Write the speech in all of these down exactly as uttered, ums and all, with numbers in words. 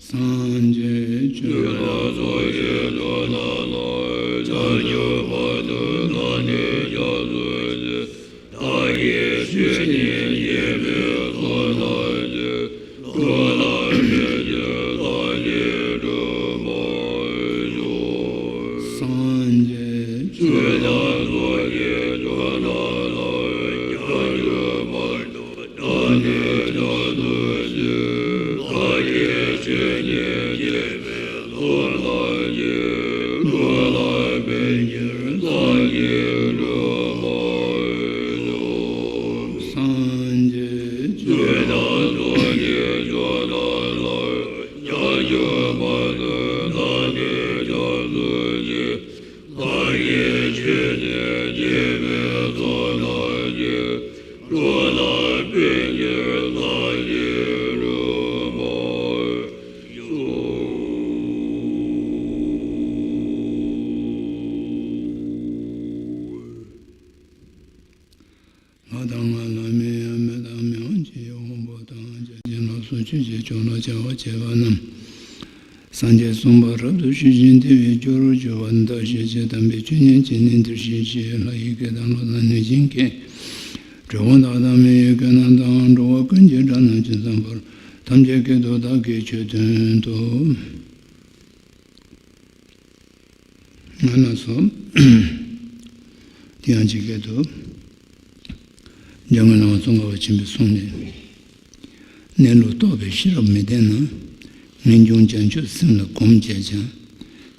སངས་རྒྱས་ཆོས་ལ་སོགས་ཀྱི་ཆོས་རྣམས་ལ་བྱང་ཆུབ་བར་དུ་བདག་ནི་སྐྱབས་སུ་མཆི། བདག་གིས་ཆོས་ཉིད་ཀྱི་མིང་ཐོབ་ན་ཡང་། ཀུན་ལ་ཕན་ཕྱིར་བདག་ཉིད་འགྲུབ་པར་ཤོག། སངས་རྒྱས་ཆོས་དང་ཚོགས་ཀྱི་མཆོག་རྣམས་ལ། བྱང་ཆུབ་བར་དུ་བདག་ནི་སྐྱབས་སུ་མཆི། བདག་གིས་ཆོས་ཉིད་ཀྱི་མིང་ཐོབ་ན་ཡང་། ཀུན་ལ་ཕན་ཕྱིར་བདག་ཉིད་འགྲུབ་པར་ཤོག། སངས་རྒྱས་ཆོས་དང་ཚོགས་ཀྱི་མཆོག་རྣམས་ལ། བྱང་ཆུབ་བར་དུ་བདག་ནི་སྐྱབས་སུ་མཆི། བདག་གིས་ཆོས་ཉིད་ཀྱི་མིང་ཐོབ་ན་ཡང་། ཀུན་ལ་ཕན་ཕྱིར་བདག་ཉིད་འགྲུབ་པར་ཤོག། ང་དང་ང་ལ་མི་ཡང་མི་དང་མི་དབང་ཆེ་ཡང་དབང་པོ་དང་། བྱ་བྱེད་ལ་སོགས་ཆོས་ཀྱི་ཕྱོགས་ལ་བྱ་བ་བྱེད་པ་རྣམས། སངས་རྒྱས་གསུངས་པ་རབ་ཏུ་ཞི་ཞིང་བདེ་བའི་རྒྱུར་གྱུར་པ་འདི་ཞེས་བྱ། དམ་པའི་ཆོས་ཉིད་ཀྱི་གནས་འདིར་གཤེགས་ཤིག། ལྷ་ཡི་སྐད་དང་ཀླུ་དང་གནོད་སྦྱིན་སྐད། གྲུལ་བུམ་དག་དང་མི་ཡི་སྐད་རྣམས་དང་། འགྲོ་བ་ཀུན་གྱི་སྒྲ་རྣམས་ཇི་ཙམ་པར། ཐམས་ཅད་སྐད་དུ་བདག་གིས་ཆོས་བསྟན་ཏོ། ང་ན་སོ། དེ་ཡང་ཇི་སྐད་དུ། འཇམ་མགོན་བླ་མ་ཙོང་ཁ་པ་ཆེན་པོས་གསུངས་ནས། གནས་ལུགས་རྟོགས་པའི་ཤེས་རབ་མི་ལྡན་ན། ངེས་འབྱུང་བྱང་ཆུབ་སེམས་ལ་གོམས་བྱས་ཀྱང་།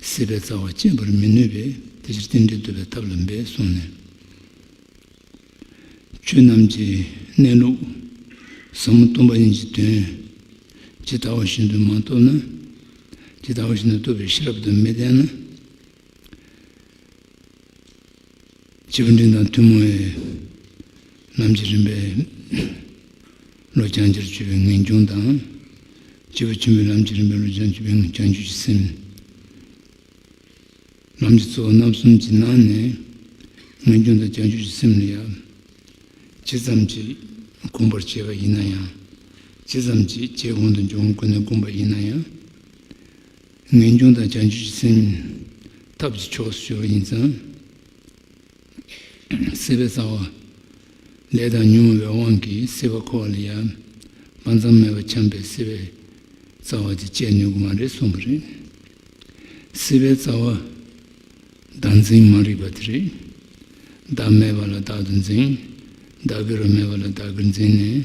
སྲིད་པའི་རྩ་བ་བཅད་པར་མི་ནུས་པས། དེ་ཕྱིར་རྟེན་འབྲེལ་བསྟོད་པའི་ཐབས་ལ་འབད་གསུངས་ནས། ཆོས་རྣམས་ཀྱི་གནས་ལུགས་ཟབ་མོ་སྟོང་པ་ཉིད་ཀྱི་དོན་ཇི་ལྟ་བ་བཞིན་དུ་མ་རྟོགས་ན། ཇི་ལྟ་བ་བཞིན་དུ་རྟོགས་པའི་ཤེས་རབ་དེ་མི་ལྡན་ན། སྐྱེས་བུ་འབྲིང་དང་ཐུན་མོང་བའི་ལམ་གྱི་རིམ་པའི་བློ་སྦྱང་བྱར་གྱུར་པའི་ངེས་འབྱུང་དང་། སྐྱེས་བུ་ཆེན་པོའི་ལམ་གྱི་རིམ་པའི་བློ་སྦྱང་གྱུར་པའི་བྱང་ཆུབ་ཀྱི་སེམས། ལམ་གྱི་གཙོ་བོ་རྣམ་གསུམ་གྱི་ནང་ནས་ངེས་འབྱུང་དང་བྱང་ཆུབ་ཀྱི་སེམས་ལ་ཡང་ཇི་ཙམ་གྱིས་གོམས་པར་བྱས་པ་ཡིན་ན་ཡང་། ཇི་ཙམ་གྱིས་བྱེད་སྒོ་དང་འབྱུང་ཁུངས་ཀུན་ནས་བསྒོམས་པ་ཡིན་ན་ཡང་། ངེས་འབྱུང་དང་བྱང་ཆུབ་ཀྱི་སེམས་ཐབས་ཀྱི་ཕྱོགས་སུ་གྱུར་པ་ཡིན་ཙང་། སྲིད་པའི་རྩ་བ། ལས་དང་ཉོན་མོངས་པའི་དབང་གིས་སྲིད་པ་འཁོར་བ་ལ་ཡང་། དཔག་བསམ་མེད་པར་འཁྱམས་པའི་སྲིད་པའི་རྩ་བ་དེ་བཅད་ནུས་ཀྱི་མ་རེད་གསུངས་པ་རེད། སྲིད་པའི་རྩ་བ། བདག་འཛིན་མ་རིག་པ་དེ་རེད། བདག་མེད་པ་ལ་བདག་ཏུ་འཛིན། བདག་གིར་མེད་པ་ལ་བདག་གིར་འཛིན་ནས།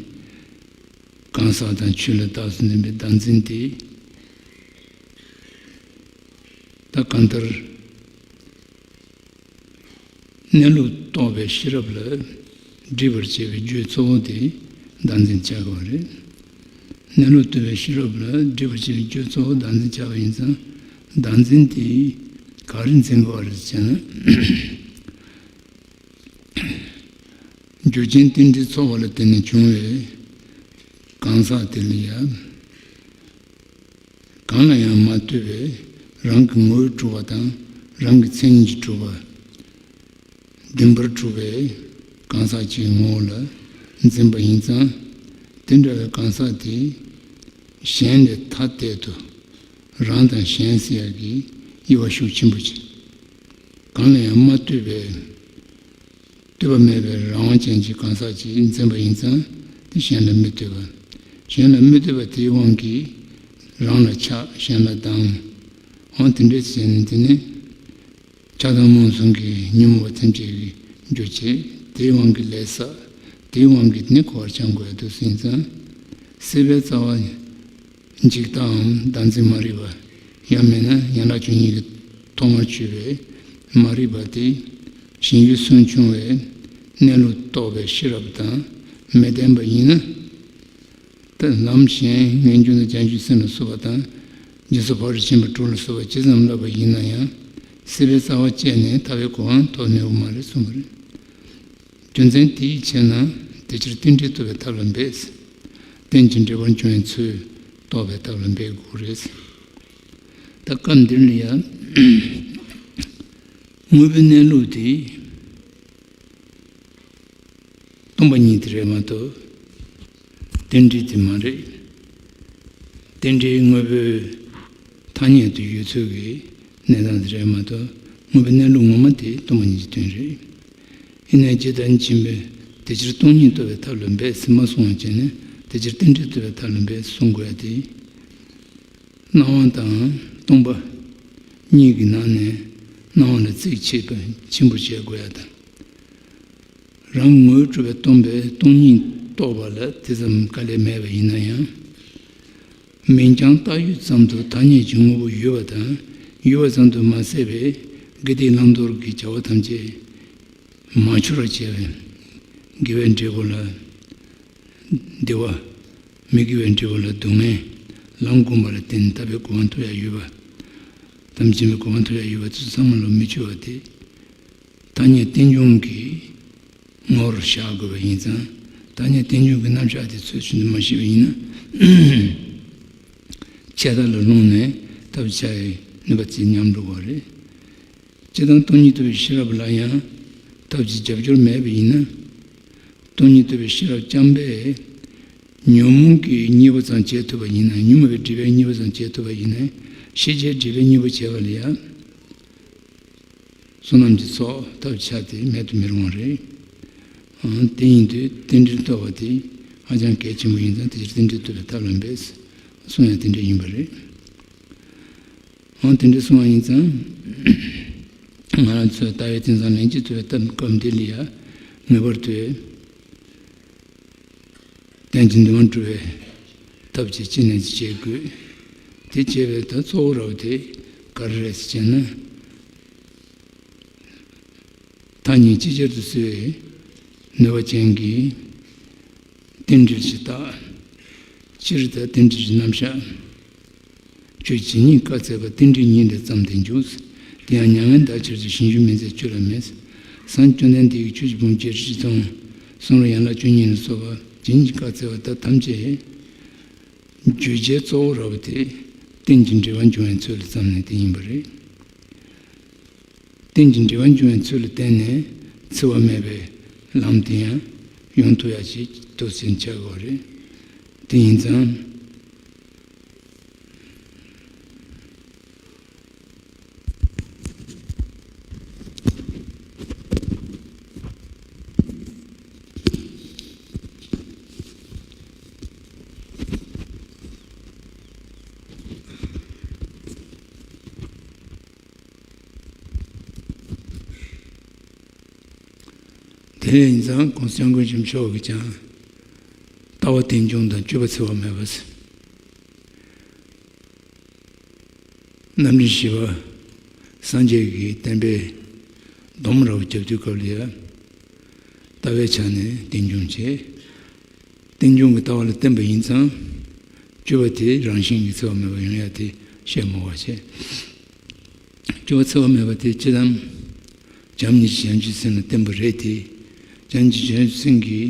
གང་ཟག་དང་ཆོས་ལ་བདག་ཏུ་འཛིན་པའི་བདག་འཛིན་དེ། ད་གང་ལྟར། གནས་ལུགས་རྟོགས་པའི་ཤེས་རབ་ལ་སྒྲིབ་པར་བྱེད་པའི་རྒྱུ་གཙོ་བོ་དེ་བདག་འཛིན་ཆགས་པ་རེད། གནས་ལུགས་རྟོགས་པའི་ཤེས་རབ་ལ་སྒྲིབ་པར་བྱེད་པའི་རྒྱུ་གཙོ་བོ་བདག་འཛིན་ཆགས་པ་ཡིན་ཙང་། བདག་འཛིན་དེ་ག་རེ་འཛིན་དགོས་པ་རེད་ཟེར་ན། རྒྱུ་རྐྱེན་རྟེན་འབྲེལ་ཚོགས་པ་ལ་བརྟེན་ནས་བྱུང་བའི་གང་ཟག་དེ་ལ་ཡང་། གང་ལ་ཡང་མ་ལྟོས་པའི་རང་གི་ངོ་བོས་གྲུབ་པ་དང་རང་གི་མཚན་ཉིད་ཀྱིས་གྲུབ་པ། བདེན་པར་གྲུབ་པའི་གང་ཟག་གཅིག་གི་ངོ་བོ་ལ་འཛིན་པ་ཡིན་ཙང་། དེ་འདྲ་བའི་གང་ཟག་དེ་གཞན་ལས་ཐ་དད་དུ་རང་དང་གཞན་ཟེར་ཡག་གི་དབྱེ་བ་ཤུགས་ཆེན་པོ་ཅིག། གང་ལ་ཡང་མ་ལྟོས་པའི། ལྟོས་པ་མེད་པའི་རང་དབང་ཅན་གྱི་གང་ཟག་ཅིག་འཛིན་པ་ཡིན་ཙང་། དེ་གཞན་ལ་མི་ལྟོས་པ། གཞན་ལ་མི་ལྟོས་པ་དེའི་དབང་གིས་རང་ལ་ཆགས། གཞན་ལ་སྡང་། འོ་དེ་འདྲ་བྱས་ནས་དེ་ནི་ཆགས་སྡང་རྨོངས་གསུམ་གྱི་ཉོན་མོངས་པ་ཐམས་ཅད་ཀྱི་རྒྱུ་བྱེད། དེའི་དབང་གིས་ལས་བསགས། དེའི་དབང་གིས་ནི་འཁོར་བར་འཁྱམས་དགོས་འདུག་ཟིན་ཙང་། སྲིད་པའི་རྩ་བ། འཇིག་ལྟའམ་བདག་འཛིན་མ་རིག་པ། ཡང་མིན་ན་ཡན་ལག་བཅུ་གཉིས་ཀྱི་ཐོག་མར་གྱུར་པའི་མ་རིག་པ་དེ། གཞན་ཡུལ་སུན་ཕྱུང་བའི་ གནས་ལུགས་རྟོགས་པའི་ཤེས་རབ་དང་མི་ལྡན་པ་ཡིན་ན། ད་ལམ་གཞན་ངེས་འབྱུང་དང་བྱང་ཆུབ་སེམས་ལ་སོགས་པ་དང་། རྗེས་སུ་ཕར་ཕྱིན་པ་དྲུག་ལ་སོགས་པ་ཇི་ཙམ་བསླབ་པ་ཡིན་ན་ཡང་། སྲིད་པའི་རྩ་བ་བཅད་ནས་ཐར་པའི་གོ་འཕང་ཐོབ་ནུས་པ་མ་རེད་གསུངས་པ་རེད། རྒྱུ་མཚན་དེའི་ཕྱིར་ན་དེ་ཕྱིར་རྟེན་འབྲེལ་ཐོབ་པའི་ཐབས་ལ་འབད། རྟེན་ཅིང་འབྲེལ་པར་འབྱུང་བའི་ཚུལ་རྟོགས་པའི་ཐབས་ལ་འབད་དགོས་རེད། ད་སྐབས་འདིར་ལ་ཡང་དངོས་པོའི་གནས་ལུགས་དེ། སྟོང་པ་ཉིད་དེ་རེད་མ་གཏོགས། རྟེན་འབྲེལ་དེ་མ་རེད། རྟེན་འབྲེལ་དངོས་པོའི་ཐ་སྙད་དུ་ཡོད་ཚུལ་གྱི་གནས་སྟངས་དེ་རེད་མ་གཏོགས། དངོས་པོའི་གནས་ལུགས་ངོ་མ་དེ་སྟོང་པ་ཉིད་ཀྱི་དོན་རེད། ཡིན་ནའི་ཇི་ལྟར་ཕྱིན་པའི་དེ་ཕྱིར་སྟོང་ཉིད་རྟོགས་པའི་ཐབས་ལ་འབད་ཟེར་མ་གསུངས་པ་བྱས་ནས། དེ་ཕྱིར་རྟེན་འབྲེལ་རྟོགས་པའི་ཐབས་ལ་འབད་གསུང་དགོས་ཡ་དེ། སྣང་བ་དང་སྟོང་པ་གཉིས་ཀྱི་ནང་ནས་སྣང་བ་ལ་རྩིས་ཆེ་བ་ཆེན་པོ་བྱེད་དགོས་ཡ་དང་། རང་ངོས་གྲུབ་པས་སྟོང་པའི་སྟོང་ཉིད་རྟོགས་པ་ལ་དེ་ཙམ་དཀའ་ལས་མེད་པ་ཡིན་ན་ཡང་། མིང་རྐྱང་བཏགས་ཡུལ་ཙམ་དུ་ཐ་སྙད་ཀྱི་དངོས་པོ་ཡོད་པ་དང་། ཡོད་པ་ཙམ་དུ་མ་ཟད་པའི་དགེ་སྡིག་བླང་དོར་གྱི་བྱ་བ་ཐམས་ཅད་མ་འཆོལ་བར་བྱས་པས། དགེ་བའི་འབྲས་བུ་ལ་བདེ་བ། མི་དགེ་བའི་འབྲས་བུ་ལ་སྡུག་བསྔལ། ལམ་བསྒོམས་པ་ལ་བརྟེན་ནས་ཐར་པའི་གོ་འཕང་ཐོབ་ཡ་ཡོད་པ། དམ་ཆེན་པའི་གོ་འཕང་ཐོབ་ཡ་ཡོད་པ་དེ་ཚོ་ཚང་མ་ལ་མི་འཆོལ་བ་དེ། ཐ་སྙད་རྟེན་འབྱུང་གི་ངོ་བོར་བཞག་དགོས་པ་ཡིན་ཙང་། ཐ་སྙད་རྟེན་འབྱུང་གི་རྣམ་གཞག་དེ་ཚོད་ཅིག་ཏུ་མ་ཤེས་པ་ཡིན་ན། ཆད་ལྟ་ལ་ལྷུང་ནས་ཐབས་ཆག་ཡའི་ནུས་པ་དེ་ཉམས་འགྲོ་བ་རེད། སྤྱིར་བཏང་སྟོང་ཉིད་རྟོགས་པའི་ཤེས་རབ་ལ་ཡང་ཐབས་ཀྱི་རྒྱབ་སྐྱོར་མེད་པ་ཡིན་ན། སྟོང་ཉིད་རྟོགས་པའི་ཤེས་རབ་རྐྱང་པས་ཉོན་མོངས་ཀྱི་གཉིས་པོ་ཙམ་བྱེད་ཐུབ་པ་ཡིན་ན། ཉོན་མོངས་པའི་སྒྲིབ་པའི་གཉིས་པོ་ཙམ་བྱེད་ཐུབ་པ་ཡིན་ན། ཤེས་བྱའི་སྒྲིབ་པའི་གཉིས་པོ་བྱེད་པ་ལ་ཡང་བསོད་ནམས་ཀྱི་ཚོགས་ཐབས་ཆག་དེ་མེད་དུ་མི་རུང་བ་རེད། ཨང་། དེ་ཡིན་དུས་རྟེན་འབྲེལ་རྟོགས་པ་དེ་ཧ་ཅང་གལ་ཆེན་པོ་ཡིན་ཙང་། དེ་ཕྱིར་རྟེན་འབྲེལ་རྟོགས་པའི་ཐབས་ལ་འབད་གསུང་ཡང་དེ་འདྲ་ཡིན་པ་རེད། འོ་དེ་འདྲ་གསུངས་པ་ཡིན་ཙང་། ང་རང་ཚོས་ལྟ་བའི་དེང་སང་ལན་གཅིག་ཏུ་བའི་སྟབས་སྐབས་འདི་ལ་ཡང་ངེས་པར་དུ་རྟེན་ཅིང་འབྲེལ་པར་འབྱུང་བའི་ཐབས་ཀྱི་ཅི་ནས་ཅི་བྱེད་དགོས། དེ་བྱེད་པའི་ད་གཙོ་བོ་ར་བ་དེ་ག་རེ་རེད་ཟེར་ན། ཐ་སྙད་ཅིག་ཅར་དུ་གསོ་བའི་ནུས་པ་ཅན་གྱི་རྟེན་འབྲེལ་གྱི་རྟགས། སྤྱིར་ད་རྟེན་འབྲེལ་གྱི་རྣམ་གཞག་ཆོས་ཇི་སྙེད་བཀའ་སྩལ་པ། རྟེན་འབྲེལ་ཉིད་ལས་བརྩམས་ཏེ་འཇུག་དེ་ཡང་མྱ་ངན་འདའ་ཕྱིར་དུ། ཞིང་བཅུ་མི་འཛད་ཆོས་ལ་མེད། སངས་རྒྱས་བཅོམ་ལྡན་འདས་ཀྱིས་ཆོས་ཀྱི་ཕུང་པོ་བརྒྱད་ཁྲི་བཞི་སྟོང་། གསུང་རབ་ཡན་ལག་བཅུ་གཉིས་ལ་སོགས་པ་ཇི་སྙེད་ཀྱི་བཀའ་སྩལ་པ་དག་ཐམས་ཅད་བརྗོད་བྱའི་གཙོ་བོ་ར་བ་དེ་རྟེན་ཅིང་འབྲེལ་བར་འབྱུང་བའི་ཚུལ་ལ་བརྩམས་ནས་དེ་ཡིན་པ་རེད། རྟེན་ཅིང་འབྲེལ་བར་འབྱུང་བའི་ཚུལ་ལ་བརྟེན་ནས་འཚེ་བ་མེད་པའི་ལམ་དེ་ཡང་ཡོང་ཐུབ་ཡ་ཞིག་ཏོག་ཙམ་ཆགས་དགོས་རེད། དེ་ཡིན་ཙང་། དེ་ཡིན་ཙང་༸གོང་ས་༸སྐྱབས་མགོན་ཆེན་པོ་མཆོག་གིས་ཀྱང་ལྟ་བ་རྟེན་འབྱུང་དང་སྤྱོད་པ་འཚེ་བ་མེད་པ་ཟེར། རྣམ་འདྲེན་བཞི་པ་སངས་རྒྱས་ཀྱི་བསྟན་པའི་སྡོམ་ར་བ་རྒྱབ་དུས་སྐབས་ལ་ཡང་ལྟ་བའི་ཆ་ནས་རྟེན་འབྱུང་བྱེད། རྟེན་འབྱུང་གི་ལྟ་བ་ལ་བརྟེན་པ་ཡིན་ཙང་སྤྱོད་པ་དེ་རང་བཞིན་གྱིས་འཚེ་བ་མེད་པ་ཡོང་ཡ་དེ་བཤད་མི་དགོས་པ་བྱས། སྤྱོད་པ་འཚེ་བ་མེད་པ་དེ་སྤྱིར་བཏང་བྱམས་སྙིང་རྗེ་བྱང་ཆུབ་སེམས་ལ་བརྟེན་པ་རེད་དེ། བྱམས་སྙིང་རྗེ་བྱང་ཆུབ་སེམས་ཀྱི་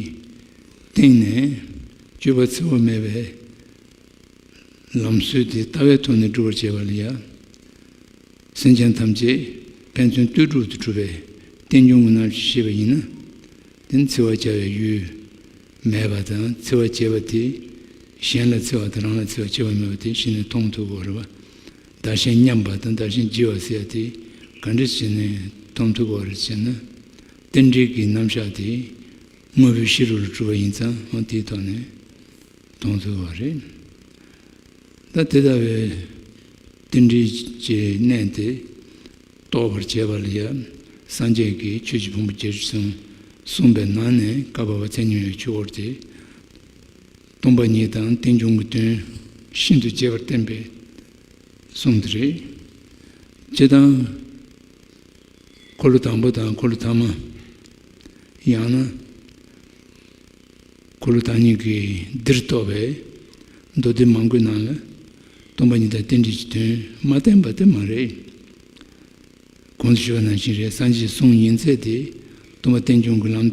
སྟེང་ནས་སྤྱོད་པ་འཚེ་བ་མེད་པའི་ལམ་སྲོལ་དེ་ལྟ་བའི་ཐོག་ནས་སྒྲུབ་པར་བྱེད་པ་ལ་ཡང་། སེམས་ཅན་ཐམས་ཅད་ཕན་ཚུན་ལྟོས་གྲུབ་ཏུ་གྲུབ་པའི་རྟེན་འབྱུང་གི་རྣམ་གཞག་ཤེས་པ་ཡིན་ན། དེ་འཚེ་བ་བྱ་བའི་ཡུལ་མེད་པ་དང་། འཚེ་བ་བྱས་པ་དེ་གཞན་ལ་འཚེ་བ་དང་རང་ལ་འཚེ་བ་བྱེད་པ་མེད་པ་དེ་གཞི་ནས་མཐོང་ཐུབ་དགོས་རེད་པ། བདག་གཞན་མཉམ་པ་དང་བདག་གཞན་བརྗེ་བ་ཟེར་ཡ་དེ་ག་འདྲ་བྱས་ནས་མཐོང་ཐུབ་དགོས་རེད་ཟེར་ན། རྟེན་འབྲེལ་གྱི་རྣམ་གཞག་དེ་དངོས་པོའི་ཤེས་རབ་ལ་གྲུབ་པ་ཡིན་ཙང་། འོ་དེའི་ཐོག་ནས་མཐོང་ཐུབ་པ་རེད། ད་དེ་ལྟ་བུའི་རྟེན་འབྲེལ་གྱི་གནད་དེ་རྟོགས་པར་བྱེད་པ་ལ་ཡང་། སངས་རྒྱས་ཀྱིས་ཆོས་ཀྱི་ཕུང་པོ་བརྒྱད་ཁྲི་གསུམ་གསུངས་པའི་ནང་ནས་བཀའ་བབས་པ་ཚེ་སྙིང་པོའི་ཆོས་སྐོར་དེ། སྟོང་པ་ཉིད་དང་རྟེན་འབྱུང་གི་དོན་ཤིན་ཏུ་རྒྱས་པར་བསྟན་པའི་གསུང་དེ་རེད། སྤྱིར་བཏང་འཁོར་ལོ་དང་པོ་དང་འཁོར་ལོ་ཐ་མ། ཡང་ན་འཁོར་ལོ་བདག་ཉིད་ཀྱིས་འདིར་གཏོགས་པའི་མདོ་སྡེ་མང་པོའི་ནང་ལ་སྟོང་པ་ཉིད་དང་རྟེན་འབྲེལ་གྱི་དོན་མ་བསྟན་པ་དེ་མ་རེད། གོང་དུ་ཞུས་པ་ནང་བཞིན་རེད། སངས་རྒྱས་གསུང་ཡིན་ཚད་དེ་སྟོང་པ་རྟེན་འབྱུང་གི་ལམ་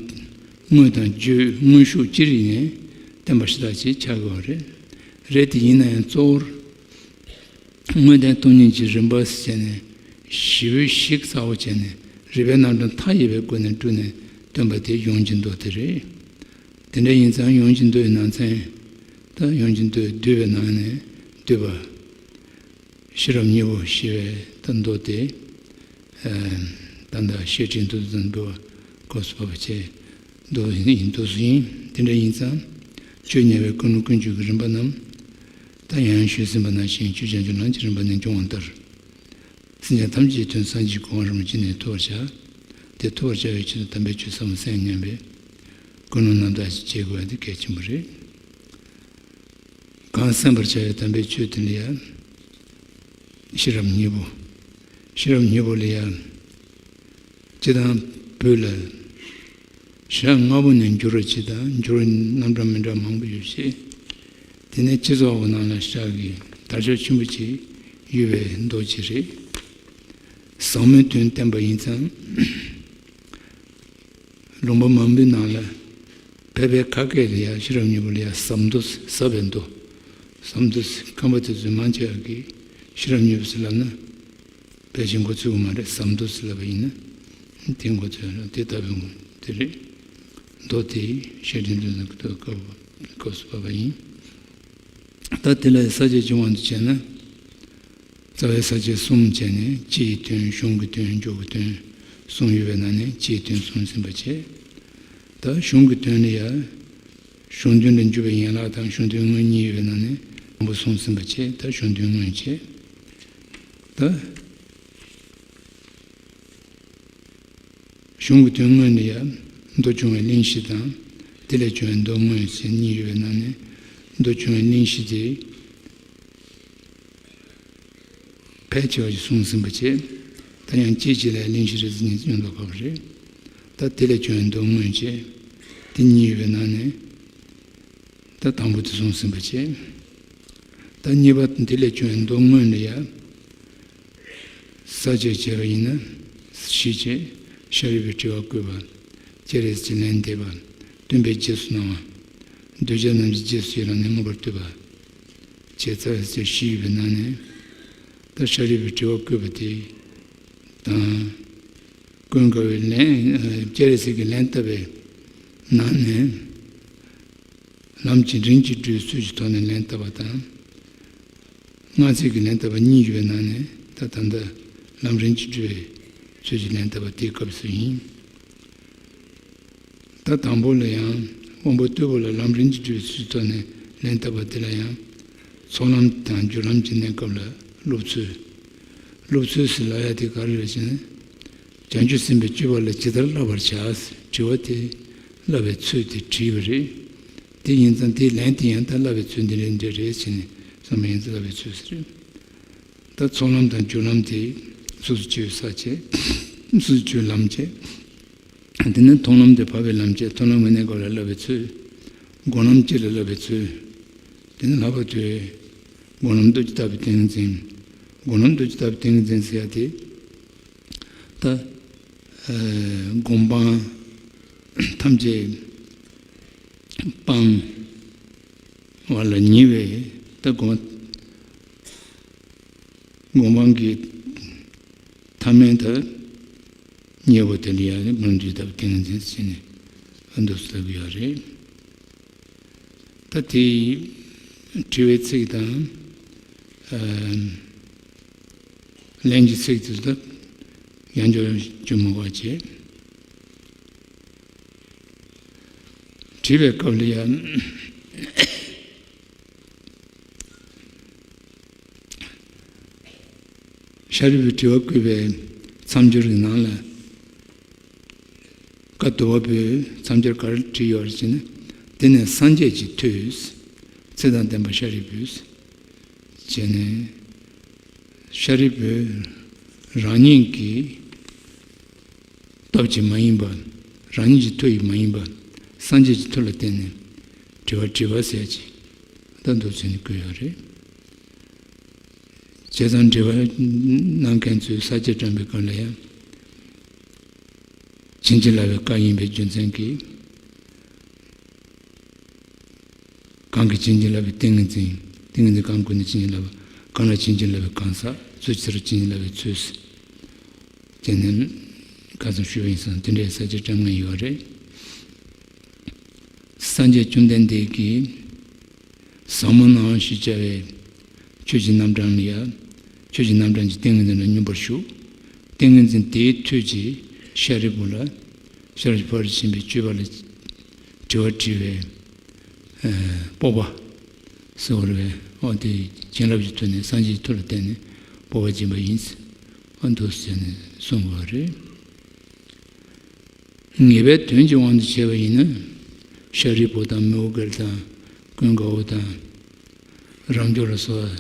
དངོས་དང་བརྗོད་དངོས་ཤུགས་ཅི་རིགས་ནས་བསྟན་པ་ཤ་སྟག་ཅིག་ཆགས་དགོས་པ་རེད། རེད་དེ་ཡིན་ན་ཡང་གཙོ་བོར་དངོས་བསྟན་སྟོང་ཉིད་ཀྱི་རིམ་པ་ཟེར་ནས་ཞིབ་ཞིག་གསལ་བོ་བྱས་ནས་རིགས་པའི་རྣམ་གྲངས་མཐའ་ཡས་པའི་སྒོ་ནས་བསྒྲུབས་ནས་སྟོན་པ་དེ་ཡོངས་ཀྱི་མདོ་དེ་རེད། དེ་འདྲ་ཡིན་ཙང་ཡོངས་ཀྱི་མདོའི་ནང་ཚན། ད་ཡོངས་ཀྱི་མདོ་བསྡུས་པའི་ནང་ནས་བསྡུས་པ། ཤེས་རབ་སྙིང་པོ་ཞེས་པའི་ད་མདོ་དེ། ད་ལྟ་བཤད་ཁྲིད་མདོ་དང་འབུལ་བ་སྐབས་སུ་བབས་པ་བཅས་མདོ་ཡིན་མདོ་སུ་ཡིན། དེ་འདྲ་ཡིན་ཙང་ཆོས་ཉན་པའི་ཀུན་སློང་ཀུན་སྤྱོད་ཀྱི་རིམ་པ་རྣམས་ད་ཡང་ཡང་ཞུས་ཟིན་པ་ནང་བཞིན་ཆོས་ཀྱང་ཆོས་ལམ་གྱི་རིམ་པ་ནས་འབྱུང་བ་ལྟར། སེམས་ཅན་ཐམས་ཅད་དོན་སངས་རྒྱས་གོ་འཕང་རིན་པོ་ཆེ་ནས་ཐོབ་པར་བྱ། དེ་ཐོབ་པར་བྱ་བའི་ཆེད་དུ་དམ་པའི་ཆོས་ཟབ་མོ་གསན་སྙམ་པའི་ཀུན་སློང་རྣམ་དག་ཅིག་བསྐྱེད་དགོས་པ་དེ་གལ་ཆེན་པོ་རེད། གང་གསན་པར་བྱ་བའི་དམ་པའི་ཆོས་དེ་ལ་ཡང་ཤེས་རབ་སྙིང་པོ། ཤེས་རབ་སྙིང་པོ་ལ་ཡང་སྤྱི་དང་བོད་ལ་ཞག་ལྔ་པོ་ནས་འགྱུར་བ་སྤྱི་དང་འགྱུར་བ་རྣམ་གྲངས་མི་འདྲ་མང་པོ་ཡོད་ཅེས། དེ་ནས་སྤྱི་ཚོགས་ཀྱི་ནང་ལ་ཞག་གི་དར་ལྕོག་ཆེན་པོ་ཅིག་ཡོད་པའི་མདོ་ཅིག་རེད། ཟབ་མོའི་དོན་བསྟན་པ་ཡིན་ཙང་། ལུང་པ་མང་པོའི་ནང་ལ་བོད་པའི་ཁ་སྐད་ལ་ཡང་ཤེས་རབ་སྙིང་པོ་ལ་ཡང་ཟབ་མདོ་ཟབ་པའི་མདོ། ཟབ་མདོ་ཁམས་པ་དེ་ཚོས་མང་ཆེ་བ་གིས་ཤེས་རབ་སྙིང་པོ་ཟེར་ལབ་ན། ཕལ་ཆེར་མགོ་ཚོད་ཀྱི་མ་རེད། ཟབ་མདོ་ཟེར་ལབ་པ་ཡིན་ན་དེ་མགོ་ཚོད་ལ་དེ་ལྟ་བུའི་དེ་རེད། མདོ་དེ་བཤད་ཁྲིད་འདོན་ལ་སྐབས་སུ་བབས་པ་ཡིན། ད་དེ་ལ་ས་བཅད་བྱུང་བ་འདི་བྱས་ན། རྩ་བའི་ས་བཅད་གསུམ་བྱས་ནས་སྤྱིའི་དོན་གཞུང་གི་དོན་མཇུག་གི་དོན་གསུམ་ཡོད་པའི་ནང་ནས་སྤྱིའི་དོན་གསུམ་ཟིན་པ་བྱས། ད་གཞུང་གི་དོན་ལ་ཡང་གཞུང་དོན་ལ་འཇུག་པའི་ཡན་ལག་དང་གཞུང་དོན་དངོས་གཉིས་ཡོད་པའི་ནང་ནས་དང་པོ་གསུམ་ཟིན་པ་བྱས། ད་གཞུང་དོན་དངོས་བྱས། ད་གཞུང་གི་དོན་དངོས་ལ་ཡང་མདོ་སྦྱོང་བའི་གླེང་གཞི་དང་དེ་ལས་བྱུང་བའི་མདོ་དངོས་ཟེར་གཉིས་ཡོད་པའི་ནང་ནས་མདོ་སྦྱོང་བའི་གླེང་གཞི་དེ། ཕལ་ཆེ་བ་ཞིག་གསུངས་ཟིན་པ་བྱས། ད་ཡང་གཅིག་གཅིག་ལ་གླེང་གཞི་རེ་ཟིན་ཉིན་ཡོང་དགོས་པ་རེད། ད་དེ་ལས་བྱུང་བའི་མདོ་དངོས་བྱས། དེ་གཉིས་ཡོད་པའི་ནང་ནས་ད་དང་པོ་དེ་གསུངས་ཟིན་པ་བྱས། ད་གཉིས་པ་དེ་ལས་བྱུང་བའི་མདོ་དངོས་ལ་ཡང་ས་བཅད་བྱས་པ་ཡིན་ན་བཞི་བྱས། ཤཱ་རིའི་བུས་དྲི་བ་བཀོད་པ། སྤྱན་རས་གཟིགས་ལན་འདེབས་པ། སྟོན་པས་རྗེས་སུ་གནང་བ། གདུལ་བྱ་རྣམས་ཀྱི་རྗེས་སུ་ཡི་རང་ནས་མངོན་པར་བསྟོད་པ། བྱས་ཙང་ཟེར་བཞི་ཡོད་པའི་ནང་ནས་ད་ཤཱ་རིའི་བུས་དྲི་བ་བཀོད་པ་དེ་དང་། ཀུན་དགའ་བོས་ལན་སྤྱན་རས་གཟིགས་ཀྱིས་ལན་བཏབ་པའི་ནང་ནས་ལམ་གྱི་རིམ་གྱིས་བསྒྲུབ་པའི་ཚུལ་གྱི་ཐོག་ནས་ལན་བཏབ་པ་དང་། སྔགས་ཚིག་གི་ལན་བཏབ་པ་གཉིས་ཡོད་པའི་ནང་ནས་ད་ད་ལྟ་ལམ་རིམ་གྱིས་བསྒྲུབ་པའི་ཚུལ་གྱི་ལན་བཏབ་པ་དེའི་སྐབས་སུ་ཡིན། ད་དང་པོ་ལ་ཡང་དབང་པོ་རྟུལ་པོ་ལ་ལམ་རིམ་གྱིས་བསྒྲུབ་པའི་ཚུལ་ཐོག་ནས་ལན་བཏབ་པ་དེ་ལ་ཡང་ཚོགས་ལམ་དང་སྦྱོར་ལམ་གྱི་གནས་སྐབས་ལ་སློབ་ཚུལ། སློབ་ཚུལ་ཟེར་ལབ་ཡ་དེ་ག་རེ་རེད་ཟེར་ན། བྱང་ཆུབ་སེམས་དཔའི་སྤྱོད་པ་ལ་ཇི་ལྟར་བསླབ་པར་བྱ། དྲི་བ་དེ་བསླབ་པའི་ཚུལ་དེ་དྲིས་པ་རེད། དེ་ཡིན་ཙང་དེའི་ལན་དེ་ཡང་ད་བསླབ་པའི་ཚུལ་འདི་རེད་འདི་རེད་ཟེར་ནས་བསམ་པ་ཡིན་ཙང་བསླབ་པའི་ཚུལ་ཟེར། ད་ཚོགས་ལམ་དང་སྦྱོར་ལམ་དེ་སོ་སོ་སྤྱོད་ས་བྱས། སོ་སོ་སྤྱོད་ལམ་བྱས། དེ་ནས་མཐོང་ལམ་དེ་བབས་པའི་ལམ་བྱས། མཐོང་ལམ་གྱི་གནས་སྐབས་ལ་བསླབ་པའི་ཚུལ། སྒོམ་ལམ་སྤྱི་ལ་བསླབ་པའི་ཚུལ། དེ་ནས་ལྷག་པར་དུ་སྒོམ་ལམ་ཏུ་ཇི་ལྟ་བུའི་ཏིང་ངེ་འཛིན། སྒོམ་ལམ་ཏུ་ཇི་ལྟ་བུའི་ཏིང་ངེ་འཛིན་ཟེར་ཡ་དེ། ད་ཨ་སྒོམ་སྤང་ཐམས་ཅད་སྤང་བ་ལ་ཉེ་བའི་ད་སྒོམ་སྒོམ་སྤང་གི་ཐ་མའི་ད་ཉེ་བ་དེ་ལ་ཡང་སྒོམ་ལམ་ཏུ་ཇི་ལྟ་བུའི་ཏིང་ངེ་འཛིན་ཟེར་ནས་ཨ་འདུག་ཟེར་གྱི་ཡོད་རེད། ད་དེ་དྲི་བའི་ཚིག་དང་ཨ་ལན་གྱི་ཚིག་དེ་ཚོ་ཡང་བསྐྱར་བསྐྱུར་མི་དགོས་པ་བྱས། དྲིས་པའི་སྐབས་ལ་ཡང་། ཤཱ་རིའི་བུས་དྲི་བ་བཀོད་པའི་མཚམས་སྦྱོར་གྱི་ནང་ལ། བཀའ་བསྡུ་བ་པོས་མཚམས་སྦྱོར་ག་རེ་བྲིས་ཡོད་རེད་ཟེར་ན། དེ་ནས་སངས་རྒྱས་ཀྱིས་ཐོས། ཚེ་དང་ལྡན་པ་ཤཱ་རིའི་བུས། བྱས་ནས་ཤཱ་རིའི་བུས་རང་ཉིད་ཀྱི་སྟོབས་ཀྱིས་མ་ཡིན་པ། རང་ཉིད་ཀྱི་མཐུ་ཡིས་མ་ཡིན་པ་སངས་རྒྱས་ཀྱི་མཐུ་ལ་བརྟེན་ནས་དྲི་བ་དྲིས་པ་ཟེར་ཅིག་ད་འདུག་ཟེར་ནས་བཀོད་ཡོད་རེད། བྱས་ཙང་དྲི་བ་གནང་མཁན་ཚོས་ས་སྐྱ་བཀྲམ་པའི་སྐབས་ལ་ཡང་བྱིན་གྱིས་བརླབས་པའི་བཀའ་ཡིན་པའི་རྒྱུ་མཚན་གྱིས། གང་གིས་བྱིན་གྱིས་བརླབས་པའི་ཏིང་ངེ་འཛིན། ཏིང་ངེ་འཛིན་གང་གོས་ནས་བྱིན་གྱིས་བརླབས་པ། གང་ལ་བྱིན་གྱིས་བརླབས་པའི་གང་ཟག་ཚུལ་ཕྱིར་བྱིན་གྱིས་བརླབས་པའི་ཚུལ། ཅེས་ནས་ཁ་ཙམ་ཞུས་པ་ཡིན་ཙང་དེ་འདྲའི་ས་བཅད་བཀྲམ་མཁན་ཡོད་རེད། སངས་རྒྱས་བཅོམ་ལྡན་འདས་ཀྱིས་ཟབ་མོ་སྣང་བ་ཞེས་བྱ་བའི་ཆོས་ཀྱི་རྣམ་གྲངས་ལ་ཡང་། ཆོས་ཀྱི་རྣམ་གྲངས་ཀྱི་ཏིང་ངེ་འཛིན་ལ་སྙོམས་པར་ཞུགས། ཏིང་ངེ་འཛིན་དེའི་མཐུས་ཀྱིས་ཤཱ་རིའི་བུ་ལ། ཤཱ་ར་ཕར་ཕྱིན་པའི་སྤྱོད་པ་ལ་དྲི་བ་དྲིས་པའི་སྤོབས་པ་ཟེར་བ་རེད་པས། འོ་དེ་བྱིན་རླབས་ཀྱི་མཐུ་ནས་སངས་རྒྱས་ཀྱི་མཐུ་ལ་བརྟེན་ནས་སྤོབས་པ་སྦྱིན་པ་ཡིན། འོ་འདུག་ཟེར་ནས་གསུངས་པ་རེད། ངེས་པའི་དོན་གྱི་དབང་དུ་བྱས་པ་ཡིན་ན། ཤཱ་རིའི་བུ་དང་མི་འོ་སྐོལ་དང་ཀུན་དགའ་བོ་དང་རབ་འབྱོར་ལ་སོགས་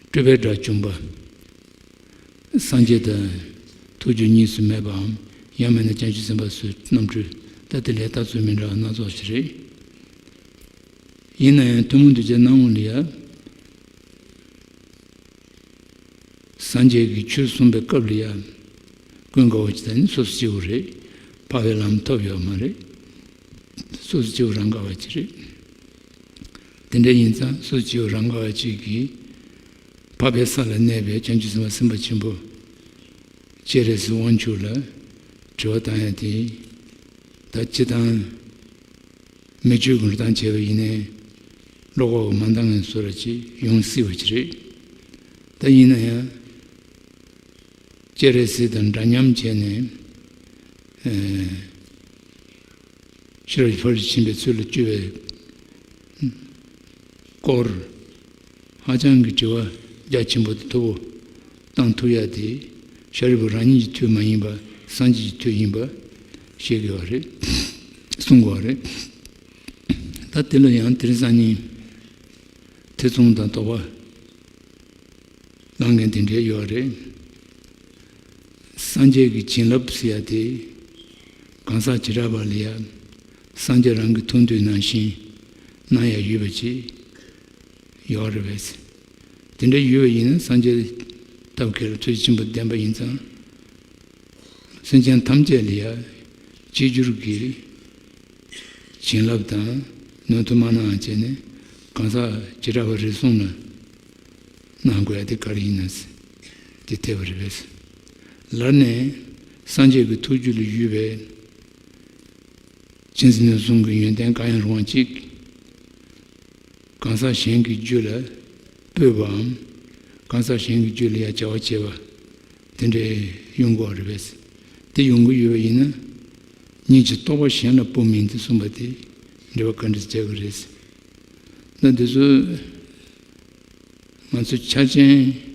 པ་སྤྲུལ་པའི་དགྲ་བཅོམ་པ། སངས་རྒྱས་དང་ཐུགས་རྒྱུད་གཉིས་སུ་མེད་པའམ། ཡང་མིན་ན་བྱང་ཆུབ་སེམས་དཔའ་སོགས་རྣམ་འཕྲུལ། ད་དེ་ལས་ལྟ་ཚུལ་མི་འདྲ་བ་སྣ་ཚོགས་ཤིག་རེད། ཡིན་ན་ཡང་ཐུན་མོང་གདུལ་བྱའི་སྣང་ངོ་ལ་ཡང་། སངས་རྒྱས་ཀྱིས་ཆོས་གསུངས་པའི་སྐབས་ལ་ཡང་། ཀུན་དགའ་བོ་ཅིག་དང་ནི་སོ་སོ་སྐྱེ་བོ་རེད། འཕགས་པའི་ལམ་ཐོབ་ཡོད་མ་རེད། སོ་སོ་སྐྱེ་བོ་རང་ག་བ་ཅིག་རེད། དེ་འདྲ་ཡིན་ཙང་སོ་སོ་སྐྱེ་བོ་རང་ག་བ་ཅིག་གིས་འཕགས་པའི་ས་ལ་གནས་པའི་བྱང་ཆུབ་སེམས་དཔའ་སེམས་དཔའ་ཆེན་པོ་སྤྱན་རས་གཟིགས་དབང་ཕྱུག་ལ་དྲི་བ་བཏང་ཡ་དེ། ད་སྤྱིར་བཏང་མི་ཆོས་ཀྱི་འགྲོ་སྟངས་བྱས་པ་ཡིན་ནའི་ལོག་པ་མ་འདང་ངེས་བཟོ་འདྲ་ཅིག་ཡོང་སྲིད་པ་ཅིག་རེད། ད་ཡིན་ན་ཡང་སྤྱན་རས་གཟིགས་དང་འདྲ་མཉམ་བྱས་ནས། ཨེ། ཤཱ་ར་ཕར་ཕྱིན་པའི་ཚུལ་ལ་སྤྱོད་པའི་སྐོར་ཧ་ཅང་གི་དྲི་བ་རྒྱ་ཆེན་པོ་དང་མཐོ་པོ་བཏང་ཐུབ་ཡ་དེ། ཤཱ་རིའི་བུ་རང་ཉིད་ཀྱི་མཐུ་མ་ཡིན་པ་སངས་རྒྱས་ཀྱི་མཐུ་ཡིན་པ་ཤེས་དགོས་པ་རེད། གསུང་དགོས་པ་རེད། ད་དེ་ལ་ཡང་དེ་རིང་སང་ཉིན་ཐེ་ཚོམ་དང་དོགས་པ་ལངས་མཁན་དེ་འདྲ་ཡོད་རེད། སངས་རྒྱས་ཀྱི་བྱིན་རླབས་ཟེར་ཡ་དེ་གང་ཟག་བྱེ་བྲག་པ་ལ་ཡ་སངས་རྒྱས་རང་གི་ཐུགས་འདོད་ནང་བཞིན་གནང་ཡ་ཡོད་པ་ཅིག་ཡོད་རེད་པས། དེ་འདྲ་ཡོད་པ་ཡིན་ན་སངས་རྒྱས་ཐབས་མཁས་ལ་ཐུགས་རྗེ་ཆེན་པོ་ལྡན་པ་ཡིན་ཙང་། སེམས་ཅན་ཐམས་ཅད་ལ་ཡ་གཅིག་གྱུར་གྱི་བྱིན་རླབས་དང་ནུས་མཐུ་མ་གནང་བ་བྱས་ནས་གང་ཟག་བྱེ་བྲག་པ་རེ་ཟུང་ལ་གནང་དགོས་ཡ་དེ་ག་རེ་ཡིན་ན་ཟེར། དེ་འཐད་པ་རེད་པས། ལར་ནས་སངས་རྒྱས་ཀྱི་ཐུགས་རྒྱུད་ལ་ཡོད་པའི་ཆེན་སྲིད་ནས་གསུང་གི་ཡོན་ཏན་གང་ཡང་རུང་བ་གཅིག་གང་ཟག་གཞན་གྱི་རྒྱུད་ལ་སྤོས་པའམ། གང་ཟག་གཞན་གྱི་རྒྱུད་ལ་ཡང་བྱ་བ་བྱེད་པ་དེ་འདྲའི་ཡོང་གི་ཡོད་རེད་པས། དེ་ཡོང་གི་ཡོད་པ་ཡིན་ན། ཉིད་ཀྱི་རྟོགས་པ་གཞན་ལ་སྤོ་མིན་ཏེ་གསུངས་པ་དེ་འགྲེལ་པ་ག་འདྲ་བྱ་དགོས་རེད། ད་འདི་ཚོ་ང་ཚོ་ཆ་ཅན།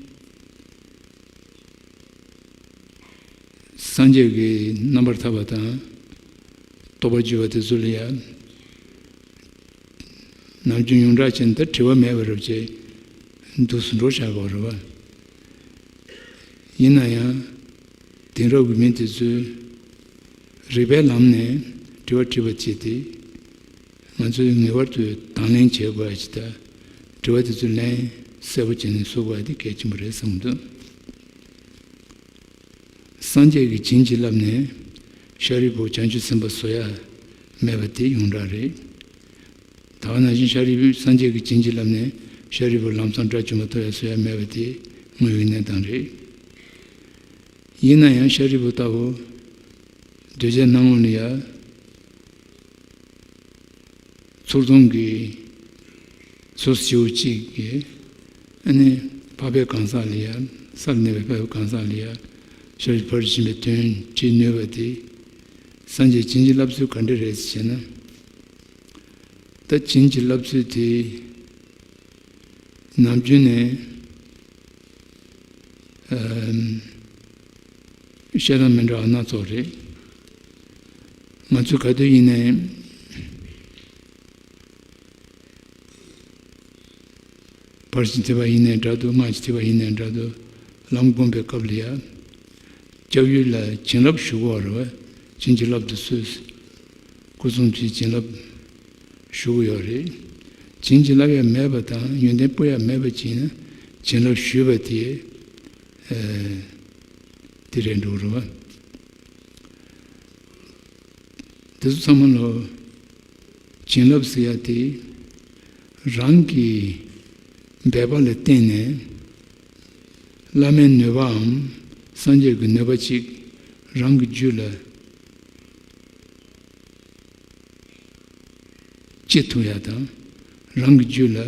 སངས་རྒྱས་ཀྱི་རྣམ་པར་ཐར་པ་དང་རྟོགས་པར་གྱུར་པ་དེ་ཚོ་ལ་ཡང་ནམ་རྒྱུན་ཡོངས་གྲགས་ཅན་དུ་དྲི་བ་མེད་པ་རབ་ཅེས་འདུག་སུ་འགྲོ་བཞག་གོ་རེད་བ། ཡིན་ན་ཡང་དེང་རབས་ཀྱི་མི་དེ་ཚོས་རིགས་པའི་ལམ་ནས་དྲི་བ་དྲིས་པ་བྱས་ཏེ། ང་ཚོས་ངེས་པར་དུ་དང་ལེན་བྱེད་དགོས་ཡ་ཅིག་དང་། དྲི་བ་དེ་ཚོ་ལན་གསལ་པོ་བྱས་ནས་བཟོ་དགོས་ཡ་དེ་གལ་ཆེན་པོ་རེད་བསམ་གྱི་འདུག་སངས་རྒྱས་ཀྱིས་བྱིན་གྱིས་བརླབས་ནས་ཤཱ་རིའི་བུ་བྱང་ཆུབ་སེམས་དཔའ་བཟོ་ཡ་མེད་པ་དེ་ཡོངས་གྲགས་རེད། ད་ག་ནང་བཞིན་ཤཱ་རིའི་བུས་སངས་རྒྱས་ཀྱིས་བྱིན་གྱིས་བརླབས་ནས་ཤཱ་རིའི་བུ་ལམ་སང་དགྲ་བཅོམ་པ་ཐོབ་ཡ་བཟོ་ཡ་མེད་པ་དེ་དངོས་ཡོད་གནས་སྟངས་རེད། ཡིན་ན་ཡང་ཤཱ་རིའི་བུ་ལྟ་བུ་གདུལ་བྱའི་སྣང་ངོ་ལ་ཡ། ཚུར་མཐོང་གི་སོ་སོ་སྐྱེ་བོ་གཅིག་གིས་ཨ་ནི་འཕགས་པའི་གང་ཟག་ལ་ཡ། ས་ལ་གནས་པའི་འཕགས་པའི་གང་ཟག་ལ་ཡ་ཤཱ་ར་ཕར་ཕྱིན་པའི་དོན་དྲི་ནུས་པ་དེ། སངས་རྒྱས་བྱིན་གྱིས་བརླབས་ཚུལ་ག་འདྲ་རེད་ཟེར་ན། ད་བྱིན་གྱིས་བརླབས་ཚུལ་དེ་ནམ་རྒྱུན་ནས། ཨམ། བཤད་སྟངས་མི་འདྲ་བ་སྣ་ཚོགས་རེད། ང་ཚོས་ག་དུས་ཡིན་ནའི་ཕར་ཕྱིན་ཐེག་པ་ཡིན་ནའི་འདྲ་འདུག་སྔགས་ཀྱི་ཐེག་པ་ཡིན་ནའི་འདྲ་འདུག་ལམ་བསྒོམ་པའི་སྐབས་ལ་ཡ། སྐྱབས་ཡུལ་ལ་བྱིན་རླབས་ཞུ་དགོས་པ་རེད་ བྱིན་གྱིས་བརླབ་ཏུ་གསོལ། སྐུ་གསུང་ཐུགས་བྱིན་རླབས་ཞུ་གི་ཡོད་རེད། བྱིན་གྱིས་བརླབ་ཡ་མེད་པ་དང་ཡོན་ཏན་སྤུར་ཡ་མེད་པ་ཅིག་ཡིན་ན་བྱིན་རླབས་ཞུས་པ་དེ་ཨ་དེ་རེད་འགྲོ་རེད་བ། དེ་ཚོ་ཚང་མ་ལོ། བྱིན་རླབས་ཟེར་ཡ་དེ་རང་གི་འབད་པ་ལ་བརྟེན་ནས་བླ་མའི་ནུས་པའམ་སངས་རྒྱས་ཀྱི་ནུས་པ་ཅིག་རང་གི་རྒྱུད་ལ་སྐྱེ་ཐུབ་ཡ་དང་རང་གི་རྒྱུད་ལ་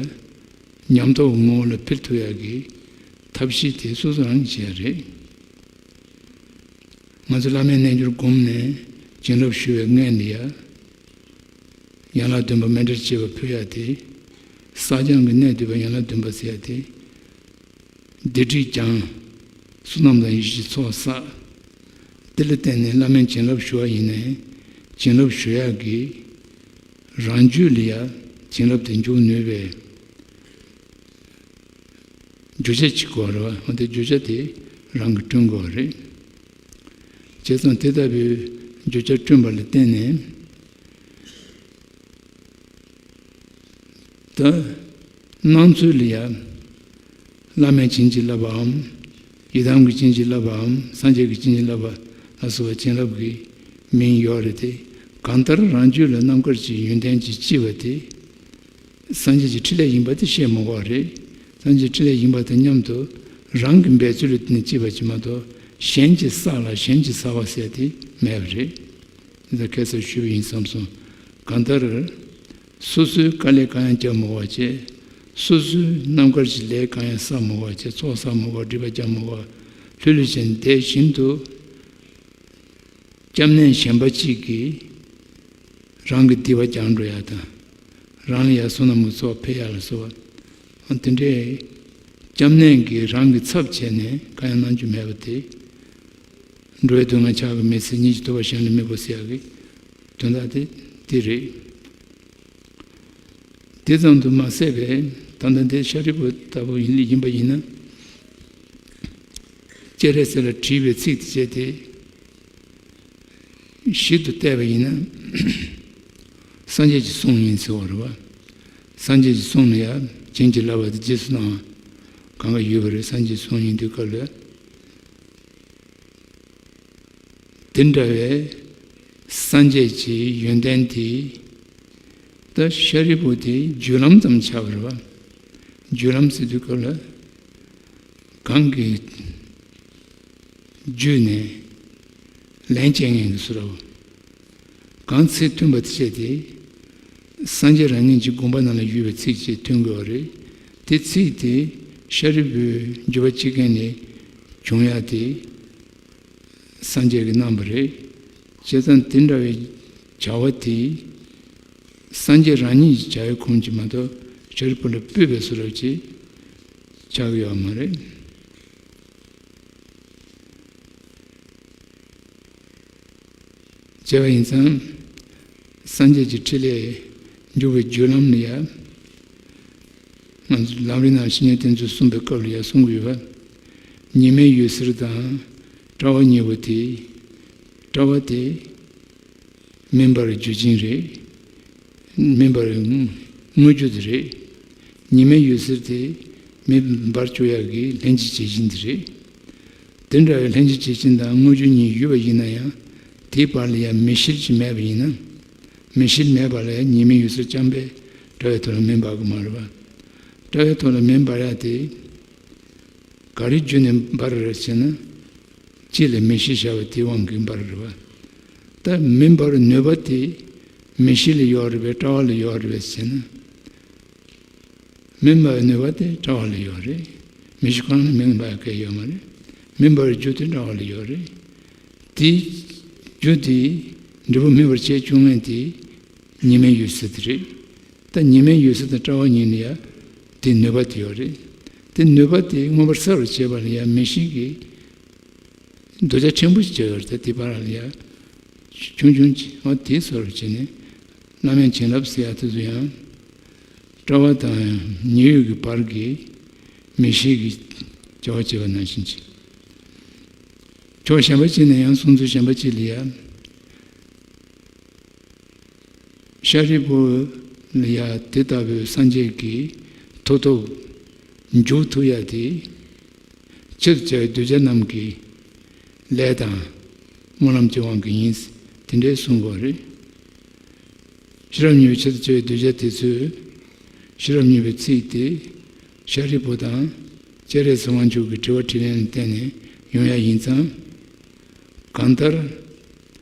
ཉམས་རྟོགས་ངོ་བོ་ལ་འཕེལ་ཐུབ་ཡ་གི་ཐབས་ཤེས་དེ་སོ་སོ་རང་གིས་བྱེད་ཡ་རེད། ང་ཚོ་བླ་མའི་རྣལ་འབྱོར་བསྒོམས་ནས་བྱིན་རླབས་ཞུ་བའི་སྔོན་ལ་ཡ། ཡན་ལག་བདུན་པ་མཎྜལ་བཅས་པ་ཕུལ་ཡ་དེ། བསགས་སྦྱང་གི་གནད་བསྡུས་པ་ཡན་ལག་བདུན་པ་ཟེར་ཡ་དེ། སྡིག་སྒྲིབ་སྦྱང་། བསོད་ནམས་དང་ཡེ་ཤེས་ཀྱི་ཚོགས་བསགས། དེ་ལ་བརྟེན་ནས་བླ་མའི་བྱིན་རླབས་ཞུ་བ་ཡིན་ནའི། བྱིན་རླབས་ཞུ་ཡ་གི་རང་རྒྱུད་ལ་ཡ་བྱིན་རླབས་དེ་འཇུག་ནུས་པའི་རྒྱུ་ཆ་གཅིག་གོ་རེད་བ། འོ་དེ་རྒྱུ་ཆ་དེ་རང་གིས་བསྐྲུན་དགོས་རེད། བྱས་ཙང་དེ་ལྟ་བུའི་རྒྱུ་ཆ་བསྐྲུན་པ་ལ་བརྟེན་ནས། ད་སྣང་ཚུལ་ལ་ཡ། བླ་མས་བྱིན་གྱིས་བརླབས་པའམ། ཡི་དམ་གྱིས་བྱིན་གྱིས་བརླབས་པའམ་སངས་རྒྱས་ཀྱིས་བྱིན་གྱིས་བརླབས་པ་ལ་སོགས་པ་བྱིན་རླབས་ཀྱི་མིང་ཡོད་རེད་དེ། གང་ལྟར་རང་རྒྱུད་ལ་རྣམ་དཀར་གྱི་ཡོན་ཏན་གྱིས་ལྕི་བ་དེ། སངས་རྒྱས་ཀྱི་ཕྲིན་ལས་ཡིན་པ་དེ་བཤད་མི་དགོས་པ་རེད། སངས་རྒྱས་ཕྲིན་ལས་ཡིན་པ་དང་མཉམ་དུ་རང་གི་འབད་རྩོལ་ལ་བརྟེན་ནས་སྐྱེས་པ་ཅིག་མ་གཏོགས་གཞན་གྱིས་བསགས་ལ་གཞན་གྱིས་བསགས་པ་ཟེར་དེ་མེད་པ་རེད། འདི་ལྟར་ཁ་སང་ཞུས་པ་ཡིན་བསམ་སོང་། གང་ལྟར། སོ་སོའི་དཀའ་ལས་གང་ཡང་བརྒྱབ་མི་དགོས་པ་བྱས། སོ་སོའི་རྣམ་དཀར་གྱི་ལས་གང་ཡང་བསགས་མི་དགོས་པ་བྱས། ཚོགས་བསགས་མི་དགོས་པ། སྒྲིབ་པ་རྒྱག་མི་དགོས་པ། ལྷོད་ལྷོད་བྱས་ནས་བསྡད་བཞིན་དུ། སྐྱབས་གནས་གཞན་པ་གཅིག་གིས་རང་གི་སྡིག་པ་སྦྱང་འགྲོ་ཡ་དང་། རང་ལ་ཡ་བསོད་ནམས་ཀྱི་ཚོགས་འཕེལ་ཡ་ལ་སོགས་པ། དེ་འདྲའི་སྐྱབས་གནས་ཀྱིས་རང་གི་ཚབ་བྱས་ནས་གང་ཡང་གནང་རྒྱུ་མེད་པ་དེ། འགྲོ་བའི་སྡུག་བསྔལ་ཕྱག་གིས་མི་སེལ། ཉིད་ཀྱི་ཐུབ་པ་གཞན་ལ་མི་དགོས་ཟེར་ཡ་གི་དོན་དག་དེ་དེ་རེད། དེ་ཙམ་དུ་མ་ཟད་པའི་ད་ལྟ་འདི་ཤཱ་རིའི་བུ་ལྟ་བུ་ཡིན་ཡིན་པ་ཡིན་ན། སྤྱན་རས་གཟིགས་ལ་དྲིས་པའི་ཚིག་དེ་བྱས་ཏེ། ཞིབ་ཏུ་བལྟས་པ་ཡིན་ན། སངས་རྒྱས་ཀྱི་གསུང་ཡིན་ཟེར་བ་རེད་བ། སངས་རྒྱས་ཀྱི་གསུང་ལ་ཡང་བྱིན་གྱིས་བརླབས་པ་དེ་རྗེས་སུ་གནང་བ་གང་ག་ཡོད་པ་རེད། སངས་རྒྱས་ཀྱི་གསུང་ཡིན་དུས་སྐབས་ལ། དེ་འདྲ་བའི་སངས་རྒྱས་ཀྱི་ཡོན་ཏན་དེ། ད་ཤཱ་རིའི་བུ་དེ་རྒྱུད་ལམ་ཙམ་ཆགས་པ་རེད་བ། རྒྱུད་ལམ་ཟེར་དུས་སྐབས་ལ། གང་གི་རྒྱུད་ནས་ལན་སྐྱེལ་མཁན་གྱི་བཟོ་འདྲ་བོ། གང་ཚིག་མཐུན་པ་དེ་བྱས་ཏེ། སངས་རྒྱས་རང་ཉིད་ཀྱི་དགོངས་པ་རྣམས་ལ་ཡོད་པའི་ཚིག་ཅིག་མཐུན་དགོས་པ་རེད། དེ་ཚིག་དེ་ཤཱ་རིའི་བུས་འགྱུར་བ་ཅི་མཁན་ནས་བྱུང་ཡ་དེ་སངས་རྒྱས་ཀྱིས་གནང་བ་རེད། བྱས་ཙང་དེ་འདྲ་བའི་བྱ་བ་དེ་སངས་རྒྱས་རང་ཉིད་ཀྱི་བྱ་བའི་ཁུངས་ཀྱིས་མ་གཏོགས་ཤཱ་རིའི་བུ་ལ་སྤུད་པའི་བཟོ་འདྲ་ཅིག་ཆགས་ཀྱི་ཡོད་མ་རེད། བྱས་པ་ཡིན་ཙང་། སངས་རྒྱས་ཀྱི་ཕྲིན་ལས་འཇུག་པའི་རྒྱུ་ལམ་ལ་ཡ། ང་ཚོ་ལམ་རིམ་ནང་བཤེས་གཉེན་བསྟེན་ཚུལ་གསུངས་པའི་སྐབས་ལ་ཡ་གསུང་གི་ཡོད་པ། ཉི་མའི་འོད་ཟེར་དང་། དཔྲལ་བ་གཉིས་པོ་དེ། དཔྲལ་བ་དེ། མུན་པར་འགྱུར་ཅན་རེད། མུན་པར་དངོས་རྒྱུ་དེ་རེད། ཉི་མའི་འོད་ཟེར་དེ་མེ་འབར་བཅུག་ཡག་གི་ལྷན་ཅིག་བྱེད་ཅན་དེ་རེད། དེ་འདྲ་བའི་ལྷན་ཅིག་བྱེད་ཅན་དང་དངོས་རྒྱུ་གཉིས་ཡོད་པ་ཡིན་ན་ཡང་། དེའི་བར་ལ་ཡང་མེ་ཤེལ་ཅིག་མེད་པ་ཡིན་ན། མེ་ཤེལ་མེད་པ་ལ་ཡང་ཉི་མའི་འོད་ཟེར་རྐྱང་པས་དཔྲལ་བའི་ཐོག་ལ་མེ་འབར་གི་མ་རེད་པ། དཔྲལ་བའི་ཐོག་ལ་མེ་འབར་ཡག་དེ། ག་རེ་བརྒྱུད་ནས་འབར་རེད་ཟེར་ན། དཀྱིལ་ལ་མེ་ཤེལ་བཞག་པ་དེའི་དབང་གིས་འབར་རེད་པ། ད་མེ་འབར་ནུས་པ་དེ་མེ་ཤེལ་ལ་ཡོད་རེད་པས། དཔྲལ་བ་ལ་ཡོད་རེད་པས་ཟེར་ན། མེ་འབར་ནུས་པ་དེ་དཔྲལ་བ་ལ་ཡོད་རེད། མེ་ཤེལ་གང་ལ་མེ་འབར་ག་ཡོད་མ་རེད། མེ་འབར་རྒྱུ་དེ་དཔྲལ་བ་ལ་ཡོད་རེད། དེའི་རྒྱུ་དེ་འབྲས་བུ་སྨིན་པར་བྱེད་བཅུག་མཁན་དེ་ཉི་མའི་འོད་ཟེར་དེ་རེད། ད་ཉི་མའི་འོད་ཟེར་དང་དཔྲལ་བ་གཉིས་ལ་ཡང་དེའི་ནུས་པ་དེ་ཡོད་རེད། དེ་ནུས་པ་དེ་མངོན་པར་གསལ་བར་བྱེད་པ་ལ་ཡང་མེ་ཤེལ་གྱི་འདོད་ཆགས་ཕྲན་བུ་ཞིག་བྱས་ཡོད་རེད། ད་དེ་བར་ལ་ཡང་ཆུང་ཆུང་ཅིག་འོ་དེའི་བཟོ་འདྲ་བྱས་ནས་བླ་མའི་བྱིན་རླབས་ཟེར་ཡག་དེ་ཚོ་ཡང་དཔྲལ་བ་དང་ཉི་འོད་ཀྱི་བར་གྱི་མེ་ཤེལ་གྱི་བྱ་བ་བྱེད་པ་ནང་བཞིན་ཅིག་ཕྱོགས་གཞན་པ་ཅིག་ནས་ཡང་གསུང་ཚུལ་གཞན་པ་ཅིག་ལ་ཡང་ ཤཱ་རིའི་བུ་ལ་ཡ་དེ་ལྟ་བུའི་སངས་རྒྱས་ཀྱི་མཐུ་སྟོབས་འཇུག་ཐུབ་ཡ་དེ། ཆེད་དུ་བྱ་བའི་གདུལ་བྱ་རྣམས་ཀྱི་ལས་དང་སྨོན་ལམ་གྱི་དབང་གིས་ཡིན། དེ་འདྲའི་གསུང་དགོས་རེད། ཤེས་རབ་སྙིང་པོའི་ཆེད་དུ་བྱ་བའི་གདུལ་བྱ་དེ་ཚོས་ཤེས་རབ་སྙིང་པོའི་ཚིག་དེ་ཤཱ་རིའི་བུ་དང་སྤྱན་རས་གཟིགས་དབང་ཕྱུག་གི་དྲི་བ་དྲིས་ལན་ལ་བརྟེན་ནས་ཡོང་ཡ་ཡིན་ཙང་། གང་ལྟར།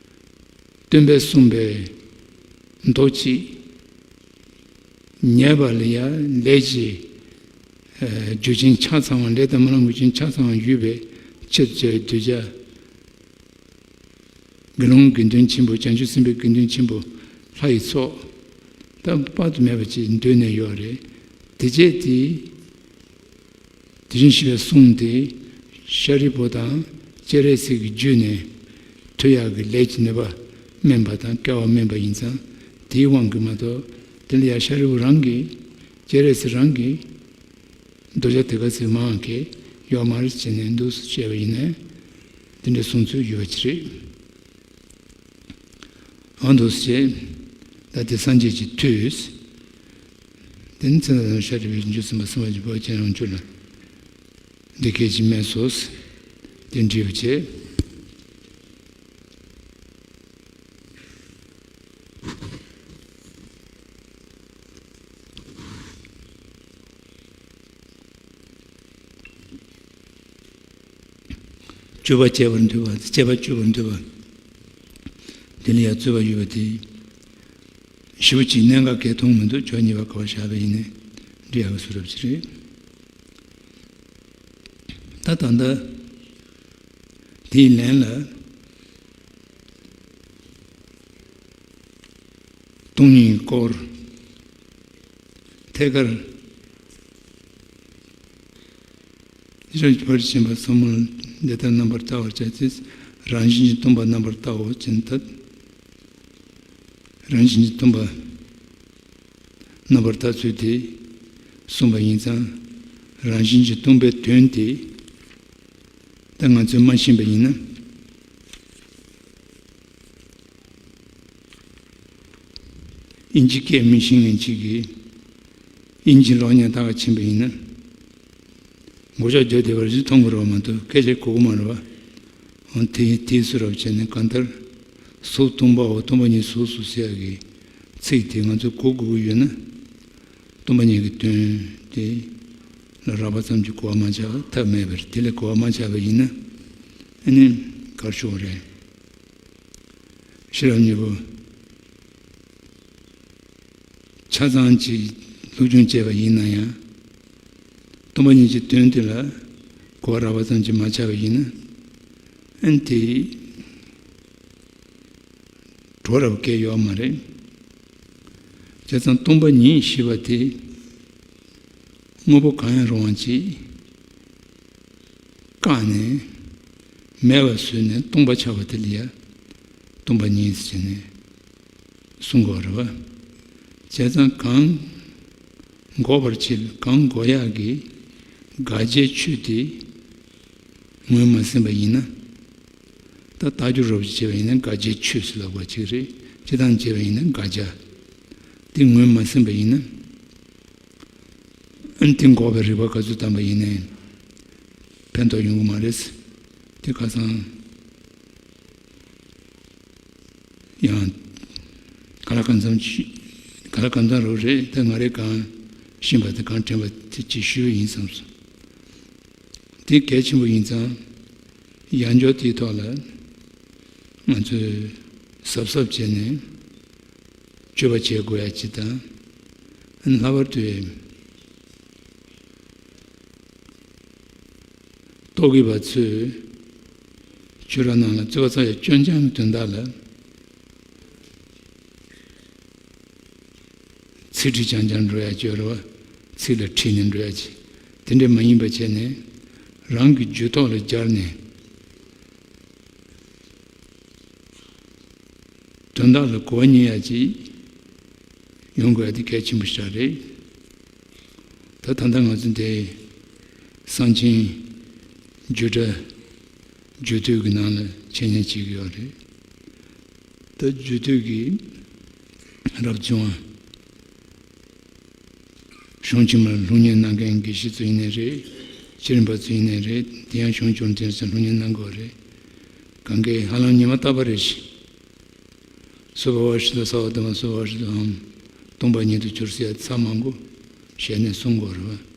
སྟོན་པས་གསུངས་པའི་མདོ་གཅིག་ཉན་པ་ལ་ཡང་ལས་ཀྱི་རྒྱུ་རྐྱེན་ཆ་ཚང་བ། ལས་དང་སྨོན་ལམ་རྒྱུ་རྐྱེན་ཆ་ཚང་བ་ཡོད་པའི་ཕྱིར་བྱ་བའི་གདུལ་བྱ། དགེ་སློང་དགེ་འདུན་ཆེན་པོ། བྱང་ཆུབ་སེམས་དཔའི་དགེ་འདུན་ཆེན་པོ། ལྷ་ཡི་ཚོགས་ད་དཔག་ཏུ་མེད་པ་ཅིག་འདུས་ནས་ཡོད་རེད། དེ་བྱས་ཏེ། དེ་བཞིན་གཤེགས་པའི་གསུང་དེ་ཤཱ་རིའི་བུ་དང་སྤྱན་རས་གཟིགས་ཀྱི་རྒྱུད་ནས་ཐོས་ཡག་གི་ལས་ཀྱི་ནུས་པ་དམན་པ་དང་སྐལ་བ་དམན་པ་ཡིན་ཙང་། དེའི་དབང་གིས་མ་གཏོགས། དེ་ལ་ཡང་ཤཱ་རིའི་བུ་རང་གིས། སྤྱན་རས་གཟིགས་རང་གིས་གདུལ་བྱ་དེ་ག་ཚོད་མང་གི་ཡོད་མ་རེད་ཅེས་ནས་འདུག་སེ་བཤད་པ་ཡིན་ན། དེ་འདྲའི་གསུང་ཚུལ་ཡོད་པ་ཅིག་རེད། འོ་འདུག་སེ་བྱས། ད་དེ་སངས་རྒྱས་ཀྱི་མཐུས། དེ་ནི་ཚེ་དང་ཤཱ་རིའི་བུས་འཇུག་ཟིན་པ་གསུམ་པ་ཀྱི་བོད་ཀྱི་རང་བྱུང་ལ། འདི་སྐད་ཅེས་སྨྲས་སོ། དེ་འདྲི་བ་བྱས། སྤྱོད་པ་སྤྱད་པར་འདོད་པ། སྤྱད་པ་སྤྱོད་པར་འདོད་པ། དེ་ལ་ཡང་རྩོད་པ་ཡོད་པ་དེ། ཞེ་པོ་ཅིག་གནད་འགག་གི་མཐོང་མི་འདུག་ཕྱོགས་གཉིས་པ་ག་པར་བཞག་པ་ཡིན་ནའི་འགྲིག་ཡག་གི་བཟོ་འདྲ་ཅིག་རེད། ད་ད་ལྟ་དེའི་ལན་ལ། སྟོང་ཉིད་སྐོར། ཐད་ཀར། ཕྱིར་བར་ཕྱིན་པ་ཚང་མ་འདི་ལྟར་རྣམ་པར་བལྟ་བར་བྱ་སྟེ། རང་བཞིན་གྱིས་སྟོང་པ་རྣམ་པར་བལྟའོ་ཅེས་ན། ད་རང་བཞིན་གྱིས་སྟོང་པ་རྣམ་པར་བལྟ་ཚུལ་དེ་གསུངས་པ་ཡིན་ཙང་། རང་བཞིན་གྱིས་སྟོང་པའི་དོན་དེ་ད་ང་ཚོས་མ་ཤེས་པ་ཡིན་ན། ཨིན་ཇི་སྐད་མི་ཤེས་མཁན་ཅིག་གིས་ཨིན་ཇི་ཀློག་མཁན་ལྟ་ག་ཕྱིན་པ་ཡིན་ན། མགོ་ལྕོག་རྒྱབ་བསྡད་པ་རེད། མཐོང་གི་རེད་པ་མ་གཏོགས་སྐད་ཆ་གོ་གི་མ་རེད་པ། འོ་དེ་དེའི་བཟོ་འདྲ་བྱས་ནས། གང་ལྟར་གཟུགས་སྟོང་པའོ། སྟོང་པ་ཉིད་གཟུགས་སོ་ཟེར་ཡག་གི་ཚིག་དེ་ང་ཚོས་གོ་དགོས་ཀྱི་ཡོད་ན། སྟོང་པ་ཉིད་ཀྱི་དོན་དེ་ལ་རགས་པ་ཙམ་གྱིས་གོ་བ་མ་ཆགས་པ་ཐབས་མེད་པ་རེད། དེ་ལས་གོ་བ་མ་ཆགས་པ་ཡིན་ན། ཨ་ནི་གར་ཤོར་རེད། ཤེས་རབ་སྙིང་པོ་ཆ་ཚང་གཅིག་སློབ་སྦྱོང་བྱས་པ་ཡིན་ན་ཡང་། སྟོང་པ་ཉིད་ཀྱི་དོན་དེ་ལ་གོ་བ་རགས་པ་ཙམ་གྱིས་མ་ཆགས་པ་ཡིན་ན། ཨན་དེ་གྲོགས་རབ་སྐལ་ཡོད་མ་རེད། བྱས་ཙང་སྟོང་པ་ཉིད་ཞེས་པ་དེ། དངོས་པོ་གང་ཡང་རུང་བ་ཅིག་བཀག་ནས་མེད་པ་བཟོས་ནས་སྟོང་པ་ཆགས་པ་དེ་ལ་ཡང་སྟོང་པ་ཉིད་ཟེར་ནས་གསུང་དགོས་རེད་པ། བྱས་ཙང་གང་འགོག་པར་བྱེད་པའི། གང་འགོག་ཡག་གི་དགག་བྱའི་ཆོས་དེ་ངོས་མ་ཟིན་པ་ཡིན་ན། ད་རྟགས་སྦྱོར་རབ་ཅིག་བྱས་པ་ཡིན་ན་དགག་བྱའི་ཆོས་ཟེར་ལབ་པ་ཅིག་རེད། སྤྱིར་བཏང་བྱས་པ་ཡིན་ན་དགག་བྱ་དེ་ངོས་མ་ཟིན་པ་ཡིན་ན། ཨན་དེ་འགོག་པའི་རིགས་པ་ག་ཚོད་བཏང་པ་ཡིན་ནའི་ཕན་ཐོགས་ཡོང་གི་མ་རེད། དེ་ཁ་སང་ཡང་ག་ལ་གང་འཚམ་ཅི་ག་ལ་གང་འཚམ་རོགས་རེད། ད་ང་རས་གང་ཤེས་པ་དེ་གང་དྲན་པ་དེ་ཅིག་ཞུས་པ་ཡིན་བསམས་སོང་། དེ་གལ་ཆེན་པོ་ཡིན་ཙང་། ཡང་བསྐྱར་དེའི་ཐོག་ལ་ང་ཚོས་གཟབ་གཟབ་བྱས་ནས་སྤྱོད་པ་བྱེད་དགོས་ཡ་ཅིག་དང་། ལྷག་པར་དུ་རྟོག་གེ་པ་ཚོས་ཆོས་ར་ནང་ལ་རྩོད་པ་རྩོད་ཡ་སྐྱོན་རྐྱང་གི་དོན་དག་ལ། ཚིག་ཁྲིད་རྐྱང་རྐྱང་འགྲོ་ཡ་ཅིག་ཡོད་རེད་པ། ཚིག་ལ་ཁྲིད་ནས་འགྲོ་ཡ་ཅིག་དེ་འདྲ་མ་ཡིན་པ་བྱས་ནས། རང་གི་རྒྱུད་ཐོག་ལ་སྦྱར་ནས་དོན་དག་ལ་གོ་བ་རྙེད་ཡ་ཅིག་ཡོང་དགོས་ཡ་དེ་གལ་ཆེན་པོ་ཞིག་རེད། ད་ད་ལྟ་ང་ཚོ་འདི་གསང་ཆེན་རྒྱུད་གྲྭ་རྒྱུད་སྟོད་ཀྱི་ནང་ལ་འཆད་ཉན་བྱེད་ཀྱི་ཡོད་རེད། ད་རྒྱུད་སྟོད་ཀྱི་ རབ་བྱུང་བ། གཞུང་ཕྱི་མར་སློབ་གཉེར་གནང་མཁན་དགེ་བཤེས་ཚོ་ཡིན་ནའི་རེད། ཆོས་རིག་པ་ཚོ་ཡིན་ནའི་རེད། དེ་ཡང་གཞུང་སྐྱོང་མཁན་ཚོས་སློབ་གཉེར་གནང་དགོས་རེད། གང་གས་ཧ་ལམ་ཉི་མ་རྟག་པ་རེ་བཞིན། སོ་བ་བ་ཤི་ཏོ་ས་བ་དུ་མ་སོ་བ་བ་ཤི་ཏོ་ཧམ། སྟོང་པ་ཉིད་དུ་གྱུར་ཟེར་ཡ་ཚར་མང་པོ་ཞལ་ནས་གསུང་དགོས་རེད་བ།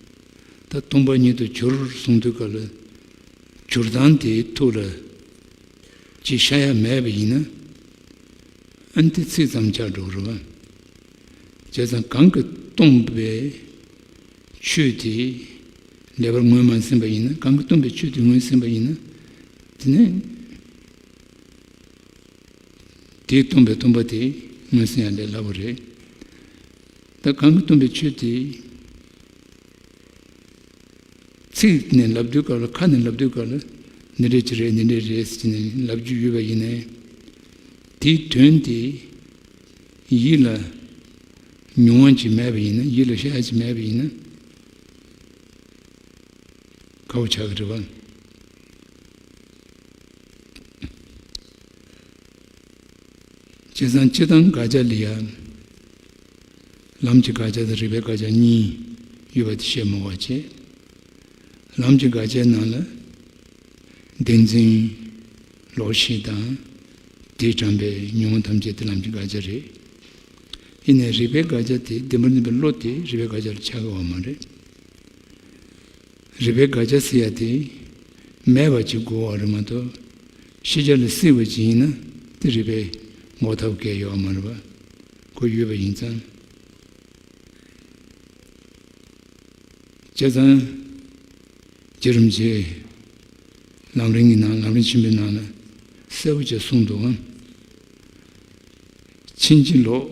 ད་སྟོང་པ་ཉིད་དུ་གྱུར་གསུང་དུས་སྐབས་ལ། གྱུར་སྟངས་དེའི་ཐོག་ལ་ཅིག་ཤ་ཡ་མེད་པ་ཡིན་ན། ཨ་ནི་དེ་ཚིག་ཙམ་ཆགས་འགྲོ་གི་རེད་བ། བྱས་ཙང་གང་གིས་སྟོང་པའི་ཆོས་དེ་ལེགས་པར་ངོས་མ་ཟིན་པ་ཡིན་ན། གང་གིས་སྟོང་པའི་ཆོས་དེ་ངོས་ཟིན་པ་ཡིན་ན། དེ་ནས་དེས་སྟོང་པའི་སྟོང་པ་དེ་ངོས་ཟིན་ཡ་ལས་སླ་པོ་རེད། ད་གང་གིས་སྟོང་པའི་ཆོས་དེ། ཚིག་ནས་ལབ་དུས་སྐབས་ལ། ཁ་ནས་ལབ་དུས་སྐབས་ལ། འདི་འདྲ་ཅིག་རེད། འདི་འདྲ་རེད་ཟེར་ནས་ལབ་རྒྱུ་ཡོད་པ་ཡིན་ནའི། དེའི་དོན་དེ་ཡིད་ལ་མྱོང་བ་ཅིག་མེད་པ་ཡིན་ན། ཡིད་ལ་ཤར་ཡ་ཅིག་མེད་པ་ཡིན་ན། ཁག་པོ་ཆགས་ཀྱི་རེད་བ། བྱས་ཙང་སྤྱིར་བཏང་དགག་བྱ་ལ་ཡ། ལམ་གྱི་དགག་བྱ་དང་རིགས་པའི་དགག་བྱ་གཉིས་ཡོད་པ་དེ་བཤད་མ་དགོས་པ་བྱས། ལམ་གྱི་དགག་བྱའི་ནང་ལ། བདེན་འཛིན་ལོག་ཤེས་དང་། དེས་དྲངས་པའི་ཉོན་མོངས་ཐམས་ཅད་དེ་ལམ་གྱི་དགག་བྱ་རེད། ཡིན་ནའི་རིགས་པའི་དགག་བྱ་དེ། བདེན་པར་འཛིན་པའི་བློ་དེ་རིགས་པའི་དགག་བྱ་ལ་ཆགས་ཀྱི་ཡོད་མ་རེད། རིགས་པའི་དགག་བྱ་ཟེར་ཡ་དེ་མེད་པ་ཅིག་དགོས་པ་རེད་མ་གཏོགས། ཤེས་བྱ་ལ་སྲིད་པ་ཅིག་ཡིན་ན་དེ་རིགས་པས་འགོག་ཐབས་གང་ཡང་ཡོད་མ་རེད་པ། ཁོ་ཡོད་པ་ཡིན་ཙང་། བྱས་ཙང་རྗེ་རིན་པོ་ཆེས་ལམ་རིམ་གྱི་ནང་། ལམ་རིམ་ཆེན་པོའི་ནང་ལ་གསལ་པོ་བྱས་གསུངས་འདུག་གམ། ཕྱིན་ཅི་ལོག་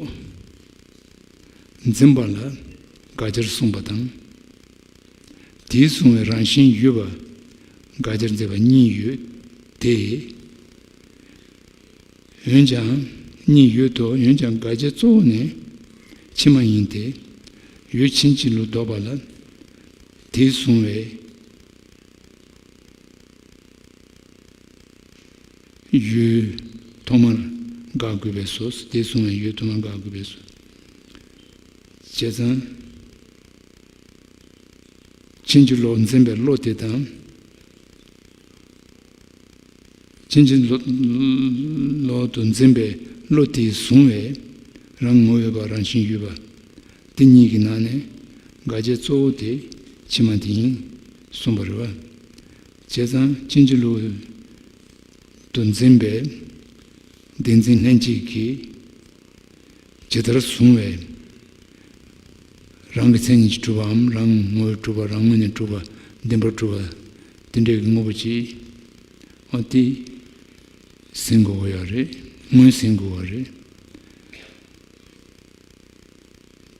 འཛིན་པ་ལ་དགག་བྱར་གསུངས་པ་དང་། དེས་གསུངས་པའི་རང་བཞིན་ཡོད་པ་དགག་བྱར་མཛད་པ་གཉིས་ཡོད་དེ། འོན་ཀྱང་། གཉིས་ཡོད་དོ། འོན་ཀྱང་དགག་བྱའི་གཙོ་བོ་ནི་ཕྱི་མ་ཡིན་ཏེ། ཡུལ་ཕྱིན་ཅི་ལོག་ལྡོག་པ་ལ་དེས་གསུངས་པའི་ཡུལ་ཐོག་མར་དགག་དགོས་པས་སོ། དེས་གསུངས་པའི་ཡུལ་ཐོག་མར་དགག་དགོས་པས་སོ། བྱས་ཙང་། ཕྱིན་ཅི་ལོག་འཛིན་པའི་བློ་དེ་དང་། ཕྱིན་ཅི་ལོག་ལོག་ཏུ་འཛིན་པའི་བློ་དེས་བཟུང་བའི་རང་ངོ་བོས་པ་རང་བཞིན་ཡོད་པ། དེ་གཉིས་ཀྱི་ནང་ནས་དགག་བྱའི་གཙོ་བོ་དེ་ཕྱི་མ་དེ་ཡིན་གསུངས་པ་རེད་བ། བྱས་ཙང་ཕྱིན་ཅི་ལོག་ཏུ་འཛིན་པའི་བདེན་འཛིན་ལྷན་སྐྱེས་ཀྱིས། ཇི་ལྟར་བཟུང་བའི་རང་གི་མཚན་ཉིད་ཀྱིས་གྲུབ་པའམ། རང་ངོ་བོས་གྲུབ་པ། རང་ངོས་ནས་གྲུབ་པ། བདེན་པར་གྲུབ་པ། དེ་འདྲའི་དངོས་པོ་ཅིག་འོ་དེ་ཟིན་དགོས་པ་ཡོད་རེད། ངོས་ཟིན་དགོས་པ་རེད།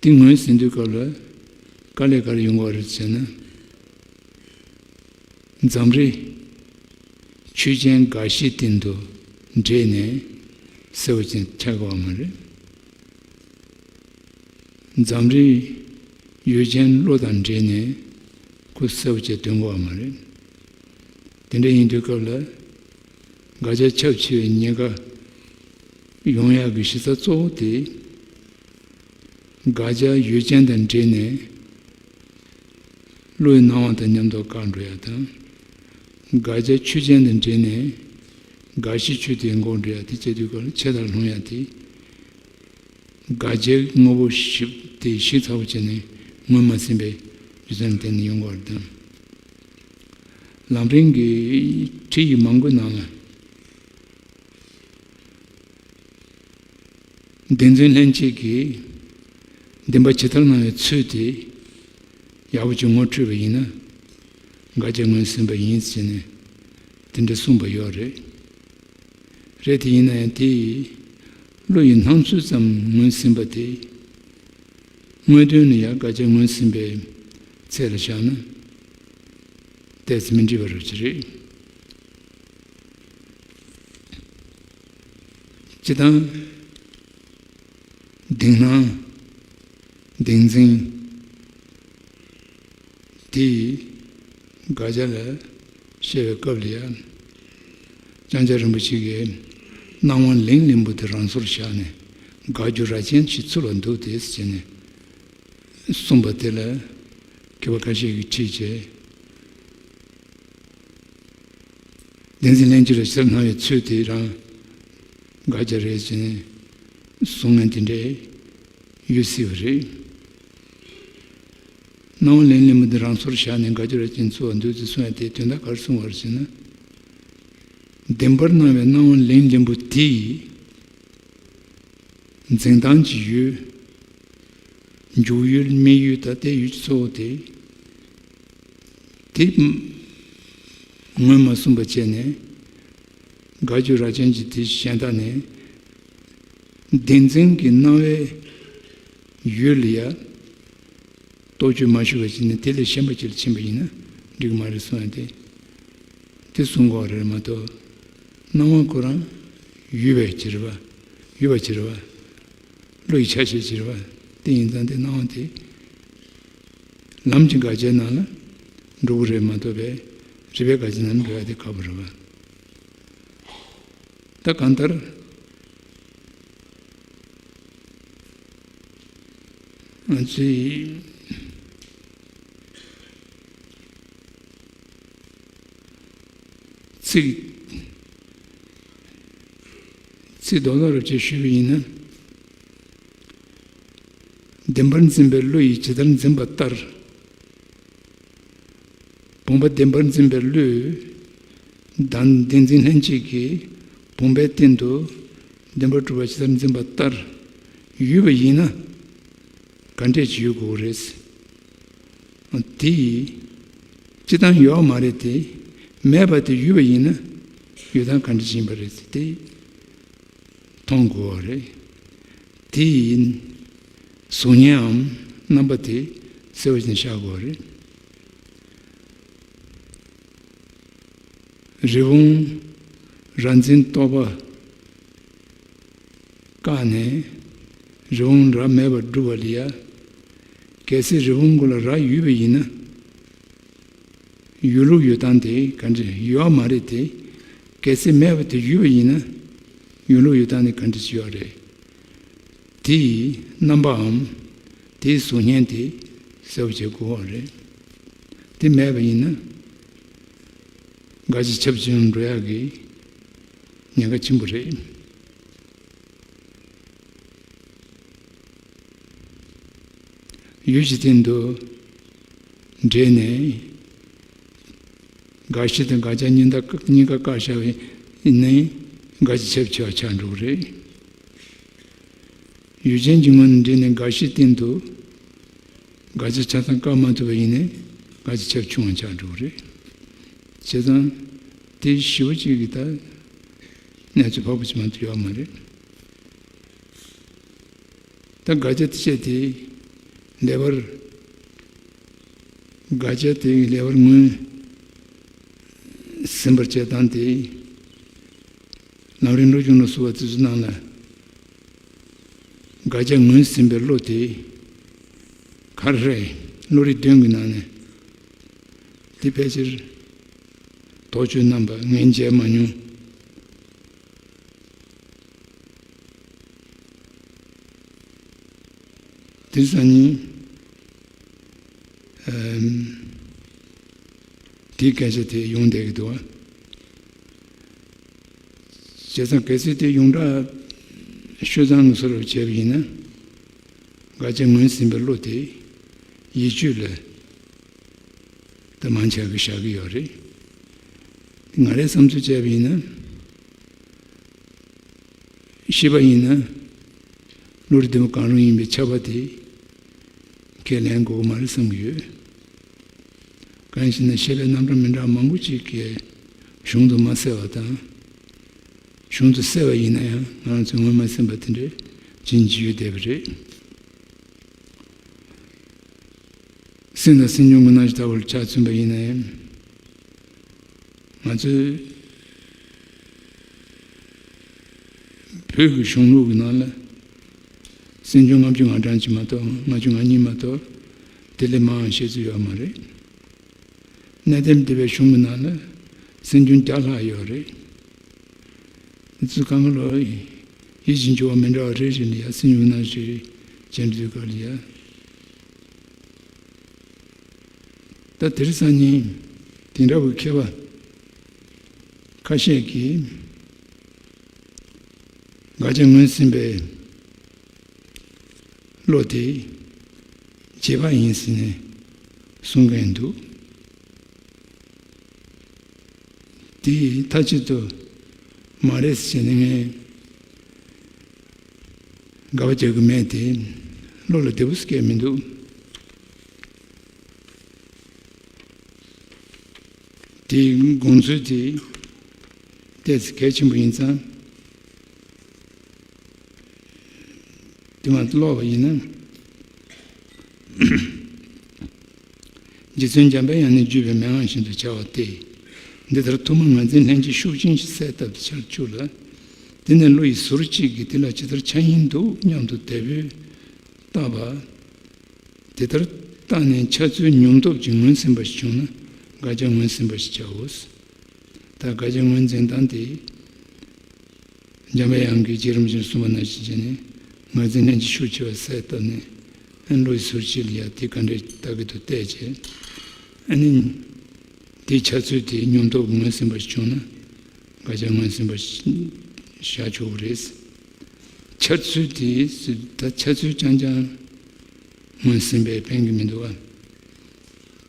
དེ་ངོས་ཟིན་དུས་སྐབས་ལ་དཀའ་ལས་ག་རེ་ཡོང་གི་ཡོད་རེད་ཟེར་ན། འཛམ་རིག་ཆོས་ཅན་དགག་གཞི་སྟེང་དུ་འདྲེས་ནས་གསལ་པོ་ཅིག་ཆགས་ཀྱི་ཡོད་མ་རེད། འཛམ་རིག་ཡུལ་ཅན་བློ་དང་འདྲེས་ནས་ཁོ་གསལ་པོ་ཅིག་སྟོན་གྱི་ཡོད་མ་རེད། དེ་འདྲ་ཡིན་དུས་སྐབས་ལ་དགག་བྱ་ཁྱབ་ཆེ་བའི་ཉེན་ཁ་ཡོང་ཡག་གི་གཞི་རྩ་གཙོ་བོ་དེ། དགག་བྱ་ཡུལ་ཅན་དང་འདྲེས་ནས་བློའི་སྣང་བ་དང་མཉམ་དུ་བཀག་འགྲོ་ཡ་དང་། དགག་བྱ་ཆོས་ཅན་དང་འདྲེས་ནས་དགག་གཞི་ཆོས་དེ་འགོག་འགྲོ་ཡ་དེ་བྱེད་དུས་སྐབས་ལ་ཆད་མཐར་ལྷུང་ཡ་དེ། དགག་བྱའི་དངོས་པོ་ཞིབ་དེ་ཞིབ་ཚགས་པོ་བྱས་ནས་ངོས་མ་ཟིན་པའི་རྒྱུ་མཚན་ལ་བརྟེན་ནས་ཡོང་གི་ཡོད་རེད་དམ། ལམ་རིམ་གྱི་ཁྲིད་ཡིག་མང་པོའི་ནང་ལ། བདེན་འཛིན་ལྷན་སྐྱེས་ཀྱིས་བདེན་པ་ཇི་ལྟར་སྣང་བའི་ཚུལ་དེ་ཡག་པོ་ཅིག་ངོ་འཕྲོད་པ་ཡིན་ན། དགག་བྱ་ངོས་ཟིན་པ་ཡིན་ཟེར་ནས་དེ་འདྲ་གསུངས་པ་ཡོད་རེད། རེད་དེ། ཡིན་ན་ཡང་དེ་བློ་ཡི་སྣང་ཚུལ་ཙམ་ངོས་ཟིན་པ་དེ། དངོས་དོན་ལ་ཡང་དགག་བྱ་ངོས་ཟིན་པའི་ཚད་ལ་བཞག་ན་ཏོག་ཙམ་མི་འགྲིག་པ་རེད་ཅེས་རེད། སྤྱིར་བཏང་། བདེན་སྣང་། བདེན་འཛིན། དེ་ཡི་དགག་བྱ་ལ་བཤད་པའི་སྐབས་ལ་ཡང་། ལྕང་སྐྱ་རིན་པོ་ཆེ་གིས་སྣང་བ་ལིང་ལིང་པོ་དེ་རང་སོར་བཞག་ནས་ དགག་རྒྱུ་རྭ་ཅན་ཞིག་ཚུར་ལ་འདུག་སྟེ་ཟེར་ནས་གསུངས་པ་དེ་ལ་མཁས་པ་ཁ་ཤས་ཀྱིས་ཁྲིད་བྱས། བདེན་འཛིན་ལྷན་སྐྱེས་ལ་ཕྱིར་སྣང་བའི་ཚུལ་དེ་རང་དགག་བྱ་རེད་ཟེར་ནས་གསུང་མཁན་དེ་འདྲ་ཡོད་སྲིད་པ་རེད། སྣང་བ་ལན་གླེན་པོ་འདི་རང་སོར་བཞག་ནས་དགག་བྱ་རྭ་ཅན་ཚུར་ལ་འདུག་སྟེ་གསུངས་ཡ་དེ་དོན་དག་ག་རེ་གསུངས་པ་རེད་ཟེར་ན། བདེན་པར་སྣང་བའི་སྣང་བ་ལན་གླེན་པོ་དེ་ཡིས། འཛིན་སྟངས་ཀྱི་ཡུལ། འཇུག་ཡུལ་དམིགས་ཡུལ་ད་ལྟའི་ཡུལ་གྱི་གཙོ་བོ་དེ། དེ་ངོས་མ་ཟིན་པ་བྱས་ནས། དགག་རྒྱུ་རྭ་ཅན་གྱི་དེ་གཞན་དག་ནས། བདེན་འཛིན་གྱི་སྣང་བའི་ཡུལ་ལ་ཡ། རྟོག་དཔྱོད་མ་ཞུགས་པ་ཞིག་ནས་དེ་ལས་གཞན་པ་ཅིག་ལ་ཕྱིན་པ་ཡིན་ན་འགྲིག་གི་མ་རེད་གསུངས་ཡ་དེ། དེ་གསུང་དགོས་རེད་མ་གཏོགས། སྣང་བ་ཁོ་རང་ཡུལ་བའི་ཕྱིར་བ། ཡུལ་བ་ཕྱིར་བ། བློ་ཡི་ཆ་ཤས་ཕྱིར་བ། དེ་ཡིན་ཙང་དེ་སྣང་བ་དེ། ལམ་གྱི་དགག་བྱའི་ནང་ལ་འགྲོ་གི་རེད་མ་གཏོགས་པའི་རིགས་པའི་དགག་བྱའི་ནང་ལ་འགྲོ་ཡ་དེ་ཁག་པོ་རེད་བ། ད་གང་ལྟར། ང་ཚོས་ཚིག་ཚིག་རྡོག་རྡོག་རེ་བྱས་ཞུས་པ་ཡིན་ན། བདེན་པར་འཛིན་པའི་བློ་ཡིས་ཇི་ལྟར་འཛིན་པ་ལྟར། བུམ་པ་བདེན་པར་འཛིན་པའི་བློས་བདེན་བདེན་འཛིན་ལྷན་སྐྱེས་ཀྱིས་བུམ་པའི་སྟེང་དུ་བདེན་པར་གྲུབ་པ་ཇི་ལྟར་འཛིན་པ་ལྟར་ཡོད་པ་ཡིན་ན། ག་འདྲས་ཅིག་ཡོད་དགོས་རེད། དེ་ཡིས་སྤྱིར་བཏང་ཡོད་མ་རེད་དེ། མེད་པ་དེ་ཡོད་པ་ཡིན་ན་ཡོད་སྟངས་ག་འདྲ་ཅིག་ཡིན་པ་རེད་དེ་མཐོང་དགོས་པ་རེད། དེ་ཡིས་གཟུགས་བརྙནའམ་རྣམ་པ་དེ་གསལ་པོ་ཞིག་ཤར་དགོས་པ་རེད། རི་བོང་རྭ་འཛིན་རྟོག་པ་བཀག་ནས་རི་བོང་རྭ་མེད་པར་སྒྲུབ་པ་ལ་ཡ། གལ་སྲིད་རི་བོང་ཁོ་ལ་རྭ་ཡོད་པ་ཡིན་ན། ཡོད་ལུགས་ཡོད་སྟངས་དེ་ག་འདྲ་ཡོད་མ་རེད་དེ། གལ་སྲིད་མེད་པ་དེ་ཡོད་པ་ཡིན་ན། ཡོད་ལུགས་ཡོད་སྟངས་དེ་ག་འདྲ་ཞིག་ཡོད་རེད། དེའི་རྣམ་པའམ། དེའི་གཟུགས་བརྙན་དེ་གསལ་པོ་བྱེད་དགོས་པ་རེད། དེ་མེད་པ་ཡིན་ན། དགག་བྱ་ཁྱབ་ཆེན་འགྲོ་ཡག་གི་ཉེན་ཁ་ཆེན་པོ་རེད། ཡུལ་གྱི་སྟེང་དུ་འདྲེས་ནས། དགག་གཞི་དང་དགག་བྱ་གཉིས་ཀ་གཉིས་ཀ་བཀག་བཞག་པ་ཡིན་ན་དགག་བྱ་ཁྱབ་ཆེ་བ་ཆགས་འགྲོ་གི་རེད། ཡུལ་ཅན་གྱི་ངོས་ནས་འདྲེས་ནས་དགག་གཞིའི་སྟེང་དུ་དགག་བྱ་ཆ་ཚང་བཀག་མ་ཐུབ་པ་ཡིན་ན་དགག་བྱ་ཁྱབ་ཆུང་བ་ཆགས་འགྲོ་གི་རེད། བྱས་ཙང་དེ་ཞེ་པོ་ཅིག་གི་ད་གནས་ཚུལ་ཕལ་པོ་ཅིག་མ་གཏོགས་ཡོད་མ་རེད། ད་དགག་བྱ་དེ་བཤད་དེ་ལེགས་པར། དགག་བྱ་དེ་ལེགས་པར་ངོས་ཟིན་པར་བྱེད་སྟངས་དེ། ལམ་རིམ་བློ་སྦྱོང་ལ་སོགས་པ་དེ་ཚོའི་ནང་ལ། དགག་བྱ་ངོས་ཟིན་པའི་བློ་དེ། ག་རེ་རེད། བློ་རིག་བདུན་གྱི་ནང་ནས། དེ་ཕལ་ཆེར། དོགས་གཅོད་རྣམ་པ་ངས་མཇལ་མ་མྱོང་། དེ་སང་ཉིན། ཨམ། དེའི་སྐད་ཆ་དེ་ཡོང་བསྡད་ཀྱི་འདུག་བ། བྱས་ཙང་གལ་སྲིད་དེ་ཡོངས་གྲགས་ཤོད་སྟངས་ཀྱི་བཟོ་འདྲ་བྱས་པ་ཡིན་ན། དགག་བྱ་ངོས་ཟིན་པའི་བློ་དེ་ཡིད་དཔྱོད་ལ་ད་མང་ཆེ་གིས་བཞག་གི་ཡོད་རེད། ང་རའི་བསམ་ཚུལ་བྱས་པ་ཡིན་ན། ཤེས་པ་ཡིན་ན། བློ་རིག་བདུན་པོ་གང་རུང་ཡིན་པའི་ཁྱབ་པ་དེ་ཁས་ལེན་དགོས་ཀྱི་མ་རེད་བསམ་གྱི་ཡོད། གང་ཡིན་ཞེ་ན་ཤེས་པའི་རྣམ་གྲངས་མི་འདྲ་བ་མང་པོ་ཅིག་གིས་གཞུང་དུ་མ་གསལ་བ་དང་། གཞུང་དུ་གསལ་བ་ཡིན་ན་ཡང་ང་རང་ཚོས་ངོས་མ་ཟིན་པ་དེ་འདྲ་ཅིག་ཡོད་བསྡད་པ་རེད། སེམས་དང་སེམས་བྱུང་གི་རྣམ་གཞག་ལྟ་བུར་ཆ་མཚོན་པ་ཡིན་ན་ཡང་། ང་ཚོའི་བོད་ཀྱི་གཞུང་ལུགས་ཀྱི་ནང་ལ་སེམས་བྱུང་ལྔ་བཅུ་ང་གྲངས་ཅིག་མ་གཏོགས། ལྔ་བཅུ་ང་གཉིས་མ་གཏོགས་དེ་ལས་མང་བ་བཤད་ཚུལ་ཡོད་མ་རེད། གནས་བརྟན་སྡེ་པའི་གཞུང་གི་ནང་ལ་སེམས་བྱུང་བརྒྱ་ལྷག་ཡོད་རེད། འདི་ཚོ་གང་ག་ལོ་ཡིན་ ཡིད་ཀྱི་འགྱུར་བ་མི་འདྲ་བ་རེ་རེ་ལ་ཡ་སེམས་ཡོད་ན་ཞེས་བྱས་འདུག་ག་ལ་ཡ། ད་དེར་སང་ཉིན་དེ་འདྲ་བའི་མཁས་པ་ཁ་ཤས་ཀྱིས་དགག་བྱ་ངོས་ཟིན་པའི་བློ་དེ་རྗེས་དཔག་ཡིན་ཟེར་ནས་གསུང་མཁན་འདུག་དེ་མཐའ་གཅིག་ཏུ་མ་རེད་ཟེར་ནས་ངས་དགག་པ་རྒྱག་གི་མེད་དེ། བློ་ལ་བདེ་པོ་སྐྱེ་མི་འདུག་དེའི་དགོངས་ཚུལ་དེ་ཏོག་ཙམ་གལ་ཆེན་པོ་ཡིན་ཙང་། དེ་མ་ཀློག་པ་ཡིན་ན། རྗེ་བཙུན་འཇམ་པའི་དབྱངས་ནི་བརྒྱུད་པའི་མན་ངག་བཞིན་དུ་བྱ་བ་སྟེ། འདི་ལྟར་ཐོག་མར་ངར་འཛིན་ལྷན་ཅིག་ཤུགས་ཅན་གྱི་སས་བཏབ་སྟེ་འཆར་བཅུག་ལ། དེ་ནས་བློ་ཡི་ཟུར་གཅིག་གིས་དེ་ལ་ཇི་ལྟར་འཆར་ཡིན་འདུག་སྙམ་དུ་དལ་བུས་བལྟ་བ། དེ་ལྟར་བལྟས་ནས་འཆར་ཚུལ་སྙོམས་སྟོབས་ཀྱིས་ངོས་ཟིན་པ་ཞིག་བྱུང་ན་དགག་བྱ་ངོས་ཟིན་པ་ཞེས་བྱའོ། ད་དགག་བྱ་ངོས་འཛིན་སྟངས་དེ། འཇམ་པའི་དབྱངས་ཀྱིས་རྗེ་རིན་པོ་ཆེར་གསུངས་པ་ནང་བཞིན་བྱས་ནས་ངར་འཛིན་ལྷན་ཅིག་ཤུགས་ཆེ་བ་སས་བཏབ་ནས་ཨ་ནི་བློ་ཡི་ཟུར་གཅིག་ལ་ཡ་དེ་ག་འདྲས་ལྟ་གི་འདུག་བལྟས་བྱས། ཨ་ནི་དེའི་འཆར་ཚུལ་དེ་སྙོམས་སྟོབས་ངོས་ཟིན་པ་ཞིག་བྱུང་ན་དགག་བྱ་ངོས་ཟིན་པ་ཞིག་བཞག་ཆོག་གི་རེད། འཆར་ཚུལ་དེ་ད་འཆར་ཚུལ་རྐྱང་རྐྱང་ངོས་ཟིན་པས་ཕན་གྱི་མི་འདུག་ག་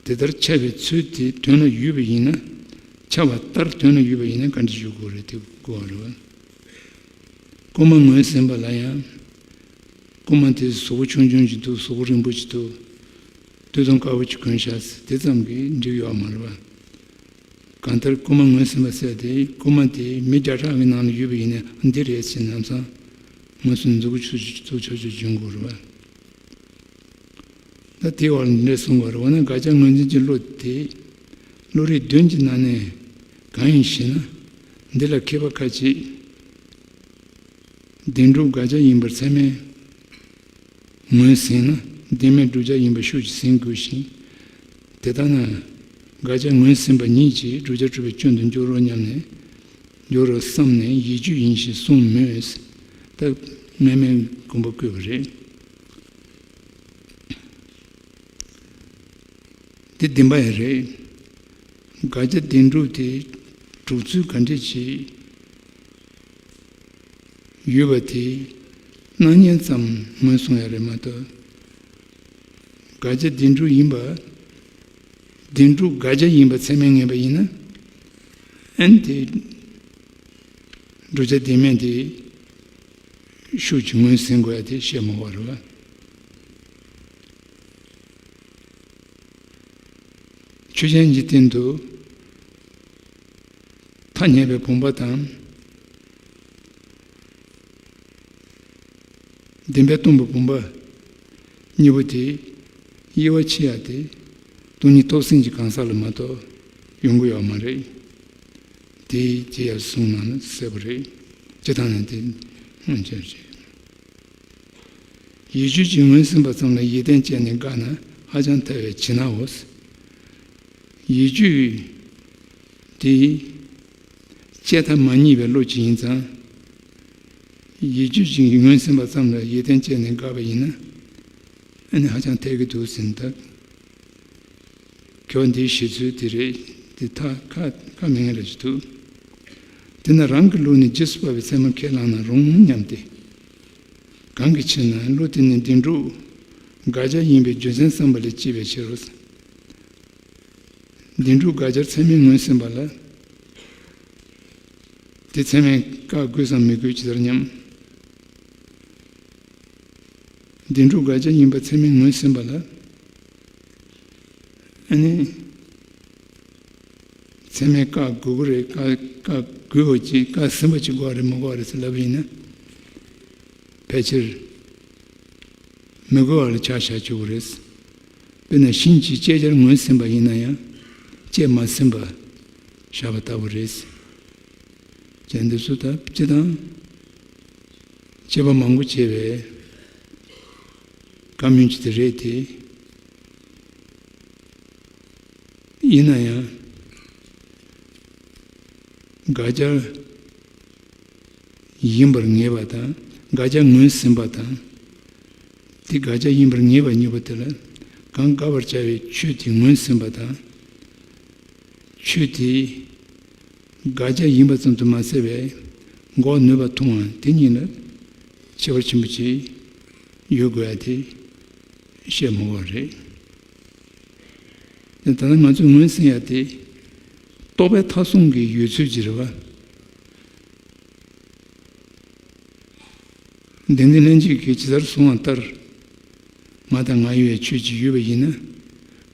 དེ་ལྟར་འཆར་བའི་ཚུལ་དེ་དོན་ལ་ཡོད་པ་ཡིན་ན། འཆར་བ་ལྟར་དོན་ལ་ཡོད་པ་ཡིན་ན་ག་འདྲ་ཞུ་དགོས་རེད། དེ་དགོས་པ་རེད་བ། རྐུན་མ་ངོས་ཟིན་པ་ལ་ཡང་། རྐུན་མ་དེ་གཟུགས་པོ་ཆུང་ཆུང་ཞིག་འདུག་གཟུགས་པོ་རིང་པོ་ཞིག་འདུག་སྟོད་ཐུང་དཀར་པོ་ཅིག་གོན་ཤག་ཟེར་དེ་ཙམ་གྱིས་འགྲིག་ཡོད་མ་རེད་བ། གང་ལྟར་རྐུན་མ་ངོས་ཟིན་པ་ཟེར་དེ་རྐུན་མ་དེ་མི་བརྒྱ་ཕྲག་གི་ནང་ལ་ཡོད་པ་ཡིན་ན་འདི་རེད་ཟེར་ནས་ལམ་སང་ངོས་ཟིན་མཛུབ་གུ་ཆུ་ཆུ་ཆུ་ཆུ་ཆུ་འཇོན་དགོས་རེད་བ། ད་དེའི་བར་ལ་འདི་འདྲ་གསུངས་པ་རེད། འོ་ན་དགག་བྱ་ངོས་འཛིན་གྱི་བློ་དེ་བློ་རིག་བདུན་གྱི་ནང་ནས་གང་ཡིན་ཞེ་ན། འདི་ལ་མཁས་པ་ཁ་ཅིག་བདེན་གྲུབ་དགག་བྱ་ཡིན་པར་ཚད་མས་ངོས་ཟིན་ན་བདེན་མེད་བསྒྲུབ་བྱ་ཡིན་པ་ཤུགས་ཀྱིས་ཟིན་དགོས་ཤིང་། དེ་ལྟ་ན་དགག་བྱ་ངོས་ཟིན་པ་ཉིད་ཀྱིས་བསྒྲུབ་བྱ་གྲུབ་པའི་སྐྱོན་དུ་འགྱུར་རོ་སྙམ་ནས། འགྱུར་རོ་བསམས་ནས་ཡིད་དཔྱོད་ཡིན་ཞེས་གསུངས་མོད། ད་ངས་མའི་དགོངས་པ་བཀོད་པ་རེད། འདི་བདེན་པ་ཡང་རེད། དགག་བྱ་བདེན་གྲུབ་དེ་གྲུབ་ཚུལ་ག་འདྲས་ཅིག་ཡོད་པ་དེ་སྣང་བརྙན་ཙམ་ངོས་བཟུང་ཡ་རེད་མ་གཏོགས། དགག་བྱ་བདེན་གྲུབ་ཡིན་པ། བདེན་གྲུབ་དགག་བྱ་ཡིན་པ་ཚད་མས་ངེས་པ་ཡིན་ན། ཨན་དེ་བསྒྲུབ་བྱ་བདེན་མེད་དེ་ཤུགས་ཀྱིས་ངོས་ཟིན་དགོས་ཡ་དེ་བཤད་མ་དགོས་རེད་བ། ཆོས་ཅན་གྱི་སྟེང་དུ་ཐ་སྙད་པའི་བུམ་པ་དང་། བདེན་པས་སྟོང་པའི་བུམ་པ་གཉིས་པོ་དེ་དབྱེ་བ་ཕྱེ་ཡ་དེ་སྟོང་ཉིད་སྟོབས་ཟིན་གྱི་གང་ཟག་ལ་མ་གཏོགས་ཡོང་གི་ཡོད་མ་རེད། དེ་རྗེ་ཡབ་གསུངས་ན་ནི་གསལ་པོ་རེད། སྤྱིར་བཏང་ནས་དེ་མངོན་གྱུར་རེད། ཡིད་དཔྱོད་ཀྱིས་ངོས་ཟིན་པ་ཙམ་ལ་ཡིད་བརྟན་བཅས་ནས་དགག་ན་ཧ་ཅང་ཐལ་བའི་ཕྱིར་ནའོ། ཡིད་དཔྱོད་དེ་བཅད་ཐབས་མ་རྙེད་པའི་བློ་ཅིག་ཡིན་ཙང་། ཡིད་དཔྱོད་ཀྱིས་ངོས་ཟིན་པ་ཙམ་ལ་ཡིད་བརྟན་བཅས་ནས་དགག་པ་ཡིན་ན། ཨ་ནི་ཧ་ཅང་ཐལ་གྱི་འདུག་ཟེར་ན་ད། ཁྱོད་འདིའི་བཤད་ཚུལ་དེ་རེད། དེ་ཐག་ཁ་ཁ་མི་ངན་ར་ཞིག་འདུག་དེས་ན་རང་གི་ལུགས་ནི་རྗེས་སུ་དཔག་པའི་ཚད་མར་ཁས་བླངས་ན་རུང་སྙམ་སྟེ། གང་གི་ཕྱིར་ན་བློ་དེ་ནི་བདེན་གྲུབ་དགག་བྱ་ཡིན་པའི་རྒྱུ་མཚན་བསམ་པ་ལས་སྐྱེས་པའི་ཕྱིར་རོ། བདེན་གྲུབ་དགག་བྱར་ཚད་མས་ངོས་ཟིན་པ་ལ། དེ་ཚད་མས་བཀག་དགོས་སམ་མི་དགོས་ཇི་ལྟར་སྙམ། བདེན་གྲུབ་དགག་བྱ་ཡིན་པ་ཚད་མས་ངོས་ཟིན་པ་ལ། ཨ་ནི། ཚད་མས་བཀག་དགོས་ཀྱི་རེད། བཀག་བཀག་དགོས་པ་ཅིག་བཀག་ཟིན་པ་ཅིག་དགོས་པ་རེད་མི་དགོས་པ་རེད་ཟེར་ལབ་པ་ཡིན་ན། ཕལ་ཆེར་མི་དགོས་པ་ལ་ཆ་བཞག་ཆོག་གི་རེད། དཔེར་ན་ཤིང་གཅིག་བཅད་རྒྱར་ངོས་ཟིན་པ་ཡིན་ན་ཡང་བཅད་མ་ཟིན་པ་བཞག་པ་ལྟ་བུ་རེད། ཅན་འདི་ཚོ་ད་སྤྱི་དང་བཅད་པ་མང་པོ་བྱས་པའི་བཀའ་མོལ་གྱི་དེ་རེད་དེ། ཡིན་ན་ཡང་དགག་བྱ་ཡིན་པར་ངེས་པ་དང་ དགག་བྱ་ངོས་ཟིན་པ་དང་། དེ་དགག་བྱ་ཡིན་པར་ངེས་པ་གཉིས་པོ་དེ་ལ་གང་དགག་པར་བྱ་བའི་ཆོས་དེ་ངོས་ཟིན་པ་དང་། ཆོས་དེ་དགག་བྱ་ཡིན་པ་ཙམ་དུ་མ་ཟད་པའི་འགོག་ནུས་པ་མཐོང་བ་དེ་གཉིས་ལ་ཁྱད་པར་ཆེན་པོ་ཅིག་ཡོད་དགོས་ཡ་དེ་བཤད་མི་དགོས་པ་རེད། དེ་ད་ལྟ་ང་ཚོས་ངོས་ཟིན་ཡ་དེ་རྟོག་པའི་མཐའ་བཟུང་གི་ཡོད་ཚུལ་གྱི་རེད་བ། དེ་འདི་ལྷན་ཅིག་གིས་ཇི་ལྟར་གསུངས་པ་ལྟར། ང་དང་ང་ཡོད་པའི་ཆོས་ཅིག་ཡོད་པ་ཡིན་ན།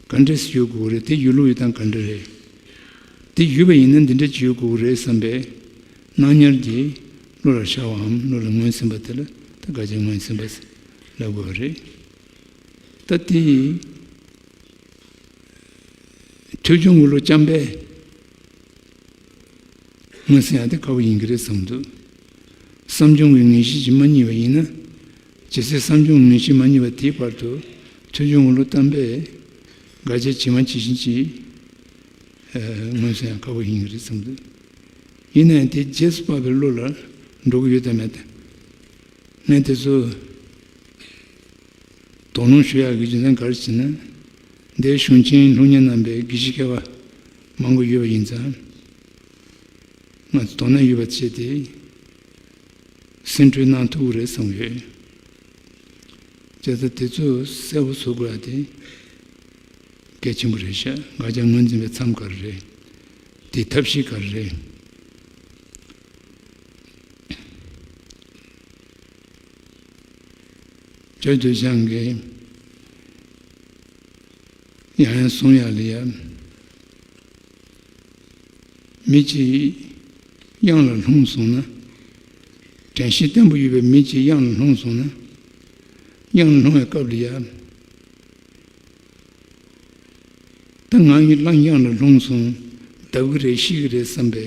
ག་འདྲས་ཡོད་དགོས་རེད། དེ་ཡོད་ལུགས་ཡོད་སྟངས་ག་འདྲ་རེད། དེ་ཡོད་པ་ཡིན་ན་འདི་འདྲས་ཅིག་ཡོད་དགོས་རེད་བསམ་པའི་སྣང་ཉར་དེ་བློ་ལ་ཤར་བའམ་བློ་ལ་ངོས་ཟིན་པ་དེ་ལ་ད་དགག་བྱ་ངོས་ཟིན་པ་ལབ་དགོས་པ་རེད། ད་དེ་ཐོས་བྱུང་གི་བློ་རྐྱང་པས་ངོས་ཟིན་ཡ་དེ་དཀའ་བོ་ཡིན་གྱི་རེད་བསམ་འདུག་བསམ་བྱུང་གི་ངེས་ཤེས་ཀྱིས་མ་རྙེད་པ་ཡིན་ན། ཇི་སྲིད་བསམ་བྱུང་གི་ངེས་ཤེས་མ་རྙེད་པ་དེའི་བར་དུ་ཐོས་བྱུང་གི་བློ་གཏན་པས་དགག་བྱ་ཇི་མ་ཇི་བཞིན་གྱིས་ངོས་ཟིན་ཡ་དཀའ་བོ་ཡིན་གྱི་རེད་བསམ་འདུག་ཡིན་ནའང་དེ་རྗེས་སུ་དཔག་པའི་བློ་ལ་འགྲོ་གི་ཡོད་དམ་མེད་དམ། ངས་དེ་ཚོ་དོགས་སློང་ཞུ་ཡག་གི་རྒྱུ་མཚན་ག་རེ་ཟེར་ན། འདིར་གཞུང་ཆེན་སློབ་གཉེར་གནང་པའི་དགེ་བཤེས་མཁས་པ་མང་པོ་ཡོད་པ་ཡིན་ཙང་། ང་ཚོ་དོ་སྣང་ཡོད་པ་བྱས་ཏེ་སེམས་ཁྲལ་གནང་ཐུབ་ཀྱི་རེད་བསམ་ཡོད། བྱས་ཙང་དེ་ཚོ་གསལ་པོ་བཟོ་དགོས་ཡ་དེ་གལ་ཆེན་པོ་རེད་ཤག་དགག་བྱ་ངོས་འཛིན་པའི་མཚམས་ག་རེ་རེད། དེའི་ཐབས་ཤེས་ག་རེ་རེད། ཇོ་ཇོ་ཞང་གིས་ཡང་ཡང་གསུང་ཡག་ལ་ཡ། མི་གཅིག་གཡང་ལ་ལྷུང་སོང་ན། དྲན་ཤེས་བརྟན་པོ་ཡོད་པའི་མི་གཅིག་གཡང་ལ་ལྷུང་སོང་ན། གཡང་ལ་ལྷུང་བའི་སྐབས་ལ་ཡ། ད་ང་ཡི་གླང་གཡང་ལ་ལྷུང་སོང་། བརྡབ་ཀྱི་རེད། ཤི་གི་རེད་བསམ་པའི་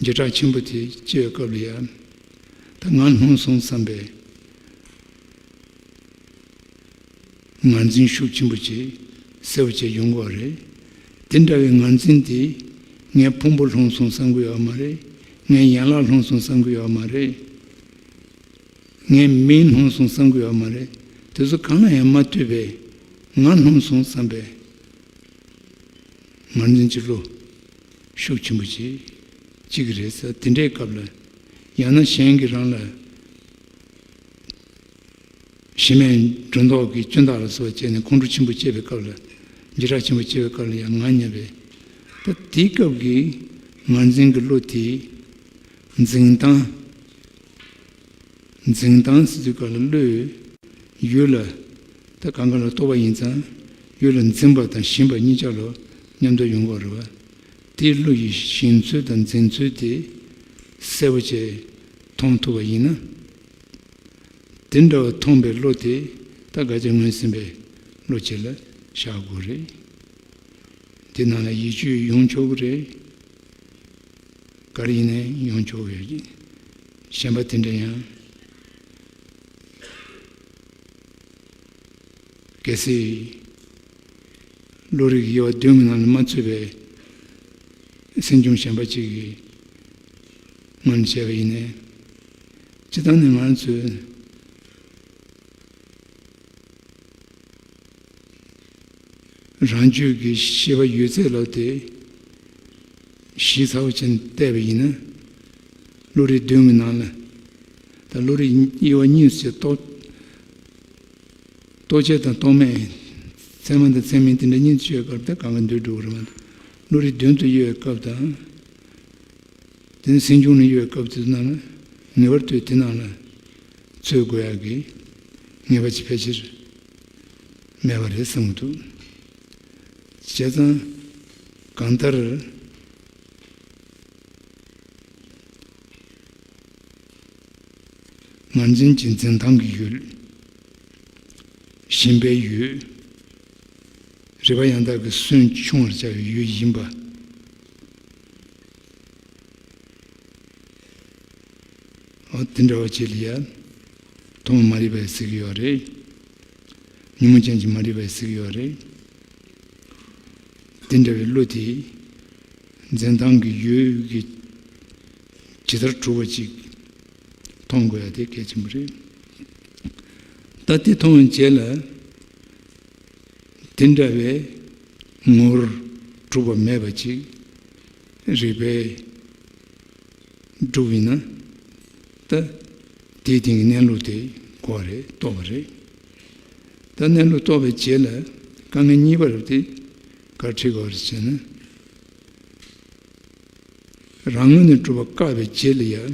འཇིགས་སྐྲག་ཆེན་པོ་དེ་སྐྱེ་བའི་སྐབས་ལ་ཡ། ད་ང་ལྷུང་སོང་བསམ་པའི་ངར་འཛིན་ཤུགས་ཆེན་པོ་ཅིག་གསལ་པོ་བྱས་ཡོང་གི་ཡོད་རེད། དེ་འདྲ་བའི་ངར་འཛིན་དེ་ངའི་ཕུང་པོ་ལྷུང་སོང་བསམ་གི་ཡོད་མ་རེད། ངའི་ཡན་ལག་ལྷུང་སོང་བསམ་གི་ཡོད་མ་རེད། ངའི་མིག་ལྷུང་སོང་བསམ་གི་ཡོད་མ་རེད། དེ་ཚོ་གང་ལ་ཡང་མ་ལྟོས་པའི་ང་ལྷུང་སོང་བསམ་པའི་ངར་འཛིན་གྱི་བློ་ཤུགས་ཆེན་པོ་ཅིག་སྐྱེ་གི་རེད་ཟེར། དེ་འདྲའི་སྐབས་ལ་ཡང་ན་གཞན་གྱིས་རང་ལ་གཞི་མེད་སྒྲོ་འདོགས་ཀྱི་སྐྱོན་དག་ལ་སོགས་བྱས་ནས་ཁོང་ཁྲོ་ཆེན་པོ་སྐྱེ་བའི་སྐབས་ལ། འཇིགས་སྐྲག་ཆེན་པོ་སྐྱེ་བའི་སྐབས་ལ་ཡང་ངར་སྙམ་པའི། ད་དེའི་སྐབས་ཀྱི་ངར་འཛིན་གྱི་བློ་དེ་འཛིན་སྟངས། འཛིན་སྟངས་ཟེར་དུས་སྐབས་ལ་བློས་ཡུལ་ལ་ད་གང་ག་ལ་རྟོག་པ་ཡིན་ཙང་ཡུལ་ལ་འཛིན་པ་དང་ཞེན་པ་གཉིས་ཆ་ལ་མཉམ་དུ་ཡོང་གི་རེད་བ། དེའི་བློ་ཡི་ཞེན་ཚུལ་དང་འཛིན་ཚུལ་དེ་གསལ་པོ་བྱས་མཐོང་ཐུབ་པ་ཡིན་ན། དེ་འདྲ་བ་མཐོང་པའི་བློ་དེ་ད་དགག་བྱ་ངོས་ཟིན་པའི་བློ་ཅིག་ལ་བཞག་དགོས་རེད། དེ་ནང་ལ་ཡིད་དཔྱོད་ཡོང་ཆོག་གི་རེད། ག་རེ་ཡིན་ནའི་ཡོང་ཆོག་གི་ཡོད་ཀྱི། གཞན་པ་དེ་འདྲ་ཡང་། གལ་སྲིད་བློ་རིག་དབྱེ་བ་བདུན་གྱི་ནང་ལ་མ་ཚུད་པའི་སེམས་བྱུང་གཞན་པ་ཅིག་གི་ངོས་ནས་བྱས་པ་ཡིན་ནའི། སྤྱིར་བཏང་ནས་ང་ཚོས། རང་རྒྱུད་ཀྱི་ཤེས་པ་ཡོད་ཚད་ལ་དེ་ཞིབ་ཚགས་པོ་བྱས་ནས་བལྟས་པ་ཡིན་ན། བློ་རིག་བདུན་གྱི་ནང་ལ་ད་བློ་རིག་དབྱེ་བ་གཉིས་སུ་ཕྱེ། རྟོག་རྟོག་བཅས་དང་རྟོག་མེད། ཚད་མ་དང་ཚད་མིན། དེ་འདྲ་གཉིས་སུ་ཕྱེ་བའི་སྐབས་དེ་གང་ག་འདུས་འགྲོ་གི་རེད་མ་གཏོགས། བློ་རིག་བདུན་དུ་དབྱེ་བའི་སྐབས་དང་། དེ་ནས་སེམས་བྱུང་ནས་དབྱེ་བའི་སྐབས་དེ་ནང་ལ་ངེས་པར་དུ་དེ་ནང་ལ་ཚུད་དགོས་ཡག་གི་ངེས་པ་ཅིག་ཕལ་ཆེར་མེད་པ་རེད་བསམ་གྱི་འདུག་བྱས་ཙང་གང་ལྟར་ངར་འཛིན་གྱི་འཛིན་སྟངས་ཀྱི་ཡུལ། ཞེན་པའི་ཡུལ། རིག་པ་ཡང་དག་གི་སུན་ཕྱུང་བར་བྱ་བའི་ཡུལ་ཡིན་པ། འོ་དེ་འདྲ་བ་ཅིག་ལ་ཡ། ཐོག་མ་མ་རིག་པ་ཡི་ཟེར་གྱི་ཡོད་རེད། ཉོན་མོངས་ཅན་གྱི་མ་རིག་པ་ཡི་ཟེར་གྱི་ཡོད་རེད། དེ་འདྲ་བའི་བློ་དེ་འཛིན་སྟངས་ཀྱི་ཡུལ་གྱི་ཇི་ལྟར་གྲུབ་པ་ཅིག་མཐོང་དགོས་ཡ་དེ་གལ་ཆེན་པོ་རེད། ད་དེ་མཐོང་བའི་རྗེས་ལ་དེ་འདྲ་བའི་ངོ་བོར་གྲུབ་པ་མེད་པ་ཅིག་རིགས་པས་སྒྲུབ་ཡིན་ན། ད་དེའི་སྟེང་གི་གནས་ལུགས་དེ་གོ་བ་རེད། རྟོགས་པ་རེད། ད་གནས་ལུགས་རྟོགས་པའི་རྗེས་ལ་དཀའ་ངལ་གཉིས་པ་རེད། དེ་ག་རེ་འཕྲད་དགོས་རེད་ཟེར་ན། རང་ངོས་ནས་གྲུབ་པ་བཀག་པའི་རྗེས་ལ་ཡང་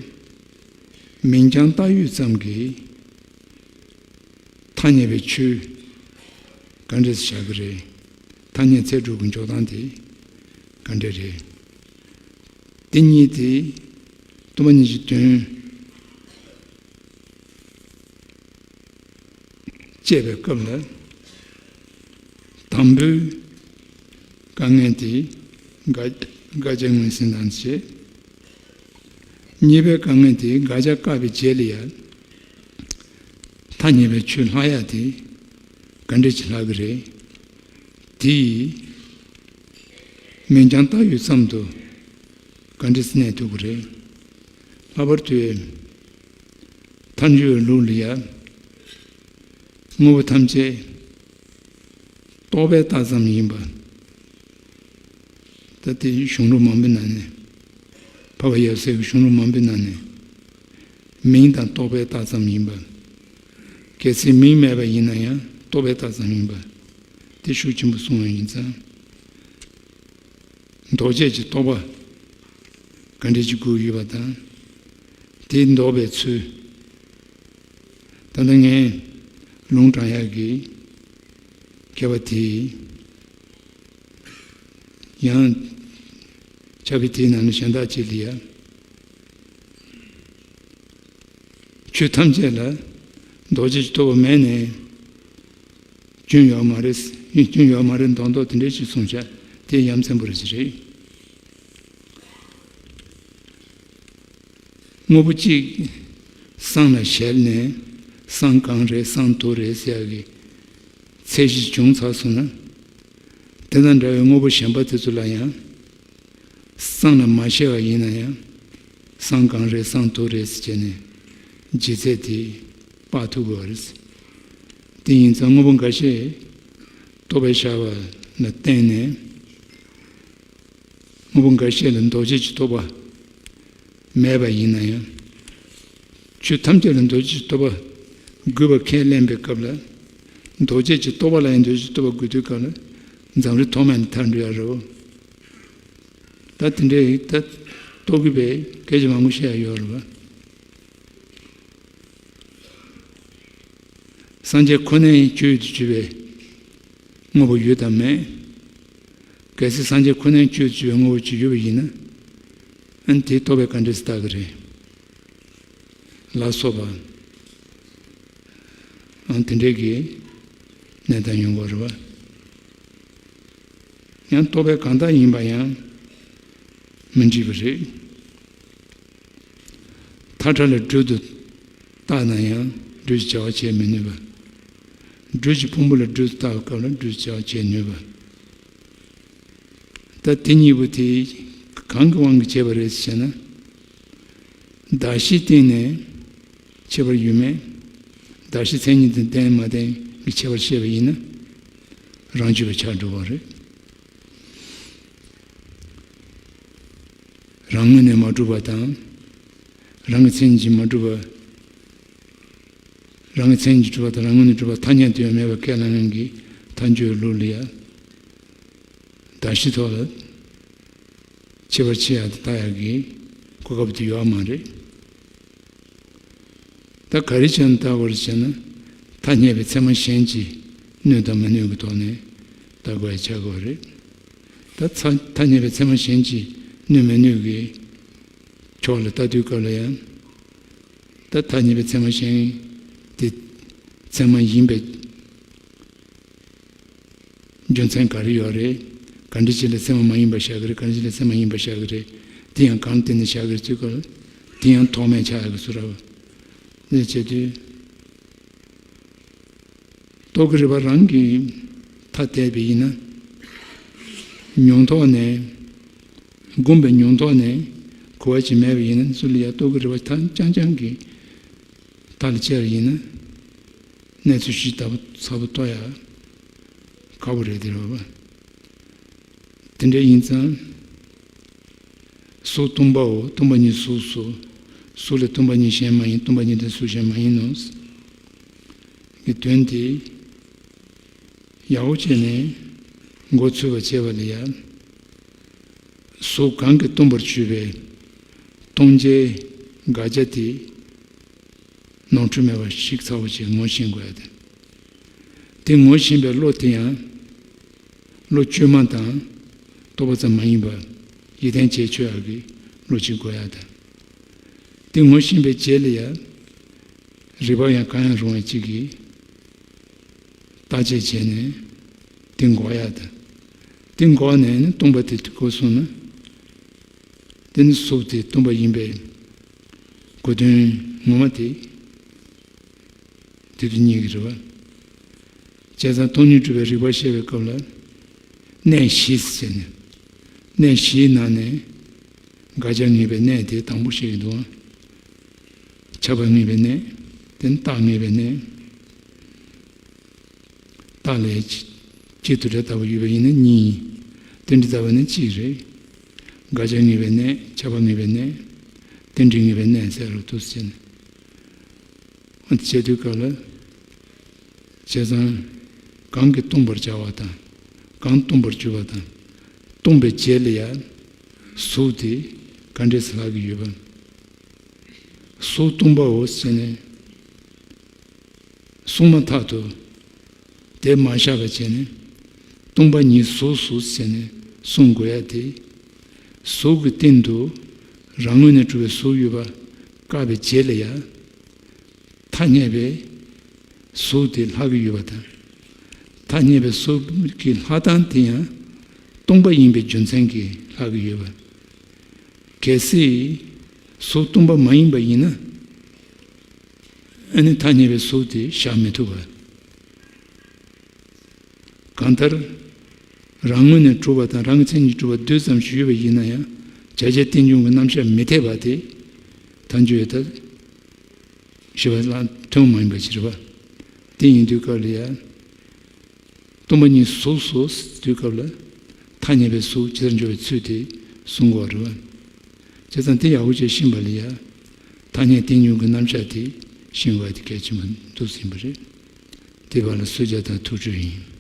མིང་རྐྱང་བཏགས་ཡུལ་ཙམ་གྱིས་ཐ་སྙད་པའི་ཆོས་ག་འདྲས་བཞག་གི་རེད། ཐ་སྙད་ཚད་གྲུབ་ཀྱི་འཇོག་སྟངས་དེ་ག་འདྲས་རེད། དེ་གཉིས་དེ་སྟོང་པ་ཉིད་ཀྱི་དོན་དཔྱད་པའི་སྐབས་ལ། དང་པོའི་དཀའ་ངལ་དེ་དགག་དགག་བྱ་ངོས་ཟིན་དང་བཅས། གཉིས་པའི་དཀའ་ངལ་དེ་དགག་བྱ་བཀག་པའི་རྗེས་ལ་ཡང་ཐ་སྙད་པའི་ཆོས་ལྷག་ཡ་དེ་ག་འདྲས་ཅིག་ལྷག་གི་རེད། དེ་ཡིས་མིང་རྐྱང་བཏགས་ཡུལ་ཙམ་དུ་ག་འདྲས་གནས་ཐུབ་ཀྱི་རེད། ལྷག་པར་དུ་ཐལ་འགྱུར་བའི་ལུགས་ལ་ཡང་དངོས་པོ་ཐམས་ཅད་རྟོག་པས་བཏགས་ཙམ་ཡིན་པ། ད་ལྟའི་གཞུང་ལུགས་མང་པོའི་ནང་ནས། འཕགས་པ་ཡབ་སྲས་ཀྱི་གཞུང་ལུགས་མང་པོའི་ནང་ནས། མིང་དང་རྟོག་པས་བཏགས་ཙམ་ཡིན་པ། གལ་སྲིད་མིང་མེད་པ་ཡིན་ན་ཡང་རྟོག་པས་བཏགས་ཙམ་ཡིན་པ། དེ་ཤུགས་ཆེན་པོ་གསུངས་པ་ཡིན་ཙང་། འདོགས་བྱེད་ཀྱི་རྟོག་པ་ག་འདྲས་ཅིག་དགོས་ཡོད་པ་དང་། དེ་འདོགས་པའི་ཚུལ། ད་ལྟ་ངས་ལུང་དྲངས་ཡག་གི་མཁས་པ་དེས་ཡང་ཕྱག་དཔེ་དེའི་ནང་ནས་གཞན་དག་ཅིག་ལ་ཡང་། ཆོས་ཐམས་ཅད་ལ་འདོགས་བྱེད་ཀྱི་རྟོག་པ་མེད་ནས་སྐྱོན་ཡོད་མ་རེད། སྐྱོན་ཡོད་མ་རེད་མདོག་མདོག་དེ་འདྲས་ཅིག་གསུངས་བྱ་དེ་ཡ་མཚན་པོ་རེད་ཅིག་རེད། དངོས་པོ་གཅིག་སྲང་ལ་བཞག་ནས་སྲང་གང་རེད་སྲང་དུ་རེད་ཟེར་ཡག་གི་ཚད་གཞི་བྱུང་ཚར་སོང་ན། དེ་དང་འདྲ་བའི་དངོས་པོ་གཞན་པ་དེ་ཚོ་ལ་ཡང་སྲང་ལ་མ་བཞག་པ་ཡིན་ན་ཡང་སྲང་གང་རེད་སྲང་དུ་རེད་ཟེར་བྱས་ནས་ལྗིད་ཚད་དེ་དཔག་ཐུབ་དགོས་པ་རེད། དེ་ཡིན་ཙང་དངོས་པོ་འགའ་ཤས་རྟོག་པས་བཞག་པ་ལ་བརྟེན་ནས། དངོས་པོ་འགའ་ཤས་ལ་འདོགས་བྱེད་ཀྱི་རྟོག་པ་མེད་པ་ཡིན་ན་ཡང་། ཆོས་ཐམས་ཅད་ལ་འདོགས་བྱེད་ཀྱི་རྟོག་པ་དགོས་པ་ཁས་ལེན་པའི་སྐབས་ལ། འདོགས་བྱེད་ཀྱི་རྟོག་པ་ལ་ཡང་འདོགས་བྱེད་ཀྱི་རྟོག་པ་དགོས་དུས་སྐབས་ལ་འཛམ་རིག་ཐོག་མ་ནས་ཐར་འགྲོ་ཡ་རེད། ད་དེ་འདྲའི་ད་རྟོག་གེ་པས་སྐད་ཆ་མང་པོ་བཤད་ཡ་ཡོད་རེད་པ། སངས་རྒྱས་ཁོ་ནའི་ཆོས་ཡོད་དུ་གྱུར་པའི་དངོས་པོ་ཡོད་དམ་མེད། གལ་སྲིད་སངས་རྒྱས་ཁོ་ནའི་ཆོས་ཡོད་དུ་གྱུར་པའི་དངོས་པོ་ཅིག་ཡོད་པ་ཡིན་ན། ཨ་ནི་དེའི་རྟོག་པས་ག་འདྲས་སེ་བཏགས་ཀྱི་རེད། ལ་སོགས་པ། ཨ་ནི་དེ་འདྲའི་གི་གནས་སྟངས་ཡོང་གི་རེད་པ། ཡང་རྟོག་པས་གང་བཏགས་ཡིན་པ་ཡང་མི་འགྲིག་པ་རེད། མཐའ་བྲལ་ལ་སྦྲུལ་དུ་བཏགས་ན་ཡང་སྦྲུལ་གྱི་བྱ་བ་བྱེད་མི་ནུས་པ། སྦྲུལ་གྱི་ཕུང་པོ་ལ་སྦྲུལ་དུ་བཏགས་པའི་སྐབས་ལ་སྦྲུལ་གྱི་བྱ་བ་བྱེད་ནུས་པ། ད་དེ་གཉིས་པོ་དེ་གང་གི་དབང་གིས་བྱས་པ་རེད་ཟེར་ན། གདགས་གཞིའི་སྟེང་ནས་ཁྱད་པར་ཡོད་མེད། གདགས་གཞི་མཚན་ཉིད་དང་ལྡན་མ་ལྡན་གྱི་ཁྱད་པར་བཤད་པ་ཡིན་ན། རང་རྒྱུད་པ་ཆགས་འགྲོ་བ་རེད། རང་ངོས་ནས་མ་གྲུབ་པ་དང་། རང་གི་མཚན་ཉིད་ཀྱིས་མ་གྲུབ་པ། རང་གི་མཚན་ཉིད་ཀྱིས་གྲུབ་པ་དང་རང་ངོས་ནས་གྲུབ་པ་ཐ་སྙད་དུ་ཡང་མེད་པ་ཁས་ལེན་མཁན་གྱི་ཐལ་འགྱུར་ལུགས་ལ་ཡང་། གདགས་གཞི་ཐོག་ལ་ཁྱད་པར་ཕྱེ་ཡག་དང་བལྟ་ཡག་གི་གོ་སྐབས་དེ་ཡོད་མ་རེད། ད་ག་རེ་བྱས་ནས་བལྟ་དགོས་རེད་ཟེར་ན། ཐ་སྙད་པའི་ཚད་མ་གཞན་གྱིས་གནོད་དང་མི་གནོད་ཀྱི་ཐོག་ནས་བལྟ་དགོས་ཡ་ཆགས་ཀྱི་ཡོད་རེད། ད་ཚ་ཐ་སྙད་པའི་ཚད་མ་གཞན་གྱིས་གནོད་མི་གནོད་ཀྱི་ཕྱོགས་ལ་ལྟ་དུས་སྐབས་ལ་ཡང་། ད་ཐ་སྙད་པའི་ཚད་མ་གཞན་དེ་ཚད་མ་ཡིན་པའི་རྒྱུ་མཚན་ག་རེ་ཡོད་རེད། ག་འདྲ་ཅིག་ལ་ཚད་མ་མ་ཡིན་པ་བཞག་གི་རེད། ག་འདྲ་ཅིག་ལ་ཚད་མ་ཡིན་པ་བཞག་གི་རེད། དེ་ཡང་གང་བརྟེན་ནས་བཞག་གི་རེད་ཚུལ་སྐོར། དེ་ཡང་ཐོགས་མེད་ཆགས་ཡག་གི་ཚུལ་རེད་པ། ལས་བྱེད་དུས། རྟོག་གེ་རིག་པ་རང་གིས་ཐ་དད་པ་ཡིན་ན། མྱོང་ཐོག་ནས། སྒོམ་པའི་མྱོང་ཐོག་ནས་གོ་བ་ཅིག་མེད་པ་ཡིན་ན་ཚུར་ལ་ཡ་རྟོག་གེ་རིག་པ་ཐ་རྐྱང་རྐྱང་གིས་ ཐག་ལ་བཅད་པ་ཡིན་ན་གནས་ཚུལ་ཞིབ་ཚགས་པོ་རྟོགས་ཡ་ཁག་པོ་རེད་དེ་རེད་པ། དེ་འདྲ་ཡིན་ཙང་གཟུགས་སྟོང་པའོ། སྟོང་པ་ཉིད་གཟུགས་སོ། གཟུགས་ལས་སྟོང་པ་ཉིད་གཞན་མ་ཡིན། སྟོང་པ་ཉིད་དེ་གཟུགས་གཞན་མ་ཡིན་ནོ། གི་དོན་དེ་ཡག་པོ་བྱས་ནས་མགོ་ཚོད་པ་བྱས་པ་ལ་ཡ། གཟུགས་གང་གིས་སྟོང་པར་གྱུར་པའི་སྟོང་བྱའི་དགག་བྱ་དེ་ནོར་འཁྲུལ་མེད་པར་ཞིབ་ཚགས་པོ་ཞིག་ངོ་ཤེས་དགོས་ཡ་དེ། དེ་ངོ་ཤེས་པའི་བློ་དེ་ཡང་བློ་བཅོས་མ་དང་རྟོག་པ་ཙམ་མ་ཡིན་པར་ཡིད་བརྟན་བྱས་ཆོད་ཡག་གི་བློ་ཅིག་དགོས་ཡ་དང་། དེ་ངོ་ཤེས་པའི་རྗེས་ལ་ཡ། རིགས་པ་ཡང་གང་ཡང་རུང་བ་ཅིག་གིས་བརྟག་དཔྱད་བྱས་ནས་དེ་འགོག་ཡ་དང་། དེ་འགོག་ནས་ནི་སྟོང་པ་དེ་གོ་སོང་ན། དེ་ནི་གཟུགས་དེ་སྟོང་པ་ཡིན་པའི་གོ་དོན་ངོ་མ་དེ་དེ་དུ་རྙེད་ཀྱི་རེད་པ། བྱས་ཙང་སྟོང་ཉིད་སྒྲུབ་པའི་རིགས་པ་བཤད་པའི་སྐབས་ལ། གནས་བཞི་ཟེར་ནས། གནས་བཞིའི་ནང་ནས་དགག་བྱ་ངེས་པའི་གནས་དེ་དང་པོ་བཤད་ཀྱི་འདུག་ཁྱབ་པ་ངེས་པའི་གནས། དེ་ནི་རྟགས་ངེས་པའི་གནས། རྟགས་ལས་གཅིག་ཏུ་སྒྲ་ལྟ་བུ་ཡོད་པ་ཡིན་ན་གཉིས། རྟེན་འབྲེལ་ལྟ་བུ་ནི་གཅིག་རེད། དགག་བྱ་ངེས་པའི་གནས། ཁྱབ་པ་ངེས་པའི་གནས། རྟེན་འབྲེལ་ངེས་པའི་གནས་ཟེར་རོ་འདུག་ཟེར་ནས། འོ་དེ་བྱེད་དུས་སྐབས་ལ། བྱས་ཙང་གང་གིས་སྟོང་པར་བྱ་བ་དང་། གང་སྟོང་པར་གྱུར་པ་དང་། སྟོང་པའི་རྗེས་ལ་ཡང་གཟུགས་དེ་ག་འདྲས་སུ་ལྷག་གི་ཡོད་པ། གཟུགས་སྟོང་པའོ་ཟེར་ནས་གསུངས་མ་ཐག་ཏུ། དེ་མ་བཞག་པ་བྱས་ནས་སྟོང་པ་ཉིད་གཟུགས་སོ་ཟེར་ནས་གསུང་དགོས་ཡ་དེ། གཟུགས་ཀྱི་སྟེང་དུ་རང་ངོས་ནས་གྲུབ་པའི་གཟུགས་ཡོད་པ་བཀག་པའི་རྗེས་ལ་ཡང་ཐ་སྙད་པའི་གཟུགས་དེ་ལྷག་གི་ཡོད་པ་དང་། ཐ་སྙད་པའི་གཟུགས་ཀྱི་ལྷག་སྟངས་དེ་ཡང་སྟོང་པ་ཡིན་པའི་རྒྱུ་མཚན་གྱིས་ལྷག་གི་ཡོད་པ། གལ་སྲིད་གཟུགས་སྟོང་པ་མ་ཡིན་པ་ཡིན་ན། ཨ་ནི་ཐ་སྙད་པའི་གཟུགས་དེ་བཞག་མི་ཐུབ་པ། གང་ལྟར། རང་ངོས་ནས་གྲུབ་པ་དང་རང་གི་མཚན་ཉིད་གྲུབ་པ་རྡུལ་ཙམ་ཞིག་ཡོད་པ་ཡིན་ན་ཡང་བྱ་བྱེད་རྟེན་འབྱུང་གི་རྣམ་གཞག་མི་འཐད་པ་དེ་ཐལ་འགྱུར་ཡོད་ལྟར་ཞེས་པ་ལ་ཐུན་མོང་མ་ཡིན་པ་ཞིག་རེད་པ། དེ་ཡིན་དུས་སྐབས་ལ་ཡང་། སྟོང་པ་ཉིད་གཟུགས་སོ་ཟེར་དུས་སྐབས་ལ། ཐ་སྙད་པའི་གཟུགས་ཇི་ལྟར་འཇོག་པའི་ཚུལ་དེ་གསུང་དགོས་རེད་པ། བྱས་ཙང་དེ་ཡག་པོ་བྱས་ཤེས་པ་ལ་ཡང་། ཐ་སྙད་རྟེན་འབྱུང་གི་རྣམ་གཞག་དེ་ཤེས་དགོས་པ་དེ་གལ་ཆེན་པོ་འདུག་ཟིན་པ་རེད། དེ་བར་ལ་གསོལ་ཇ་དང་ཐུགས་སྤྲོ་ཡིན།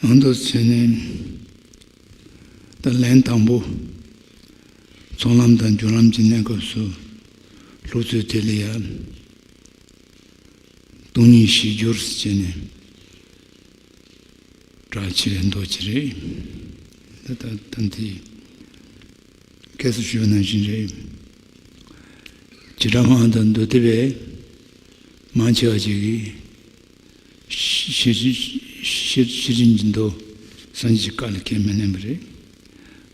ང་ཚོ་ཚོས་ནས་ད་ལན་དང་པོ་ཚོགས་ལམ་དང་སྦྱོར་ལམ་གྱི་གནས་སྐབས་སུ་ལྷུག་ཚོས་དེ་ལ་ཡང་སྟོང་ཉིད་གཞིར་གྱུར་ཟེར་ནས་གྲགས་ཆེ་བའི་མདོ་ཅིག་རེད། ད་ད་ད་འདི་སྐད་སུ་ཞུས་པ་ནང་བཞིན་རེད། བྱེ་བྲག་སྨྲ་བ་དང་མདོ་སྡེ་པའི་མང་ཆེ་བ་ཅིག་གིས། ཤེར་ཕྱིན་གྱི་མདོ་སངས་རྒྱས་ཀྱི་བཀའ་ལ་ཁས་མི་ལེན་པ་རེད།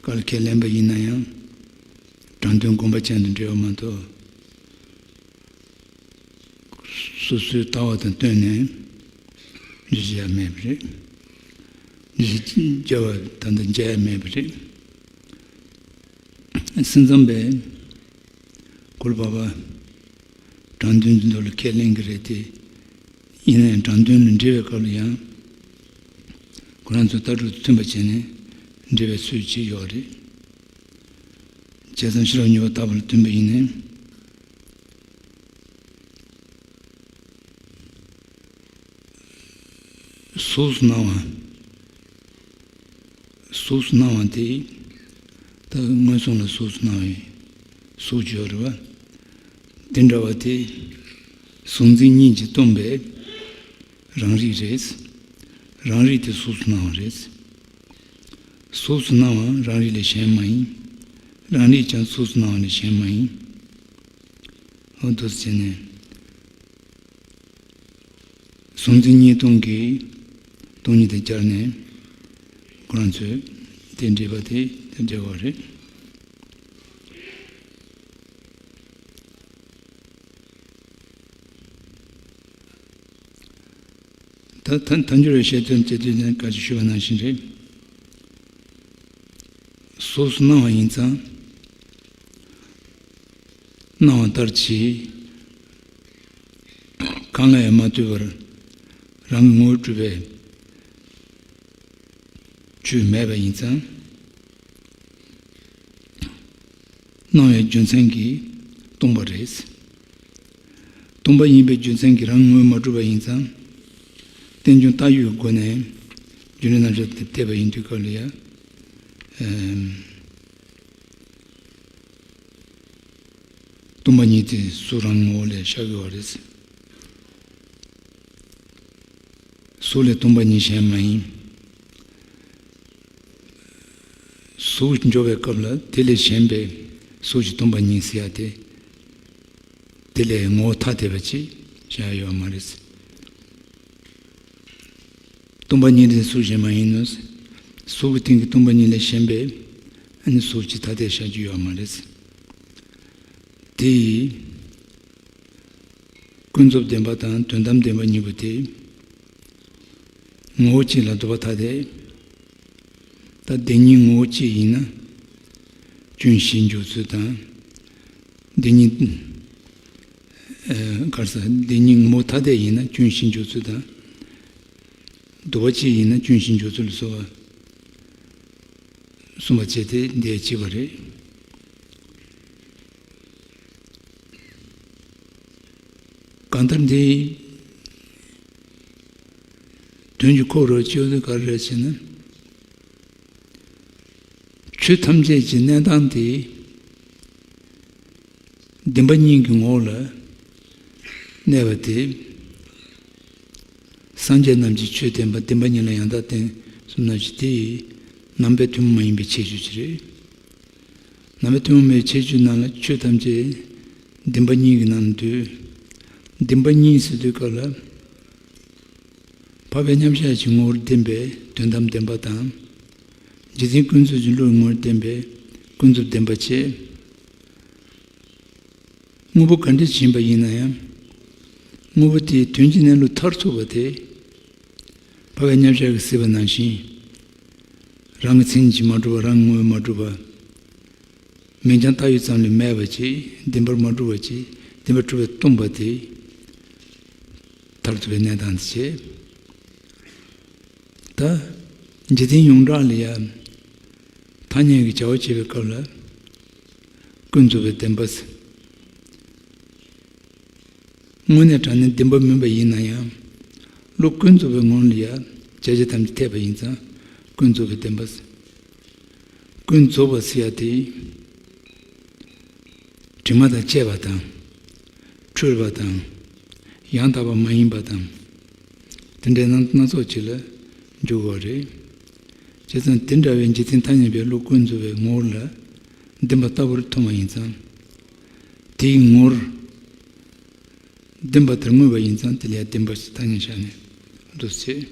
བཀའ་ལ་ཁས་ལེན་པ་ཡིན་ན་ཡང་དྲང་དོན་དགོངས་པ་ཅན་དུ་འགྲེལ་བ་མ་གཏོགས། སོ་སོའི་ལྟ་བ་དང་བསྟུན་ནས་འགྲེལ་བཤད་ཡ་མེད་པ་རེད། འགྲེལ་བཤད་རྒྱབ་པ་ད་ལྟ་མཇལ་ཡ་མེད་པ་རེད། སེམས་ཙམ་པས་གུ་རུ་པ་པ་དྲང་དོན་གྱི་མདོ་ལ་ཁས་ལེན་གྱི་རེད་དེ། ཡིན་ན་ཡང་དྲང་དོན་ལ་འགྲེལ་བའི་སྐབས་ལ་ཡང་ཁོ་རང་ཚོའི་ལྟ་གྲུབ་དང་མཐུན་པ་བྱས་ནས་འགྲེལ་བའི་ཚུལ་བྱེད་ཡོད་རེད། བྱས་ཙང་ཤེས་རབ་སྙིང་པོ་ལྟ་བུ་ལ་བསྟུན་པ་ཡིན་ན། གཟུགས་སུ་སྣང་བ། གཟུགས་སུ་སྣང་བ་དེ། ད་མངོན་སུམ་ལ་གཟུགས་སུ་སྣང་བའི་གཟུགས་ཡོད་རེད་བ། དེ་འདྲ་བ་དེ། གཟུང་འཛིན་གཉིས་ཀྱིས་སྟོང་པའི་རང་རིག་རེད། རང་རིག་དེ་གཟུགས་སུ་སྣང་བ་རེད། གཟུགས་སུ་སྣང་བ་རང་རིག་ལས་གཞན་མ་ཡིན། རང་རིག་ཀྱང་གཟུགས་སུ་སྣང་བ་ལས་གཞན་མ་ཡིན། འོ་འདུག་སེ་བྱས་ནས། གཟུང་འཛིན་གཉིས་སྟོང་གིས་སྟོང་ཉིད་དེ་སྦྱར་ནས། ཁོ་རང་ཚོས་དེ་འགྲེལ་པ་དེ་དེ་འགྲེལ་བ་རེད། ད་ད་ད་འགྱུར་བའི་བཤད་དོན་དེ་དུས་ནས་བཀའ་ཅི་ཞུས་པ་ནང་བཞིན་རེད། གཟུགས་སུ་སྣང་བ་ཡིན་ཙང་། སྣང་བ་ལྟར་གྱིས། གང་ལ་ཡང་མ་ལྟོས་པར་རང་གི་ངོ་བོས་གྲུབ་པའི་ཆོས་མེད་པ་ཡིན་ཙང་། སྣང་བའི་རྒྱུ་མཚན་གྱིས་སྟོང་པ་རེད། སྟོང་པ་ཡིན་པའི་རྒྱུ་མཚན་གྱིས་རང་ངོ་བོས་མ་གྲུབ་པ་ཡིན་ཙང་། རྟེན་འབྱུང་བཏགས་ཡོད་སྒོ་ནས་རྒྱུ་འབྲས་རྣམ་གཞག་དེ་བལྟས་པ་ཡིན་དུས་སྐབས་ལ་ཡང་། སྟོང་པ་ཉིད་དེ་གཟུགས་རང་ངོ་བོ་ལས་ཤར་གྱི་བ་རེད། གཟུགས་ལས་སྟོང་པ་ཉིད་གཞན་མ་ཡིན། གཟུགས་འཇོག་པའི་སྐབས་ལ་དེ་ལས་གཞན་པའི་གཟུགས་ཀྱི་སྟོང་པ་ཉིད་ཟེར་ཡ་དེ། དེ་ལས་ངོ་བོ་ཐ་དད་པ་ཅིག་བཞག་ཡོད་མ་རེད། སྟོང་པ་ཉིད་དེ་གཟུགས་གཞན་མ་ཡིན་ནོ། གཟུགས་ཀྱི་སྟེང་གི་སྟོང་པ་ཉིད་ལས་གཞན་པའི་ཨ་ནི་གཟུགས་ཀྱི་ཐ་དད་བཞག་རྒྱུ་ཡོད་མ་རེད། དེ་ཡིས། ཀུན་རྫོབ་བདེན་པ་དང་དོན་དམ་བདེན་པ་གཉིས་པོ་དེ། ངོ་བོ་གཅིག་ལ་ལྡོག་པ་ཐ་དད། ད་བདེན་གཉིས་ངོ་བོ་གཅིག་ཡིན་ན། སྐྱོན་བཞི་འཇོག་ཚུལ་དང་། བདེན་གཉིས། ཨ། ག་རེ་ཟེར། བདེན་གཉིས་ངོ་བོ་ཐ་དད་ཡིན་ན་སྐྱོན་བཞི་འཇོག་ཚུལ་དང་། ལྡོག་པ་གཅིག་ཡིན་ན་སྐྱོན་བཞི་འཇོག་ཚུལ་ལ་སོགས་པ། གསུངས་པ་བྱས་ཏེ་འདི་གཅིག་པ་རེད། གང་ལྟར་འདི་དོན་གྱི་ཁོག་རུ་ཆུད་དེ་ག་རེ་རེད་ཟེར་ན། ཆོས་ཐམས་ཅད་ཀྱི་གནས་སྟངས་དེ། བདེན་པ་གཉིས་ཀྱི་ངོ་བོ་ལ་གནས་པ་དེ། སངས་རྒྱས་རྣམས་ཀྱིས་ཆོས་བསྟན་པ་བདེན་པ་གཉིས་ལ་ཡང་དག་བརྟེན་གསུངས་ནང་བཞིན་དེ་ཡི་རྣམ་པའི་ཐུན་མོང་མ་ཡིན་པའི་ཁྱད་ཆོས་ཅིག་རེད། རྣམ་པའི་ཐུན་མོང་མའི་ཁྱད་ཆོས་ནང་ལ་ཆོས་ཐམས་ཅད་བདེན་པ་གཉིས་ཀྱི་ནང་ལ་འདུས། བདེན་པ་གཉིས་ཟེར་དུས་སྐབས་ལ། འཕགས་པའི་མཉམ་གཞག་གི་ངོ་བོར་བདེན་པའི་དོན་དམ་བདེན་པ་དང་། རྗེ་བཙུན་ཀུན་རྫོབ་ཀྱི་བློའི་ངོ་བོར་བདེན་པའི་ཀུན་རྫོབ་བདེན་པ་བཅས། དངོས་པོ་ག་འདྲ་ཞིག་ཡིན་པ་ཡིན་ན་ཡང་། དངོས་པོ་དེའི་དོན་གྱི་གནས་ལུགས་མཐར་ཐུག་པ་དེ། འཕགས་པའི་མཉམ་གཞག་གིས་གཟིགས་པ་ནང་བཞིན། རང་གི་མཚན་ཉིད་ཀྱིས་མ་གྲུབ་པ། རང་གི་ངོ་བོས་མ་གྲུབ་པ། མིང་རྐྱང་བཏགས་ཡོད་ཙམ་ལས་མེད་པ་ཅིག་བདེན་པར་མ་གྲུབ་པ་ཅིག་བདེན་པར་གྲུབ་པས་སྟོང་པ་དེ། མཐར་ཐུག་པའི་གནས་སྟངས་དེ་བྱེད། ད་འཇིག་རྟེན་ཡོངས་གྲགས་ལ་ཡང་། ཐ་སྙད་ཀྱི་བྱ་བ་བྱེད་པའི་སྐབས་ལ། ཀུན་རྫོབ་པའི་བདེན་པ། དངོས་གནས་དྲང་གནས་བདེན་པ་མིན་པ་ཡིན་ན་ཡང་། བློ་ཀུན་རྫོབ་པའི་ངང་ལ་ཡང་བྱ་བྱེད་ཐམས་ཅད་འཐད་པ་ཡིན་ཙང་ཀུན་རྫོབ་པའི་བདེན་པ། ཀུན་རྫོབ་པ་ཟེར་ཡ་དེ། དྲི་མ་དང་བཅས་པ་དང་། འཁྲུལ་བ་དང་། ཡང་དག་པ་མ་ཡིན་པ་དང་། དེ་འདྲའི་སྣ་སྣ་ཚོགས་ཅིག་ལ་འཇུག་དགོས་རེད། བྱས་ཙང་དེ་འདྲ་བའི་འཇིག་རྟེན་ཐ་སྙད་པའི་བློ་ཀུན་རྫོབ་པའི་ངོ་བོ་ལ་བདེན་པ་ལྟ་བུར་མཐོང་བ་ཡིན་ཙང་། དེའི་ངོར་བདེན་པ་དེར་མངོན་པ་ཡིན་ཙང་དེ་ལ་ཡང་བདེན་པ་ཞེས་ཐ་སྙད་བཞག་ནས་འདུག་ཟེར།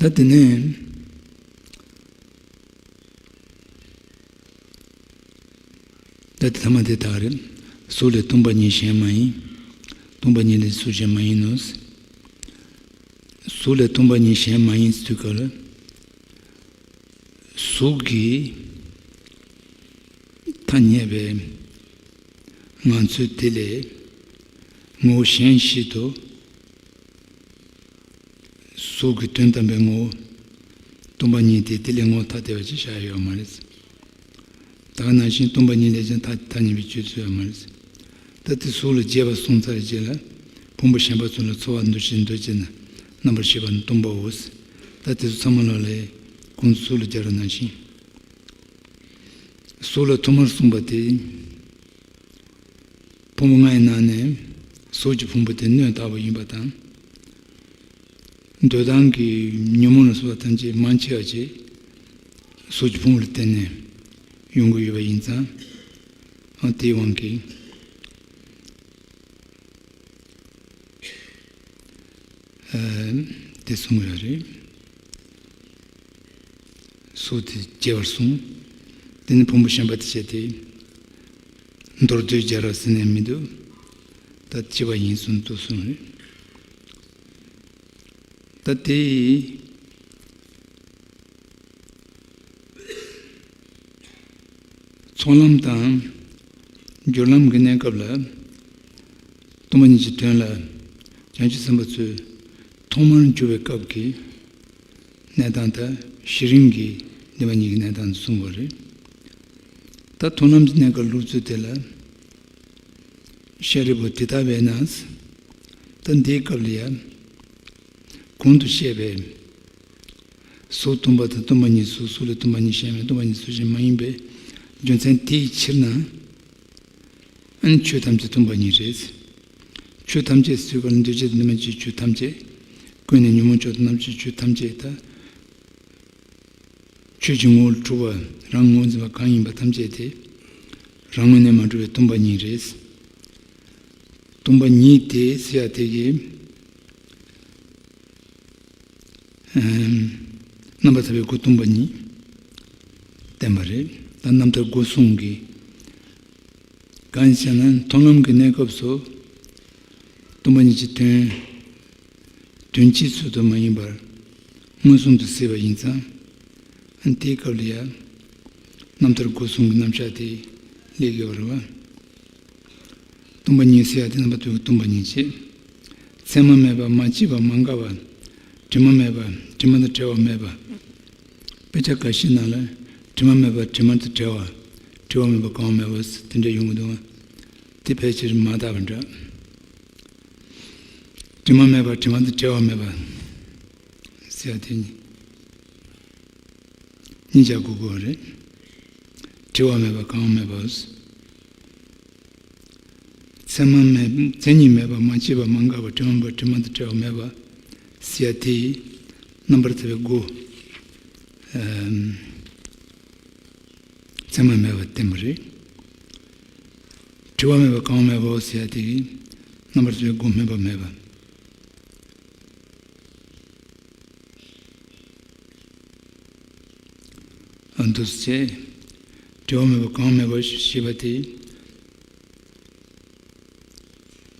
ད་དེ་ནས། ད་དེ་ཐ་མ་དེ་དག་རེད། གཟུགས་ལས་སྟོང་པ་ཉིད་གཞན་མ་ཡིན། སྟོང་པ་ཉིད་ལས་གཟུགས་གཞན་མ་ཡིན་ནོ། གཟུགས་ལས་སྟོང་པ་ཉིད་གཞན་མ་ཡིན་ཟེར་དུས་སྐབས་ལ། གཟུགས་ཀྱི་ཐ་སྙད་པའི་ངང་ཚུལ་དེ་ལས་ངོ་བོ་གཞན་ཞིག་ཏུ། གཟུགས་ཀྱི་དོན་དམ་པའི་ངོ་བོ། སྟོང་པ་ཉིད་དེ་དེ་ལས་ངོ་བོ་ཐ་དད་པ་ཅིག་བཞག་ཡོད་མ་རེད། ད་ག་ནང་བཞིན་སྟོང་པ་ཉིད་ལས་ཀྱང་ཐ་ཐ་སྙད་པའི་སྤྱོད་ཚུལ་ཡོད་མ་རེད། ད་དེ་གཟུགས་ལ་རྒྱས་པ་གསུངས་ཚར་རྗེས་ལ། ཕུང་པོ་གཞན་པ་ཚོ་ལ་ཚོར་བ་འདུ་ཤེས་འདུ་བྱེད་རྣམ་པར་ཤེས་པ་ནི་སྟོང་པའོ། ད་དེ་ཚོ་ཚང་མ་ལ་ལས་ཁོང་ཚོ་གཟུགས་ལ་སྦྱར་བ་ནང་བཞིན། གཟུགས་ལ་ཐོག་མར་གསུངས་པ་དེ། ཕུང་པོ་ལྔའི་ནང་ནས་གཟུགས་ཀྱི་ཕུང་པོ་དེ་སྣོད་དག་པ་ཡིན་པ་དང་། འདོད་སྟངས་ཀྱི་ཉོན་མོངས་ལ་སོགས་པ་ཐམས་ཅད་མང་ཆེ་བ་ཅིག་གཟུགས་ཀྱི་ཕུང་པོ་ལ་བརྟེན་ནས་ཡོང་གི་ཡོད་པ་ཡིན་ཙང་། ཨ་དེའི་དབང་གིས། ཨ་དེ་གསུངས་ཡོད་རེད། གཟུགས་དེ་སྐྱེ་བར་གསུངས། དེ་ནི་ཕུང་པོ་གཞན་པ་དེ་བྱས་ཏེ། མདོར་བསྡུས་སྦྱར་བ་ཟེར་ནས་མི་འདུག་ད་སྐྱེ་བ་ཡིན་གསུངས་འདུག་གསུངས་རེད། ད་དེ། ཚོགས་ལམ་དང་སྦྱོར་ལམ་གྱི་གནས་སྐབས་ལ། སྟོང་པ་ཉིད་ཀྱི་དོན་ལ་བྱང་ཆུབ་སེམས་དཔའ་ཚོས་ཐོག་མར་འགྱུར་བའི་སྐབས་ཀྱི་གནས་སྟངས་དང་གཞི་རིམ་གྱི་བདེན་པ་གཉིས་ཀྱི་གནས་སྟངས་གསུངས་པ་རེད། ད་མཐོང་ལམ་གྱི་གནས་སྐབས་ལུགས་ཚུལ་དེ་ལ། ཤཱ་རིའི་བུ་དེ་ལྟ་བས་ན། ད་འདིའི་སྐབས་ལ་ཡང་། གོང་དུ་བཤད་པའི། གཟུགས་སྟོང་པ་དང་སྟོང་པ་ཉིད་གཟུགས། གཟུགས་ལས་སྟོང་པ་ཉིད་གཞན་མེད། སྟོང་པ་ཉིད་གཟུགས་གཞན་མ་ཡིན་པའི་རྒྱུ་མཚན་དེའི་ཕྱིར་ན། ཨ་ནི་ཆོས་ཐམས་ཅད་སྟོང་པ་ཉིད་རེད། ཆོས་ཐམས་ཅད་ཟེར་བ་ལ་འདུས་བྱས་དང་འདུས་མ་བྱས་ཀྱི་ཆོས་ཐམས་ཅད། ཀུན་ནས་ཉོན་མོངས་ཕྱོགས་དང་རྣམ་ཤེས་ཀྱི་ཆོས་ཐམས་ཅད་དང་། ཆོས་ཀྱི་ངོ་བོར་གྲུབ་པ་རང་ངོས་འཛིན་པ་གང་ཡིན་པ་ཐམས་ཅད་དེ། རང་ངོས་ནས་མ་གྲུབ་པའི་སྟོང་པ་ཉིད་རེད། སྟོང་པ་ཉིད་དེ་ཟེར་ཡ་དེ་གིས། རྣམ་པར་ཐར་པའི་སྒོ་སྟོང་པ་ཉིད་བསྟན་པ་རེད། ད་རྣམ་ཐར་སྒོ་གསུམ་གྱི། གང་ཞེ་ན། མཐོང་ལམ་གྱི་གནས་སྐབས་སུ། སྟོང་པ་ཉིད་ཀྱི་དོན། དོན་སྤྱིའི་ཚུལ་དུ་མ་ཡིན་པར། མངོན་སུམ་དུ་གཟིགས་པ་ཡིན་ཙང་། དེའི་སྐབས་ལ་ཡང་། རྣམ་ཐར་སྒོ་གསུམ་གྱི་རྣམ་གཞག་དེ་སླེབས་ཡོད་རེད་བ། སྟོང་པ་ཉིད་ཟེར་ཡ་དེ་རྣམ་པ་དུ་སྟོང་པ་ཉིད་ཅེས། མཚན་མ་མེད་པ། མ་སྐྱེས་པ། མ་འགགས་པ། དྲི་མ་མེད་པ། དྲི་མ་དང་བྲལ་བ་མེད་པ། དཔེ་ཆ་འགའ་ཤས་ནང་ལ་དྲི་མ་མེད་པ། དྲི་མ་དང་བྲལ་བ། བྲི་བ་མེད་པ། གང་བ་མེད་པ་དེ་འདྲ་ཡོང་གི་འདུག་བ། དེ་ཕལ་ཆེར་མ་དག་པ་འདྲ། དྲི་མ་མེད་པ། དྲི་མ་དང་བྲལ་བ་མེད་པ་ཟེར་ཡ་དེ་གཉིས་ཆ་དགོས་དགོས་རེད། བྲི་བ་མེད་པ། གང་བ་མེད་པ། མཚན་མ་མེད། མཚན་ཉིད་མེད་པ། མ་སྐྱེས་པ། མ་འགགས་པ། དྲི་མ་མེད་པ། དྲི་མ་དང་བྲལ་བ་མེད་པ་ཟེར་ཡ་དེ་རྣམ་པར་ཐར་པའི་སྒོ། ཨམ། མཚན་མ་མེད་པ་བསྟན་པ་རེད། བྲི་བ་མེད་པ། གང་བ་མེད་པ་ཟེར་ཡ་དེ་རྣམ་པར་ཐར་པའི་སྒོ་སྨོན་པ་མེད་པ། ཨ་འདུག་སེ། བྲི་བ་མེད་པ་གང་མེད་པ་ཞེས་པ་དེ།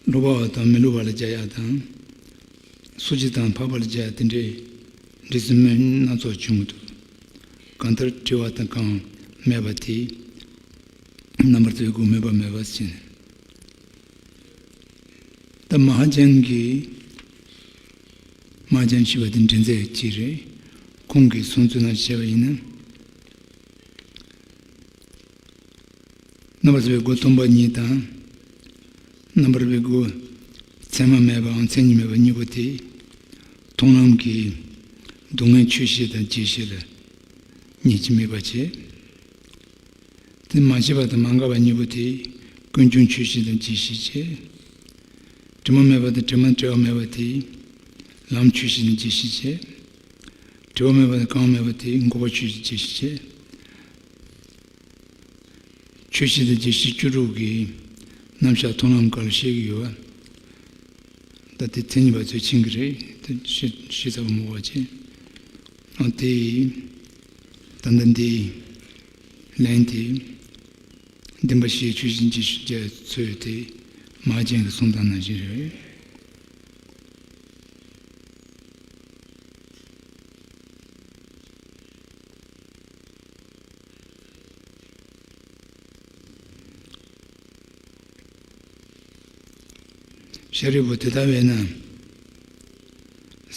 སློབ་པ་བ་དང་མི་སློབ་པ་ལ་སྦྱར་ཡག་དང་། སོ་སྐྱེ་དང་འཕགས་པ་ལ་སྦྱར་ཡག་དེ་འདྲའི་འགྲེལ་ཚུལ་སྣ་ཚོགས་བྱུང་གི་འདུག་གང་ལྟར་བྲི་བ་དང་གང་མེད་པ་དེ། རྣམ་པར་ཐར་པའི་སྒོ་སྨོན་པ་མེད་པ་ཟེར། ད་མ་ཧཱ་ཙྱན་གྱིས། མ་ཧཱ་ཙྱན་ཞེས་པ་དེ་འདྲེན་མཛད་ཅིག་རེད། ཁོང་གིས་གསུངས་ཚུལ་ནང་བཤད་པ་ཡིན་ན། རྣམ་པར་ཐར་པའི་སྒོ་སྟོང་པ་ཉིད་དང་། རྣམ་པར་ཐར་པའི་སྒོ་མཚན་མ་མེད་པའམ་མཚན་ཉིད་མེད་པ་གཉིས་པོ་དེ། མཐོང་ལམ་གྱི་སྡུག་བསྔལ་ཆོས་ཤེས་དང་རྗེས་ཤེས་ལ་གཉིས་ཀྱིས་དམིགས་པ་བྱེད། དེ་མ་སྐྱེས་པ་དང་མ་འགགས་པ་གཉིས་པོ་དེ་ཀུན་འབྱུང་ཆོས་ཤེས་དང་རྗེས་ཤེས་བྱེད། དྲི་མ་མེད་པ་དང་དྲི་མ་བྲལ་བ་མེད་པ་དེ་ལམ་ཆོས་ཤེས་དང་རྗེས་ཤེས་བྱེད། བྲི་བ་མེད་པ་དང་གང་མེད་པ་དེ་འགོག་པ་ཆོས་ཤེས་རྗེས་ཤེས་བྱེད། ཆོས་ཤེས་དང་རྗེས་ཤེས་བཅུ་དྲུག་གི་རྣམ་གཞག་མཐོང་ལམ་སྐབས་ལ་བཤད་ཀྱི་ཡོད་པ། ད་དེ་མཚན་ཉིད་པ་ཚོས་མཁྱེན་གྱི་རེད། དེ་ཤེས་ཤེས་ཚར་བ་མོ་བ་ཅན། ཨ་དེ་ད་ལྟ་འདི་ལན་དེ་བདེན་པ་བཞིའི་ཆོས་ཤེས་རྗེས་ཤེས་བརྒྱད་ཚོས་དེ་མ་ཧཱ་ཙྱན་གྱི་གསུང་སྟངས་ནང་བཞིན་རེད། ཤཱ་རིའི་བུ་དེ་ལྟ་བས་ན་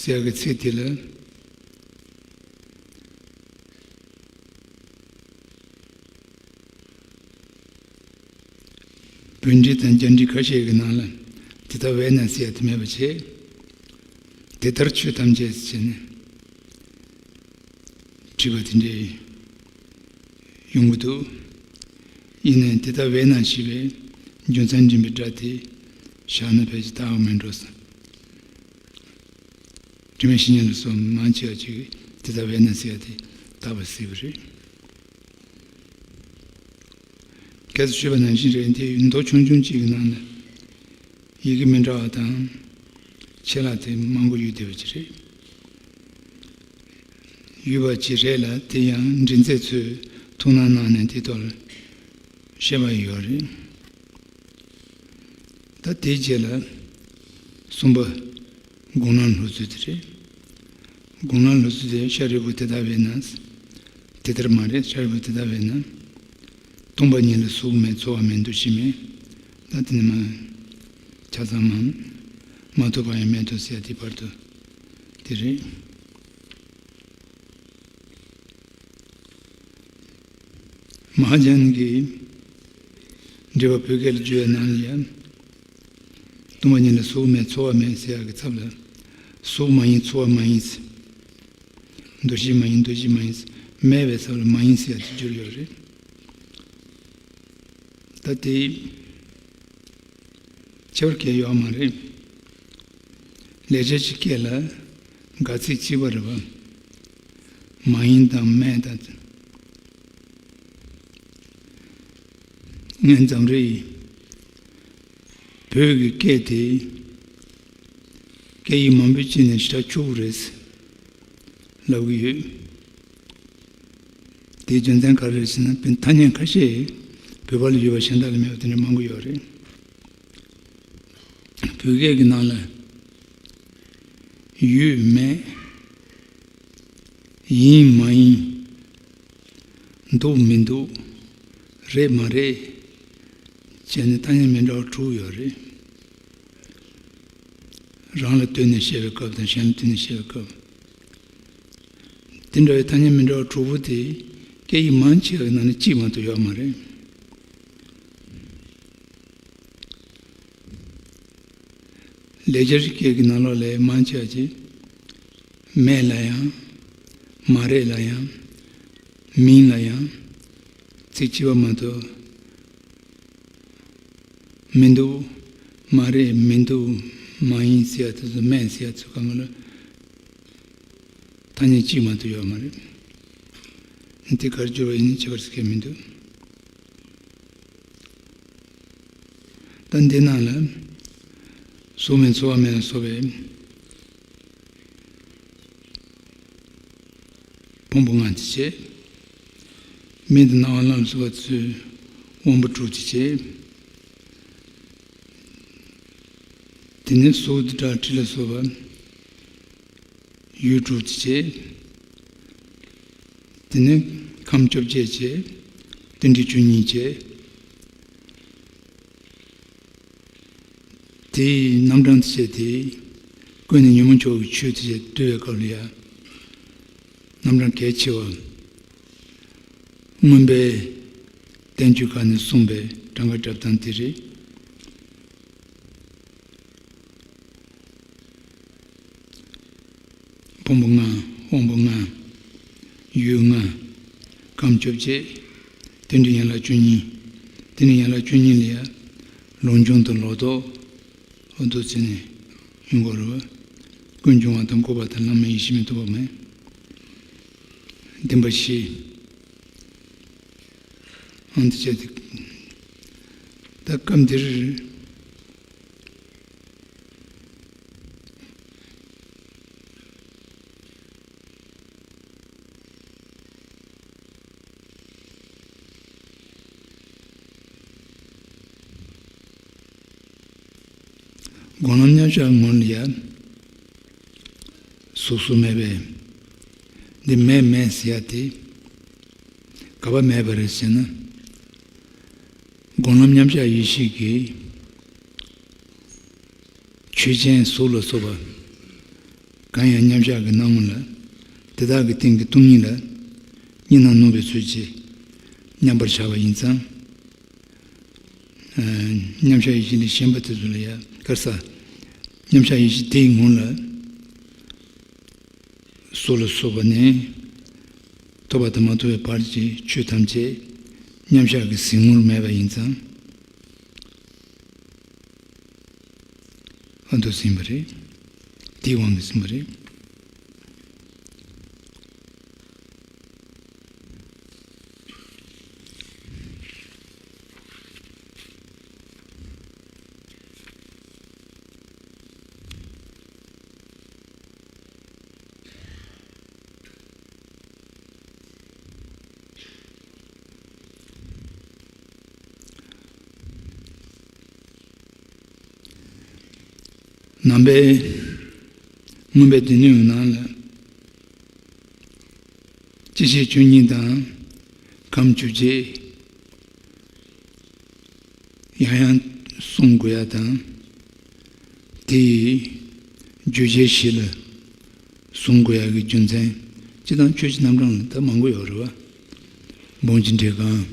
ཟེར་གྱི་ཚིག་དེ་ལ། བོད་འགྲེལ་དང་རྒྱ་འགྲེལ་ཁ་ཤས་ཀྱི་ནང་ལ་དེ་ལྟ་བས་ན་ཟེར་ཡ་དེ་མེད་པ་བྱས། དེ་ལྟར་ཆོས་ཐམས་ཅད་ཟེར་ནས་བྲིས་པ་དེ་འདྲའི་ཡོང་གི་འདུག་ཡིན་ནའི་དེ་ལྟ་བས་ན་ཞེས་པའི་རྒྱུ་མཚན་འདྲེན་པའི་སྒྲ་དེ་བཞག་ན་ཕལ་ཆེར་དག་མི་འགྲོ་ཟེར། དྲི་མེད་བཤེས་གཉེན་ལ་སོགས་མང་ཆེ་བ་ཅིག་གིས་དེ་ལྟ་བས་ན་ཟེར་ཡ་དེ་དག་པ་སྲིད་པ་རེད། སྐད་དུ་བཤད་པ་ནང་བཞིན་རེད། དེ་མདོ་ཆུང་ཆུང་གཅིག་གི་ནང་ལ་ཡི་གེ་མི་འདྲ་བ་དང་ཆད་ལྷག་དེ་མང་པོ་ཡོད་བསྡད་པ་ཅིག་རེད། ཡོད་པ་ཅིག་རེད་ལ། དེ་ཡང་འདྲེན་མཛད་ཚོས་ཐུགས་སྣང་གནང་ནས་དེ་ཐོག་ལ་བཤད་པ་ཡོད་རེད། ད་དེའི་རྗེས་ལ་གསུམ་པ་དགུང་ལམ་ལྷུག་སྩོལ་དེ་རེད། དགུང་ལམ་ལྷུག་སྩོལ་དེ་ཤཱ་རིའི་བུ་དེ་ལྟ་བས་ན། དེ་ལྟར་མ་རེད། ཤཱ་རིའི་བུ་དེ་ལྟ་བས་ན། སྟོང་པ་ཉིད་ལ་གཟུགས་མེད་ཚོར་བ་མེད་འདུ་ཤེས་མེད། ད་དེ་ནི་མ་ཆ་ཚང་མ་མ་ཐོབ་པ་ཡང་མེད་དོ་ཟེར་ཡ་དེ་བར་དུ་དེ་རེད། མ་ཧཱ་ཛྙཱ་ན་གི་འགྲེལ་པ་བོད་སྐད་ལ་བསྒྱུར་བའི་ནང་ལ་ཡང་། སྟོང་པ་ཉིད་ལ་གཟུགས་མེད་ཚོར་བ་མེད་ཟེར་ཡག་གི་ཚབ་ལ། གཟུགས་མ་ཡིན་ཚོར་བ་མ་ཡིན་ཟེར། འདུ་ཤེས་མ་ཡིན་འདུ་བྱེད་མ་ཡིན་ཟེར། མེད་པའི་ཚབ་ལ་མ་ཡིན་ཟེར་ཡག་དེ་བསྒྱུར་ཡོད་རེད། ད་དེ། ཁྱད་པར་གང་ཡང་ཡོད་མ་རེད། ལེགས་སྦྱར་གྱི་སྐད་ལ་དགག་ཚིག་གཅིག་པ་རེད་པ། མ་ཡིན་དང་མེད་དང་། ངས་འཛམ་རེ་ཡི་བོད་ཀྱི་སྐད་དེ་སྐད་ཡིག་མང་པོའི་དཀྱིལ་ནས་ཞེ་དྲག་ཕྱུག་པོ་རེད་ལབ་ཀྱི་ཡོད། དེའི་རྒྱུ་མཚན་ག་རེ་རེད་ཟེར་ན། བོད་ཐ་སྙད་ཁ་ཤས་བོད་པ་ལ་ཡོད་པ་གཞན་དག་ལ་མེད་པ་དེ་འདྲ་མང་པོ་ཡོད་རེད། བོད་སྐད་ཀྱི་ནང་ལ་ཡོད་མེད། ཡིན་མ་ཡིན། འདུག་མི་འདུག། རེད་མ་རེད། བྱས་ནས་ཐ་སྙད་མི་འདྲ་བ་དྲུག་ཡོད་རེད། རང་ལ་ལྟོས་ནས་བཤད་པའི་སྐབས་དང་། གཞན་ལ་ལྟོས་ནས་བཤད་པའི་སྐབས། དེ་འདྲ་བའི་ཐ་སྙད་མི་འདྲ་བ་དྲུག་པོ་དེ་སྐད་ཡིག་མང་ཆེ་བའི་ནང་ནས་གཅིག་མ་གཏོགས་ཡོད་མ་རེད། ལེགས་སྦྱར་སྐད་ཀྱི་ནང་ལོགས་ལ་མང་ཆེ་བ་ཅིག་མེད་ལ་ཡང་། མ་རེད་ལ་ཡང་། མིན་ལ་ཡང་། ཚིག་གཅིག་པ་མ་གཏོགས། མི་འདུག། མ་རེད། མི་འདུག། མ་ཡིན་ཟེར་ཡ་དེ་ཚོ། མེད་ཟེར་ཡ་དེ་ཚོ་གང་ག་ལ་ཐ་སྙད་གཅིག་མ་གཏོགས་ཡོད་མ་རེད། དེ་ག་རེ་བསྒྱུར་བ་ཡིན་ནའི་ཁྱད་པར་ཟེར་མཁན་མི་འདུག། ད་འདི་ནང་ལ་གཟུགས་མེད་ཚོར་བ་མེད་ལ་སོགས་པའི་ཕུང་པོ་ལྔ་དེ་བྱས། མིག་དང་རྣ་བ་སྣ་ལ་སོགས་པ་ཚོའི་དབང་པོ་དྲུག་དེ་བྱས། དེ་ནས་གཟུགས་དང་སྒྲ་དྲི་ལ་སོགས་པ་ཡུལ་དྲུག་དེ་བྱས། དེ་ནས་ཁམས་བཅོ་བརྒྱད་བྱས། རྟེན་འབྲེལ་བཅུ་གཉིས་བྱས། དེའི་རྣམ་གྲངས་དེ་བྱས་ཏེ། ཀུན་ནས་ཉོན་མོངས་ཕྱོགས་ཀྱི་ཆོས་དེ་བྱས་བསྡུ་བའི་སྐབས་ལ་ཡང་། རྣམ་གྲངས་གལ་ཆེ་བ། མངོན་པའི་བསྟན་བཅོས་ཁག་ནས་གསུངས་པའི་གྲངས་ཀ་འགྲེལ་སྟངས་དེ་རེད། ཕུང་པོ་ལྔ། དབང་པོ་ལྔ། ཡུལ་ལྔ། ཁམས་བཅོ་བརྒྱད། རྟེན་འབྲེལ་ཡན་ལག་བཅུ་གཉིས། རྟེན་འབྲེལ་ཡན་ལག་བཅུ་གཉིས་ལ་ཡང་ལུགས་འབྱུང་དང་ལོག་རྟོག། འོ་འདུག་བྱས་ནས་ཡོང་གི་རེད་པ། ཀུན་འབྱུང་བ་དང་འགོག་པ་དང་བླ་མེད་ཡེ་ཤེས་མི་རྟོག་པ་མེད། བདེན་པ་བཞི། ཨང་དེ་བྱས་ཏེ། ད་སྐབས་འདིར། སྒོམ་ལམ་མཉམ་གཞག་ངོས་ལ་ཡ། གཟུགས་གཟུགས་མེད་པས། འདི་མེད་མེད་ཟེར་ཡ་དེ་ག་པར་མེད་པ་རེད་ཟེར་ན། སྒོམ་ལམ་མཉམ་གཞག་ཡེ་ཤེས་ཀྱི་ཆོས་ཅན་གཟུགས་ལ་སོགས་པ་གང་ཡང་མཉམ་གཞག་གི་སྣང་ངོ་ལ། དེ་དག་གི་སྟེང་གི་སྟོང་ཉིད་ལ་གཉིས་སྣང་ནོར་བའི་ཚུལ་གྱིས་མཉམ་པར་བཞག་པ་ཡིན་ཙང་། ཨ། མཉམ་གཞག་ཡེ་ཤེས་ལས་གཞན་པ་དེ་ཚོ་ལ་ཡ། ག་རེ་ཟ། མཉམ་གཞག་ཡེ་ཤེས་དེའི་ངོ་ལ། གཟུགས་ལ་སོགས་པ་ནས་ཐོབ་པ་དང་མ་ཐོབ་པའི་བར་གྱི་ཆོས་ཐམས་ཅད་ མཉམ་བཞག་གི་གཟིགས་ངོར་མེད་པ་ཡིན་ཙང་། ཨ་མདོ་ཟིན་པ་རེད། དེའི་དབང་གིས་ཟིན་པ་རེད། ནང་པའི་མངོན་པའི་སྡེ་སྣོད་ནང་ལ། སྤྱི་བྱེ་བཅུ་གཉིས་དང་། ཁམས་བཅུ་གཅིག་ཡང་ཡང་བསྲུང་དགོས་ཡ་དང་། དེའི་རྒྱུ་རྐྱེན་བཞི་ལ་བསྲུང་དགོས་ཡ་གི་རྒྱུ་མཚན། སྤྱིར་བཏང་ཆོས་ཀྱི་རྣམ་གྲངས་ལ་ད་མང་པོ་ཡོད་རེད་བ། འབུམ་གྱི་འགྲེལ་གང་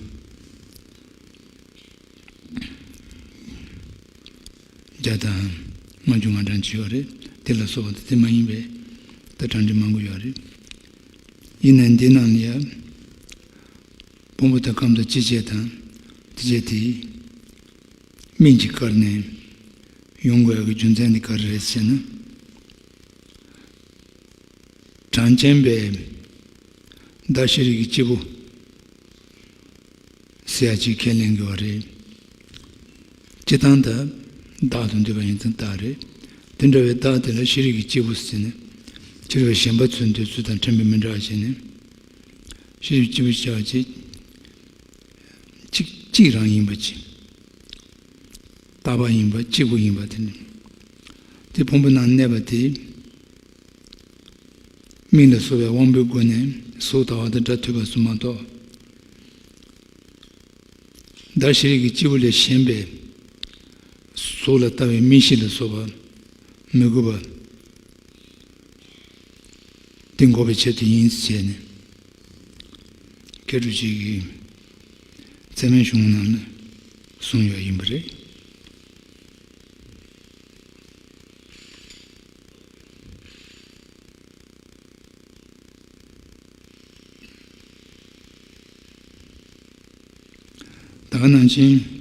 བརྒྱ་དང་ལྔ་བཅུ་ང་གྲངས་ཅིག་ཡོད་རེད། དེ་ལ་སོགས་པ་དེ་དེ་མ་ཡིན་པའི་ད་གྲངས་འདྲི་མང་པོ་ཡོད་རེད། ཡིན་ནའི་འདི་ནང་ལ་ཡ། ཕུང་པོ་དང་ཁམས་དང་སྤྱི་བྱེ་དང་། དེ་བྱེད་དེ། སྨིན་གྱི་བཀར་ནས་ཡོང་དགོས་ཡག་གི་རྒྱུ་མཚན་དེ་ག་རེ་རེད་ཟེར་ན། གྲངས་ཅན་པས་བདག་ཤེས་རིག་གི་སྐྱེས་བུ་ཟེར་ཡག་ཅིག་ཁས་ལེན་དགོས་པ་རེད། སྤྱིར་བཏང་ད་བདག་ཏུ་འདོད་པ་ཡིན་ཙང་བདག་རེད། དེ་འདྲ་བའི་བདག་དེ་ལ་ཤེས་རིག་གི་སྐྱེས་བུ་ཟེར་ནས། སྤྱིར་བའི་གཞན་པ་ཚོའི་འདོད་ཚུལ་དང་ཕྲན་བུ་མི་འདྲ་བ་བྱས་ནས། ཤེས་རིག་སྐྱེས་བུ་ཟེར་བ་ཅིག་གཅིག་གཅིག་རང་ཡིན་པ་ཅིག་བརྟག་པ་ཡིན་པ་གཅིག་པུ་ཡིན་པ་དེ་ནི། དེ་ཕུང་པོའི་ནང་གནས་པ་དེ། མིག་ལ་སོགས་པའི་དབང་པོའི་སྒོ་ནས་གཟུགས་ལྟ་བ་དང་སྒྲ་ཐོས་པ་སོགས་མ་གཏོགས། བདག་ཤེས་རིག་གི་སྐྱེས་བུ་ལས་གཞན་པའི་གཟུགས་ལ་ལྟ་བའི་མིག་ཤེས་ལ་སོགས་པ་མི་དགོས་པ། དེ་འགོག་པའི་ཆེད་དུ་ཡིན་ཟེར་ནས། མཁས་གྲུབ་རྗེ་གིས་ཚད་མའི་གཞུང་ནང་ལ་གསུངས་ཡོད་ཡིན་པ་རེད། ད་ག་ནང་བཞིན།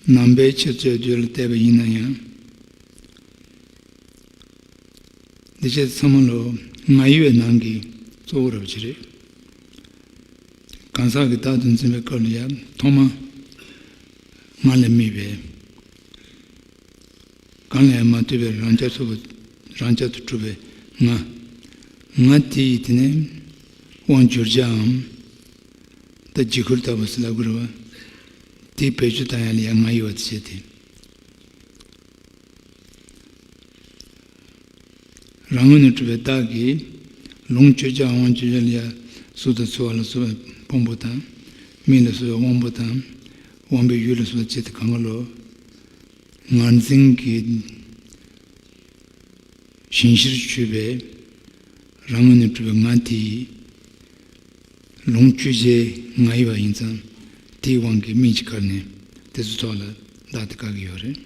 ནང་པའི་འཆད་རྩོད་དེ་ལ་བལྟས་པ་ཡིན་ན་ཡང་། འདི་བྱས་ཚང་མ་ལོ་ང་ཡི་བའི་ནང་གི་གཙོ་བོ་རབ་ཅིག་རེད། གང་ཟག་གི་བདག་ཏུ་འཛིན་པའི་སྐབས་ལ་ཡང་ཐོག་མ་ང་ལས་དམིགས་པའི། གང་ལ་ཡང་མ་ལྟོས་པའི་རང་རྐྱ་ཐུབ་པ། རང་རྐྱ་དུ་གྲུབ་པའི་ང་། ང་དེ་ཡི་དེ་ནས་དབང་བསྒྱུར་བྱའམ། ད་འཇིགས་སྐུལ་ལྟ་བུ་ཟེར་ལབ་དགོས་རེད་བ། དེའི་བེད་སྤྱོད་བཏང་ཡ་ལ་ཡང་ང་ཡི་བ་དེ་བྱས་ཏེ། རང་ངོས་ནས་གྲུབ་པའི་བདག་གིས་ལོངས་སྤྱོད་བྱ་དབང་སྤྱོད་བྱ་ལ་ཡང་གཟུགས་དང་ཚོར་བ་ལ་སོགས་པའི་ཕུང་པོ་དང་། མིག་ལ་སོགས་པའི་དབང་པོ་དང་། དབང་པོའི་ཡུལ་ལ་སོགས་པ་ཅི་སྟེ་གང་ག་ལོ། ངར་འཛིན་གྱི་ཞེན་གཞིར་གྱུར་པའི་རང་ངོས་ནས་གྲུབ་པའི་ང་དེ་ཡིས། ལོངས་སྤྱོད་བྱའི་ང་ཡི་བ་ཡིན་ཙང་། དེའི་དབང་གིས་མིག་གི་བཀར་ནས་དེ་ཚོའི་ཐོག་ལ་བདག་དེ་བཀག་གི་ཡོད་རེད།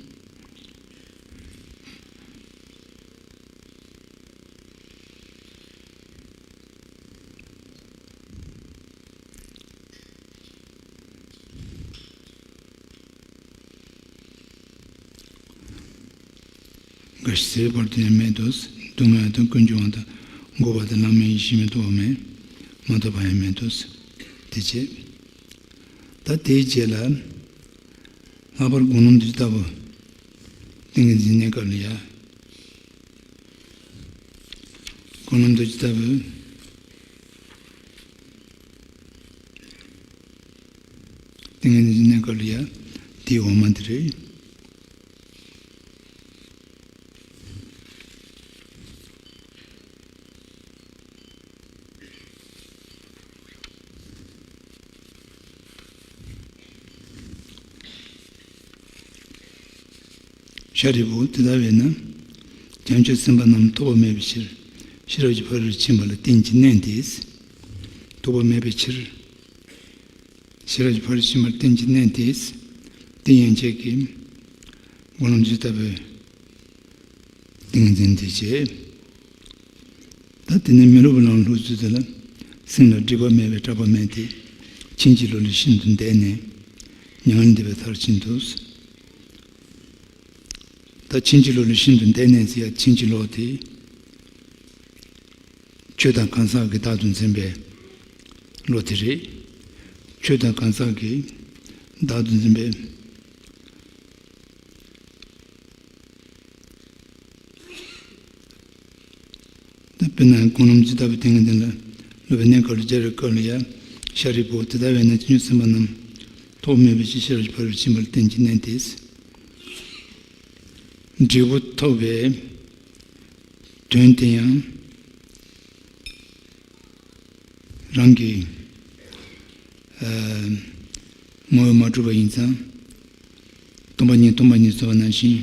འགའ་ཞིག་ཟད་པར་དུ་ཡང་མེད་དོ། སྡུག་བསྔལ་དང་ཀུན་འབྱུང་བ་དང་། འགོག་པ་དང་བླ་མེད་ཡེ་ཤེས་མེད། རྟོགས་པ་མེད། མ་རྟོགས་པ་ཡང་མེད་དོ། དེ་བྱས། ད་དེའི་རྗེས་ལ། ལྷག་པར་དགོངས་ལམ་འདི་ལྟ་བུ། ཏིང་ངེ་འཛིན་གནས་སྐབས་ལ་ཡ། དགོངས་ལམ་འདི་ལྟ་བུ། ཏིང་ངེ་འཛིན་གནས་སྐབས་ལ་ཡ། དེའི་འོག་མ་འདི་རེད། ཤཱ་རིའི་བུ། དེ་ལྟ་བས་ན། བྱང་ཆུབ་སེམས་དཔའ་རྣམས་ཐོགས་པ་མེད་པའི་ཕྱིར། ཤེས་རབ་ཀྱི་ཕ་རོལ་ཏུ་ཕྱིན་པ་ལ་བརྟེན་ཅིང་གནས་ཏེ། ཐོགས་པ་མེད་པའི་ཕྱིར། ཤེས་རབ་ཀྱི་ཕ་རོལ་ཏུ་ཕྱིན་པ་ལ་བརྟེན་ཅིང་གནས་ཏེ། དེ་ཡན་ཆད་ཀྱིས་དགོངས་ལམ་ཇི་ལྟ་བུའི་ཏིང་འཛིན་དེ་བྱེད། ད་དེ་ནས་མི་སློབ་པའི་ལམ་ལྷུག་ཚུལ་དེ་ལ། སེམས་ལ་སྒྲིབ་པ་མེད་པས་སྐྲག་པ་མེད་དེ། ཕྱིན་ཅི་ལོག་ལས་ཤིན་ཏུ་འདས་ནས། མྱ་ངན་འདས་པའི་མཐར་ཕྱིན་ཏོ། ད་ཕྱིན་ཅི་ལོག་ལས་ཤིན་ཏུ་འདས་ནས་ཟེར་ཡ་ཕྱིན་ཅི་ལོག་དེ། ཆོས་དང་གང་ཟག་གི་བདག་ཏུ་འཛིན་པའི་བློ་དེ་རེད། ཆོས་དང་གང་ཟག་གི་བདག་ཏུ་འཛིན་པའི། ད་དཔེར་ན་དགུང་ལམ་ཇི་ལྟ་བུའི་ཏིང་ངེ་འཛིན་ལ་སློབ་པའི་གནས་སྐབས་ལ་སྦྱར་བའི་སྐབས་ལ་ཡང་། ཤཱ་རིའི་བུ། དེ་ལྟ་བས་ན་བྱང་ཆུབ་སེམས་དཔའ་རྣམས་ཐོགས་མེད་པའི་ཕྱིར། ཤེས་རབ་ཀྱི་ཕ་རོལ་ཕྱིན་པ་ལ་བརྟེན་ཅིང་གནས་ཏེ། འབྲས་བུ་ཐོབ་པའི་དོན་དེ་ཡང་རང་གི་ཨ་ངོ་བོས་མ་གྲུབ་པ་ཡིན་ཙང་། སྟོང་པ་ཉིད་སྟོང་པ་ཉིད་ཟེར་བ་ནང་བཞིན།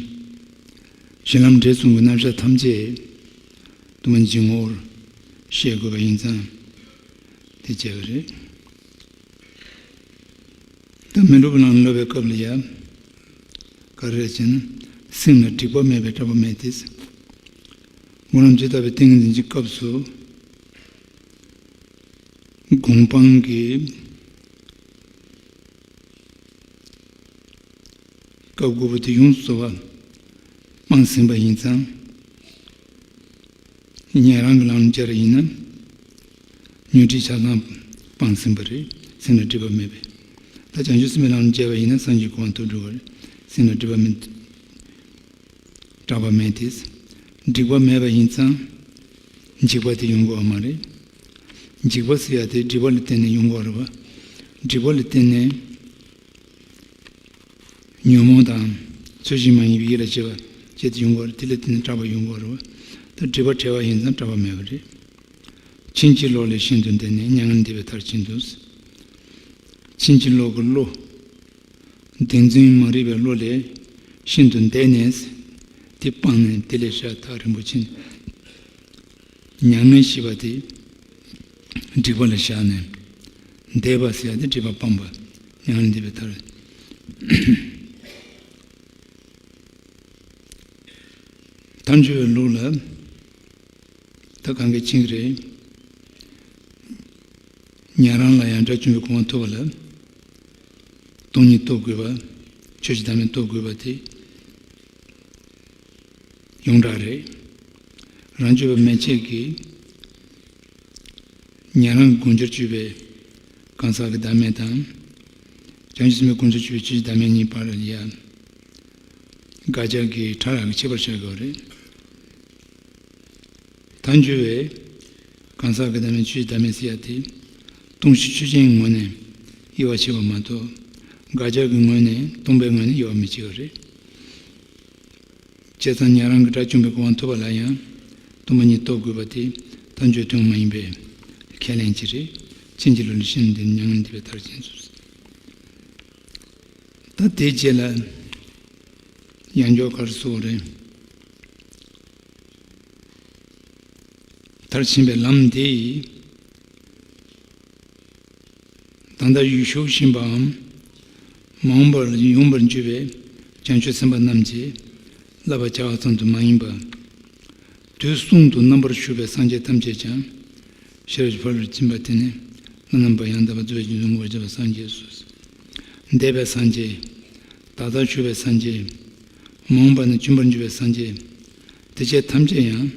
གཞི་ལམ་འབྲས་གསུམ་གྱི་རྣམ་གཞག་ཐམས་ཅད་སྟོང་པ་ཉིད་ཀྱི་ངོ་བོར་ཤེས་དགོས་པ་ཡིན་ཙང་། དེ་བྱས་པ་རེད། ད་མི་སློབ་ལམ་སློབ་པའི་སྐབས་ལ་ཡང་། ག་རེ་རེད་ཟེར་ན། སེམས་ལ་སྒྲིབ་པ་མེད་པས་སྐྲག་པ་མེད་དེ། སྨོན་ལམ་ཇི་ལྟ་བུའི་ཏིང་ངེ་འཛིན་གྱི་སྐབས་སུ། གོ་འཕང་གི་སྐབས་དགུ་པོ་དེ་ཡོངས་སུ་རྫོགས་པ་སྤངས་ཟིན་པ་ཡིན་ཙང་། ཉན་རང་གི་ལམ་ལ་སྦྱར་བ་ཡིན་ན། ཉོན་སྒྲིབ་ཆ་ཚང་སྤངས་ཟིན་པ་རེད། སེམས་ལ་སྒྲིབ་པ་མེད་པས། ད་བྱང་ཆུབ་སེམས་དཔའི་ལམ་ལ་སྦྱར་བ་ཡིན་ན་སངས་རྒྱས་གོ་འཕང་ཐོབ་འགྲོ་བ་རེད། སེམས་ལ་སྒྲིབ་པ་མེད། སྐྲག་པ་མེད་དེ། སྒྲིབ་པ་མེད་པ་ཡིན་ཙང་། འཇིགས་པ་དེ་ཡོང་གི་ཡོད་མ་རེད། འཇིགས་པ་ཟེར་ཡ་དེ་སྒྲིབ་པ་ལ་བརྟེན་ནས་ཡོང་གི་ཡོད་རེད་པ། སྒྲིབ་པ་ལ་བརྟེན་ནས། ཉོན་མོངས་དང་ཚུལ་བཞིན་མ་ཡིན་པའི་ཡིད་ལ་བྱེད་པ་བཅས་དེ་ཡོང་གི་ཡོད་རེད། དེ་ལ་བརྟེན་ནས་སྐྲག་པ་ཡོང་གི་ཡོད་རེད་པ། ད་སྒྲིབ་པ་བྲལ་བ་ཡིན་ཙང་སྐྲག་པ་མེད་པ་རེད། ཕྱིན་ཅི་ལོག་ལས་ཤིན་ཏུ་འདས་ནས། མྱ་ངན་འདས་པའི་མཐར་ཕྱིན་ཏོ། ཕྱིན་ཅི་ལོག་གི་བློ། བདེན་རྫུན་མ་རིག་པའི་བློ་ལས་ཤིན་ཏུ་འདས་ནས། དེ་སྤངས་ནས་དེ་ལས་ཤར་ཐག་རིང་པོ་ཕྱིན། མྱ་ངན་ཞེས་པ་དེ་སྒྲིབ་པ་ལ་བཞག་ནས། འདས་པ་ཟེར་ཡ་དེ་སྒྲིབ་པ་སྤངས་པ། མྱ་ངན་འདས་པའི་མཐར། མཐའ་འཁྱོལ་བའི་ལུགས་ལ། ད་གང་གིས་ཕྱིན་གྱི་རེད། ཉན་རང་ལ་ཡང་དགྲ་བཅོམ་པའི་གོ་འཕང་ཐོབ་པ་ལ། སྟོང་ཉིད་རྟོགས་དགོས་པ། ཆོས་ཀྱི་བདག་མེད་རྟོགས་དགོས་པ་དེ་ཡོངས་གྲགས་རེད། རང་རྒྱུད་པ་མན་ཆད་ཀྱིས། ཉན་རང་གི་དགོངས་འཆར་གཅོད་པའི་གང་ཟག་གི་བདག་མེད་དང་། བྱང་ཆུབ་སེམས་དཔའི་དགོངས་འཆར་གཅོད་པའི་ཆོས་ཀྱི་བདག་མེད་གཉིས་བར་ལ་ཡང་། དགག་བྱ་གི་ཕྲ་རགས་ཀྱིས་ཁྱད་པར་ཕྱེ་དགོས་རེད། མཐའ་འཁྱོལ་བའི་གང་ཟག་གི་བདག་མེད་ཆོས་ཀྱི་བདག་མེད་ཟེར་ཡ་དེ། སྟོང་གཞི་ཆོས་ཅན་གྱི་ངོས་ནས་དབྱེ་བ་ཕྱེ་བ་མ་གཏོགས། དགག་བྱ་གི་ངོས་ནས། སྟོང་པའི་ངོས་ནས་དབྱེ་བ་མི་ཕྱེ་བ་རེད། བྱས་ཙང་ཉན་རང་གི་དགྲ་བཅོམ་པའི་གོ་འཕང་ཐོབ་པ་ལ་ཡང་སྟོང་པ་ཉིད་རྟོགས་དགོས་པ་དེ་མཐའ་འཁྱོལ་དོན་མ་ཡིན་པའི་ཁས་ལེན་གྱི་རེད། ཕྱིན་ཅི་ལོག་ལས་ཤིན་ཏུ་འདས་ནས། མྱ་ངན་འདས་པའི་མཐར་ཕྱིན་ཏོ། ད་དེའི་རྗེས་ལ་ཡང་འཇོག་ག་རེ་གསུངས་རེད། མཐར་ཕྱིན་པའི་ལམ་འདི་ཡིས། ད་ལྟ་ཡུལ་ཞུགས་བཞིན་པའམ། མ་འོངས་པར་ཡོང་བར་འགྱུར་བའི་བྱང་ཆུབ་སེམས་དཔའ་རྣམས་ཀྱིས་བསླབ་པར་བྱ་བ་ཙམ་དུ་མ་ཡིན་པར། དུས་གསུམ་དུ་རྣམ་པར་བཞུགས་པའི་སངས་རྒྱས་ཐམས་ཅད་ཀྱང་། ཤེས་རབ་ཀྱི་ཕ་རོལ་ཕྱིན་པ་དེ་ནི་བླ་ན་མེད་པ་ཡང་དག་པར་རྫོགས་པའི་རྒྱུ་མཚན་ངོ་བོར་གྱུར་པ་སངས་རྒྱས་སོ། འདས་པའི་སངས་རྒྱས། ད་ལྟར་བཞུགས་པའི་སངས་རྒྱས། མ་འོངས་པ་ན་འབྱོན་པར་འགྱུར་བའི་སངས་རྒྱས། དེ་ཆོས་ཐམས་ཅད་ཡང་།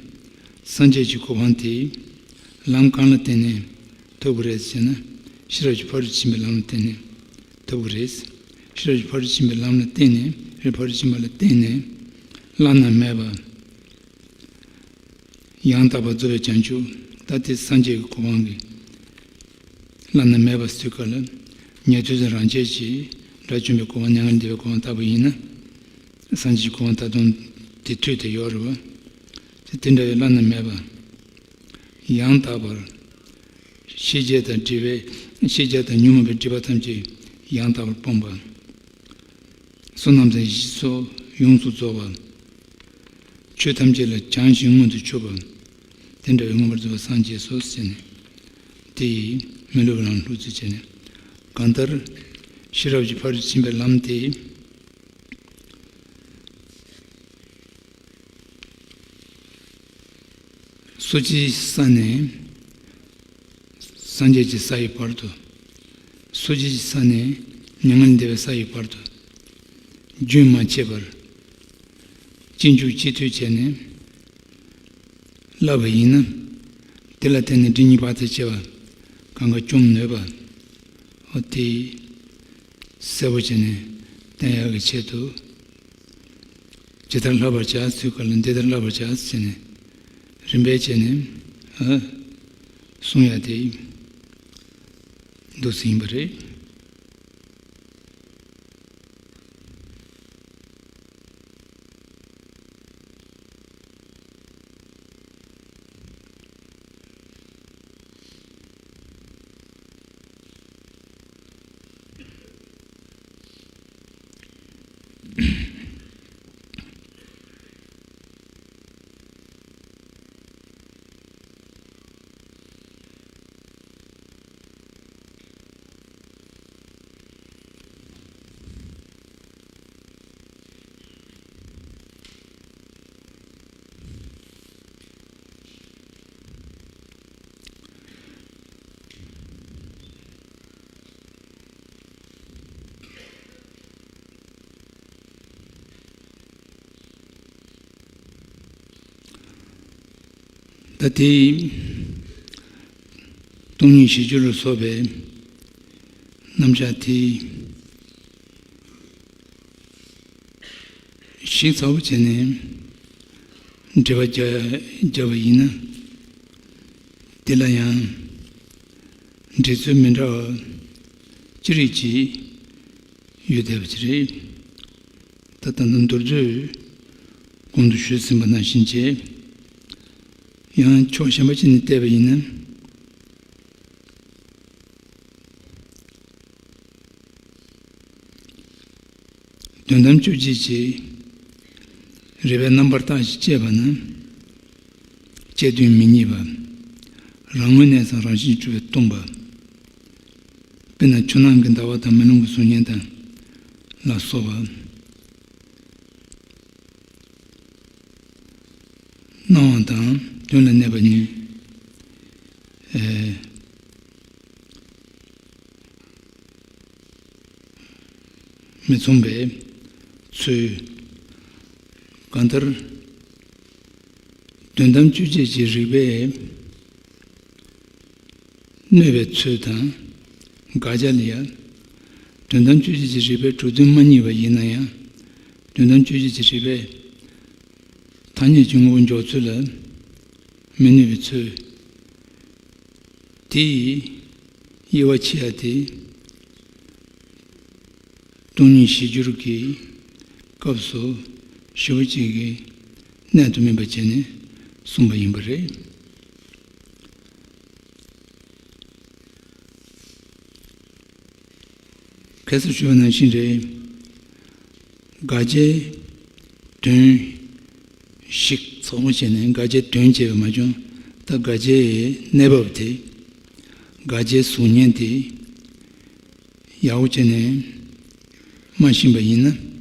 སངས་རྒྱས་ཀྱི་གོ་འཕང་དེ། ལམ་གང་ལ་བརྟེན་ནས་ཐོབ་ཀྱི་རེད་ཟེར་ན། ཤེས་རབ་ཀྱི་ཕ་རོལ་ཕྱིན་པའི་ལམ་ལ་བརྟེན་ནས་ཐོབ་ཀྱི་རེད། ཤེས་རབ་ཀྱི་ཕ་རོལ་ཕྱིན་པའི་ལམ་ལ་བརྟེན་ནས། ཕ་རོལ་ཕྱིན་པ་ལ་བརྟེན་ནས། བླ་ན་མེད་པ། ཡང་དག་པར་རྫོགས་པའི་བྱང་ཆུབ། ད་དེ་སངས་རྒྱས་ཀྱི་གོ་འཕང་གི་བླ་ན་མེད་པ་ཟེར་སྐབས་ལ། ཉན་ཐོས་དང་རང་རྒྱལ་གྱི་དགྲ་བཅོམ་པའི་གོ་འཕང་། མྱ་ངན་འདས་པའི་གོ་འཕང་ལྟ་བུ་ཡིན་ན། སངས་རྒྱས་ཀྱི་གོ་འཕང་ད་དུང་དེ་མཐུད་དེ་ཡོད་རེད་པ། དེ་དེ་འདྲ་བའི་བླ་ན་མེད་པ། ཡང་དག་པར། ཤེས་བྱ་དང་སྒྲིབ་པའི། ཤེས་བྱ་དང་ཉོན་མོངས་པའི་སྒྲིབ་པ་ཐམས་ཅད་ཡང་དག་པར་སྤངས་པ། བསོད་ནམས་དང་ཡེ་ཤེས་སོགས་ཡོངས་སུ་རྫོགས་པ། ཆོས་ཐམས་ཅད་ལ་བྱང་ཞིང་མངོན་དུ་གྱུར་པ། དེ་འདྲ་བའི་མངོན་པར་རྫོགས་པར་སངས་རྒྱས་སོ་ཟེར་ནས། དེ་ཡིས་མི་སློབ་ལམ་ལྷུག་བརྩེགས་བྱས་ནས། གང་ལྟར། ཤེས་རབ་ཀྱི་ཕ་རོལ་ཕྱིན་པའི་ལམ་དེ། སོ་སྐྱེའི་ས་ནས། སངས་རྒྱས་ཀྱི་ས་ཡི་བར་དུ། སོ་སྐྱེ་གི་ས་ནས་མྱ་ངན་འདས་པའི་ས་ཡི་བར་དུ། རྒྱུན་མ་ཆད་པར། གཅིག་མཇུག་གཅིག་མཐུད་བྱས་ནས། བསླབ་པ་ཡིན་ན། དེ་ལ་བརྟེན་ནས་སྒྲིབ་གཉིས་བར་དུ་ཕྱེ་བ། གང་ག་བཅོམ་ནུས་པ། འོ་དེ། གསལ་པོ་བྱས་ནས་བསྟན་ཡག་གི་ཆེད་དུ། ཇི་ལྟར་བསླབ་པར་བྱ་ཟེར་སྐབས་ལ་འདི་ལྟར་བསླབ་པར་བྱ་ཟེར་ནས། རིམ་པས་བྱས་ནས། ཨ། གསུང་ཡག་དེ། འདུག་སེ་ཡིན་པ་རེད། ད་དེ། སྟོང་ཉིད་གཞི་འགྱུར་ལ་སོགས་པའི་རྣམ་གཞག་དེ། ཞིབ་ཚགས་པོ་བྱས་ནས་འགྲེལ་པ་རྒྱག་རྒྱག་པ་ཡིན་ན། དེ་ལ་ཡང་འགྲེལ་ཚུལ་མི་འདྲ་བ་ཅི་རིགས་ཅིག་ཡོད་བསྡད་པ་ཅིག་རེད། ད་ལྟ་ནི་མདོར་བསྡུས་གོང་དུ་ཞུས་ཟིན་པ་ནང་བཞིན་བྱས། ཡང་ཕྱོགས་གཞན་པ་ཅིག་ནས་བལྟས་པ་ཡིན་ན། དོན་དམ་དཔྱོད་བྱེད་ཀྱི་རིགས་པའི་རྣམ་པར་བརྟགས་ཤིང་དཔྱད་པ་ན། དཔྱད་དོན་མི་རྙེད་པ། རང་ངོས་ནས་ཀྱང་རང་བཞིན་གྱིས་གྲུབ་པས་སྟོང་པ། དཔེར་ན་ཆུ་ནང་གི་ཟླ་བ་དང་མེ་ལོང་གི་གཟུགས་བརྙན་དང་ལ་སོགས་པ། སྣང་བ་དང་དོན་ལ་གནས་པ་གཉིས། ཨེ། མི་མཚུངས་པའི་ཚུལ། གང་ལྟར། དོན་དམ་དཔྱོད་བྱེད་ཀྱི་རིགས་པས་གནོད་པའི་ཚུལ་དང་། དགག་བྱ་ལ་ཡང་། དོན་དམ་དཔྱོད་བྱེད་ཀྱི་རིགས་པས་གྲུབ་དོན་མ་རྙེད་པ་ཡིན་ན་ཡང་། དོན་དམ་དཔྱོད་བྱེད་ཀྱི་རིགས་པས་ཐ་སྙད་ཀྱི་དངོས་པོ་འཇོག་ཚུལ་ལ་མི་གནོད་པའི་ཚུལ། དེའི་དབྱེ་བ་ཕྱེ་ཡ་དེ། སྟོང་ཉིད་གཞི་འགྱུར་གྱི་སྐབས་སུ་ཞེ་པོ་ཅིག་གིས་གནད་དུ་སྨིན་པ་བྱས་ནས་གསུངས་པ་ཡིན་པ་རེད། ཁ་སང་ཞུས་པ་ནང་བཞིན་རེད། དགག་བྱའི་དོན་ཞིབ་ཚགས་པོ་བྱས་ནས། དགག་བྱའི་དོན་བྱས་པ་མ་བྱུང་། ད་དགག་བྱའི་གནས་བབ་དེ། དགག་བྱའི་གཟུགས་བརྙན་དེ་ཡག་པོ་བྱས་ནས་མ་ཤེས་པ་ཡིན་ན།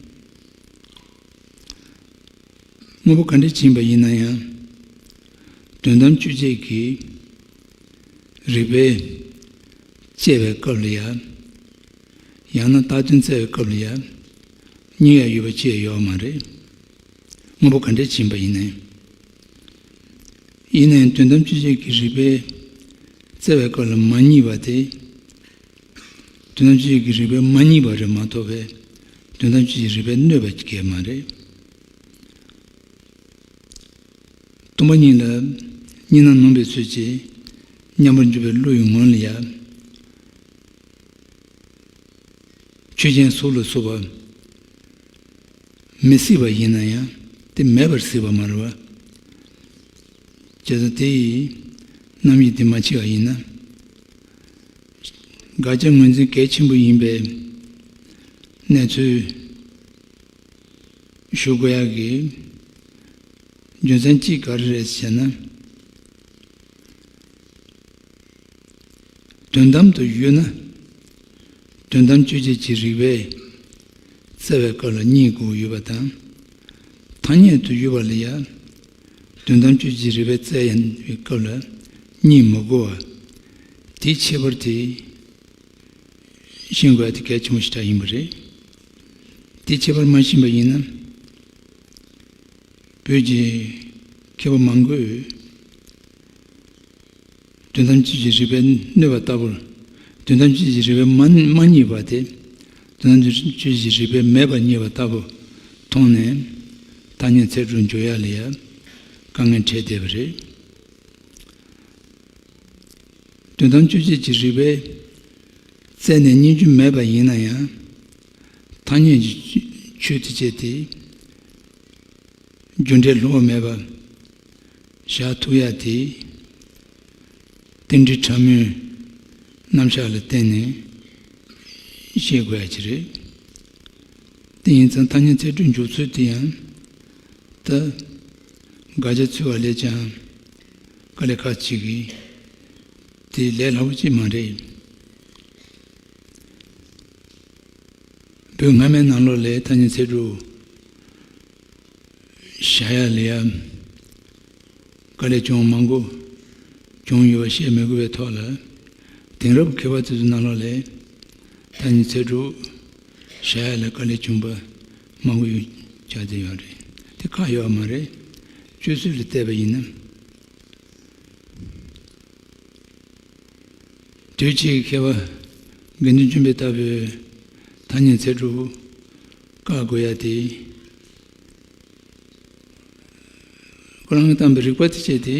དངོས་པོ་ག་འདྲ་ཕྱིན་པ་ཡིན་ན་ཡང་། དོན་དམ་དཔྱོད་བྱེད་ཀྱི་རིགས་པས་དཔྱད་པའི་སྐབས་ལ་ཡང་། ཡང་ན་བཏགས་དོན་བཙལ་བའི་སྐབས་ལ་ཡང་། རྙེད་ཡ་ཡོད་པ་ཅི་ཡང་ཡོད་མ་རེད། དངོས་པོ་ག་འདྲ་ཕྱིན་པ་ཡིན་ནའི། ཡིན་ནའི་དོན་དམ་དཔྱོད་བྱེད་ཀྱི་རིགས་པས་བཙལ་བའི་སྐབས་ལ་མ་རྙེད་པ་དེ། དོན་དམ་དཔྱོད་བྱེད་ཀྱི་རིགས་པས་མ་རྙེད་པ་རེད་མ་གཏོགས་པའི། དོན་དམ་དཔྱོད་བྱེད་ཀྱི་རིགས་པས་གནོད་པ་གང་ཡང་མ་རེད། སྟོང་པ་ཉིད་ལ་གཉིས་སྣང་ནོན་པའི་ཚུལ་གྱིས་མཉམ་པར་འཇོག་པའི་བློ་ཡི་ངང་ལ་ཡང་། ཆོས་ཅན་གཟུགས་ལ་སོགས་པ་མི་སྲིད་པ་ཡིན་ན་ཡང་། དེ་མེད་པར་སྲིད་པ་མ་རེད་པ། བྱས་ཙང་དེ་ཡི་རྣམ་དབྱེ་དེ་མ་ཕྱེ་བ་ཡིན་ན། དགག་བྱ་ངོས་འཛིན་གལ་ཆེན་པོ་ཡིན་པའི་གནས་ཚུལ་ཞུ་དགོས་ཡག་གི་རྒྱུ་མཚན་གཅིག་ག་རེ་རེད་ཟེར་ན། དོན་དམ་དུ་ཡོད་ན། དོན་དམ་དཔྱོད་བྱེད་ཀྱི་རིགས་པས་བཙལ་བའི་སྐབས་ལ་རྙེད་དགོས་ཡོད་པ་དང་། ཐ་སྙད་དུ་ཡོད་པ་ལ་ཡང་། དོན་དམ་དཔྱོད་བྱེད་ཀྱི་རིགས་པས་བཙལ་ཡང་བའི་སྐབས་ལ་རྙེད་མི་དགོས་པ། དེའི་ཁྱད་པར་དེ་ཤེས་དགོས་ཡ་དེ་གལ་ཆེན་པོ་ཞེ་དྲག་ཡིན་པ་རེད། དེའི་ཁྱད་པར་མ་ཤེས་པ་ཡིན་ན། བོད་ཀྱི་མཁས་པ་མང་པོས་དོན་དམ་དཔྱོད་བྱེད་རིག་པས་གནོད་པ་ལྟ་བུར། དོན་དམ་དཔྱོད་བྱེད་རིག་པས་མ་མ་རྙེད་པ་དེ། དོན་དམ་དཔྱོད་བྱེད་རིག་པས་མེད་པར་རྙེད་པ་ལྟ་བུ་མཐོང་ནས། ཐ་སྙད་ཚད་གྲུབ་འཇོག་ཡ་ལ་ཡ་དཀའ་ངལ་འཕྲད་བསྡད་པ་རེད། དོན་དམ་དཔྱོད་བྱེད་ཀྱི་རིག་པས་བཙལ་ནས་རྙེད་རྒྱུ་མེད་པ་ཡིན་ན་ཡང་། ཐ་སྙད་ཀྱི་ཆོས་དེ་སྤྱད་དེ། རྒྱུ་འབྲས་བསླུ་བ་མེད་པ་བཞག་ཐུབ་ཡ་དེ། རྟེན་འབྲེལ་ཕྲ་མོའི་རྣམ་གཞག་ལ་བརྟེན་ནས་ཤེས་དགོས་ཡ་ཅིག་རེད། དེ་ཡིན་ཙང་ཐ་སྙད་ཚད་གྲུབ་འཇོག་ཚུལ་དེ་ཡང་། ད་དགག་བྱ་འཚོལ་བ་ལས་ཀྱང་དཀའ་ལས་ཁག་ཅིག་གིས་དེ་ལས་སླ་པོ་ཅིག་མ་རེད། བོད་སྔ་མའི་ནང་ལོགས་ལ་ཐ་སྙད་ཚད་གྲུབ་བཞག་ཡ་ལ་ཡ་དཀའ་ལས་བྱུང་མང་པོ་བྱུང་ཡོད་པ་བཤད་མི་དགོས་པའི་ཐོག་ལ། དེང་རབས་མཁས་པ་དེ་ཚོའི་ནང་ལོགས་ལ་ཐ་སྙད་ཚད་གྲུབ་བཞག་ཡ་ལ་དཀའ་ལས་བྱུང་པ་མང་པོ་ཡོད་ཆགས་བསྡད་ཡོད་རེད། དེ་ཁག་ཡོད་པ་མ་རེད། སྤྱོད་ཚུལ་ལ་བལྟས་པ་ཡིན་ན། དུས་ཕྱིས་མཁས་པ་དགེ་འདུན་ཆོས་འཕེལ་ལྟ་བུའི་ཐ་སྙད་ཚད་གྲུབ་བཀག་དགོས་ཡ་དེ། ཁོ་རང་གིས་བཏང་པའི་རིགས་པ་དེ་བྱས་ཏེ་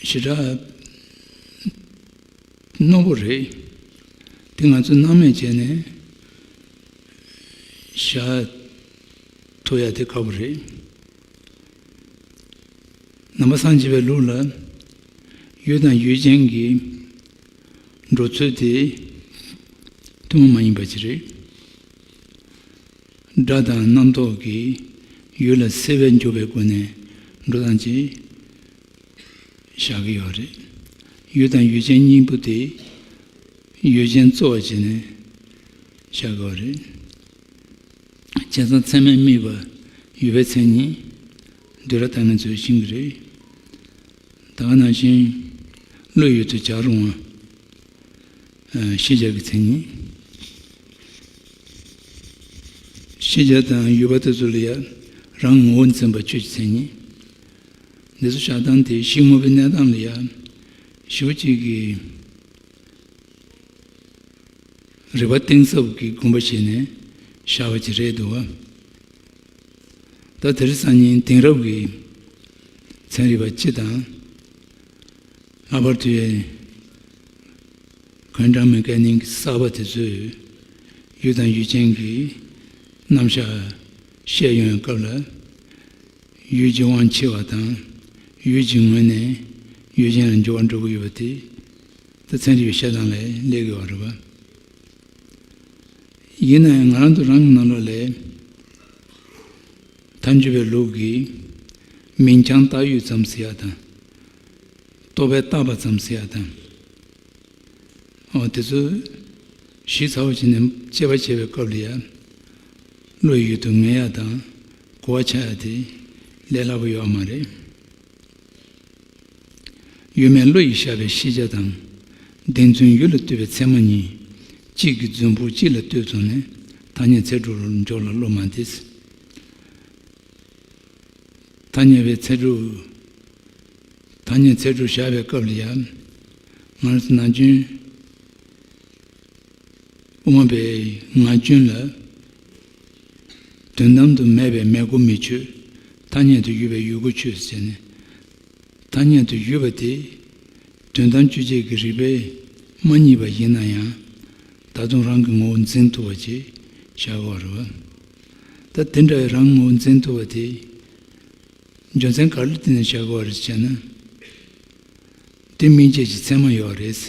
ཞེ་དྲག་རྣོ་པོ་རེད། དེ་ང་ཚོས་སྣང་མེད་བྱས་ནས་བཞག་ཐུབ་ཡ་དེ་ཁག་པོ་རེད། ནང་པ་སངས་རྒྱས་པའི་ལུགས་ལ་ཡུལ་དང་ཡུལ་ཅན་གྱི་འགྲོ་ཚུལ་དེ་ཐུན་མོང་མ་ཡིན་པ་ཅིག་རེད། སྒྲ་དང་རྣམ་རྟོག་གིས་ཡུལ་ལ་སེལ་བས་འཇོག་པའི་སྒོ་ནས་འགྲོ་སྟངས་ཅིག་བཞག་གི་ཡོད་རེད། ཡུལ་དང་ཡུལ་ཅན་གཉིས་པོ་དེ་ཡུལ་ཅན་གཙོ་བོ་བྱས་ནས་བཞག་གི་ཡོད་རེད། བྱས་ཙང་ཚད་མས་དམིགས་པ་ཡོད་པའི་མཚན་ཉིད་འདི་ར་ད་ང་ཚོས་ཤེས་ཀྱི་རེད། ད་ག་ནང་བཞིན་བློ་ཡུལ་དུ་བྱར་རུང་བ། ཤེས་བྱ་གི་མཚན་ཉིད། ཤེས་བྱ་དང་ཡུལ་པ་དེ་ཚོ་ལ་ཡང་རང་ངོ་བོ་འཛིན་པ་ཆོས་ཀྱི་མཚན་ཉིད། འདི་ཚོ་བཞག་སྟངས་དེ་གཞི་དངོས་པོའི་གནས་སྟངས་ལ་ཡང་ཞེ་པོ་ཅིག་གི་རིག་པ་གཏིང་ཟབ་ཀྱི་དགོངས་པ་བཞེས་ནས་བཞག་པ་ཅིག་རེད་འདུག་བ། ད་དེ་རིང་སང་ཉིན་དེང་རབས་ཀྱི་ཚན་རིག་པ་སྤྱི་དང་། ལྷག་པར་དུ་ཡང་གོ་འདྲ་མི་དགའ་ནིང་གི་གསར་པ་དེ་ཚོས་ཡུལ་དང་ཡུལ་ཅན་གྱི་རྣམ་གཞག་བཤད་ཡོང་བའི་སྐབས་ལ། ཡུལ་གྱི་དབང་ཆེ་བ་དང་། ཡུལ་གྱི་ངོས་ནས་ཡུལ་ཅན་ལ་འགྱུར་བ་འགྲོ་གི་ཡོད་པ་དེ། ད་ཚན་རིག་པའི་བཤད་སྟངས་ལ་སླེབས་ཀྱི་ཡོད་རེད་པ། ཡིན་ན་ཡང་ང་རང་ཚོ་རང་གི་ནང་ལོགས་ལ་ཐལ་འགྱུར་བའི་ལུགས་ཀྱི་མིང་རྐྱང་བཏགས་ཡོད་ཙམ་ཟེར་ཡ་དང་། རྟོག་པས་བཏགས་པ་ཙམ་ཟེར་ཡ་དང་། འོ་དེ་ཚོ་ཞིབ་ཚགས་པོ་བྱས་ནས་དཔྱད་པ་བྱེད་པའི་སྐབས་ལ་ཡང་བློ་ཡུལ་དུ་ངེས་ཡ་དང་གོ་བ་ཆགས་ཡ་དེ་ལས་སླ་པོ་ཡོད་མ་རེད། ཡུལ་མེད་བློ་ཡིས་བཞག་པའི་ཤེས་བྱ་དང་། བདེན་རྫུན་ཡུལ་ལ་ལྟོས་པའི་ཚད་མ་གཉིས། གཅིག་གི་རྫུན་ཕུག་གཅིག་ལ་ལྟོས་བཟུང་ནས་ཐ་སྙད་ཚད་གྲུབ་ལ་འཇོག་ལ་བློ་མ་བདེ། ཐ་སྙད་པའི་ཚད་གྲུབ། ཐ་སྙད་ཚད་གྲུབ་བཞག་པའི་སྐབས་ལ་ཡང་། ང་རང་ཚོ་ནམ་རྒྱུན་དབུ་མ་པའི་ངག་རྒྱུན་ལ། དོན་དམ་དུ་མེད་པའི་མེད་དགུ་མི་ཆོད། ཐ་སྙད་དུ་ཡོད་པའི་ཡོད་དགུ་ཆོད་ཟེར་ནས། ཐ་སྙད་དུ་ཡོད་པ་དེ་དོན་དམ་དཔྱོད་བྱེད་ཀྱི་རིགས་པས་མ་རྙེད་པ་ཡིན་ན་ཡང་། ད་དུང་རང་གི་ངོ་བོ་འཛིན་ཐུབ་པ་ཅིག་བཞག་དགོས་རེད་བ། ད་དེ་འདྲ་བའི་རང་ངོ་བོ་འཛིན་ཐུབ་པ་དེ་རྒྱུ་མཚན་ག་རེ་བརྟེན་ནས་བཞག་དགོས་རེད་ཟེར་ན། དེ་སྨིན་བྱེད་ཀྱི་ཚད་མ་ཡོད་རེད།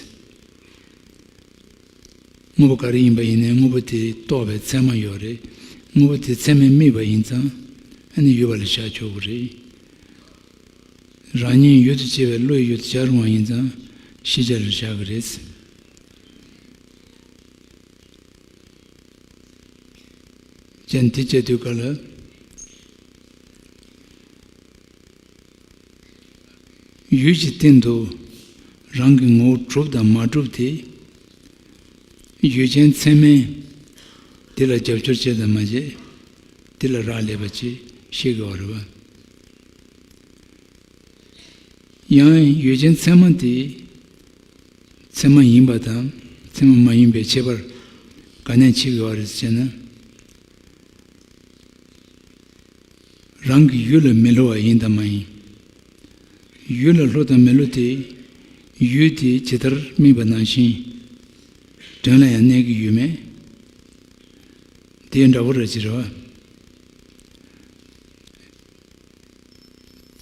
དངོས་པོ་ག་རེ་ཡིན་པ་ཡིན་ནའི་དངོས་པོ་དེ་རྟོགས་པའི་ཚད་མ་ཡོད་རེད། དངོས་པོ་དེ་ཚད་མས་དམིགས་པ་ཡིན་ཙང་ཨ་ནི་ཡོད་པ་ལ་བཞག་ཆོག་གི་རེད། རང་ཉིད་ཡུལ་དུ་བྱེད་པའི་བློ་ཡི་ཡུལ་དུ་བྱར་རུང་བ་ཡིན་ཙང་ཤེས་བྱ་ལ་བཞག་གི་རེད། ཅན་དེ་བྱེད་དུས་ག་ལ། ཡུལ་གྱི་སྟེང་དུ་ རང་གི་ངོ་བོ་གྲུབ་དང་མ་གྲུབ་དེ། ཡུལ་ཅན་ཚད་མས་དེ་ལ་རྒྱབ་སྐྱོར་བྱེད་དང་མ་བྱེད། དེ་ལ་རག་ལས་པ་ཅིག་ཤེས་དགོས་པ་རེད་བ། ཡང་ཡུལ་ཅན་ཚད་མ་དེ་ཚད་མ་ཡིན་པ་དང་ཚད་མ་མ་ཡིན་པའི་ཁྱད་པར་ག་ནས་ཕྱེ་དགོས་པ་རེད་ཟེར་ན། རང་གི་ཡུལ་ལ་མི་སླུ་བ་ཡིན་དང་མ་ཡིན། ཡུལ་ལ་སླུ་དང་མི་སླུ་དེ་ཡུལ་དེ་ཇི་ལྟར་དམིགས་པ་ནང་བཞིན་དོན་ལ་ཡང་གནས་ཀྱི་ཡོད་མེད། དེ་འདྲ་བོ་རེད་ཅེས་རེད་བ།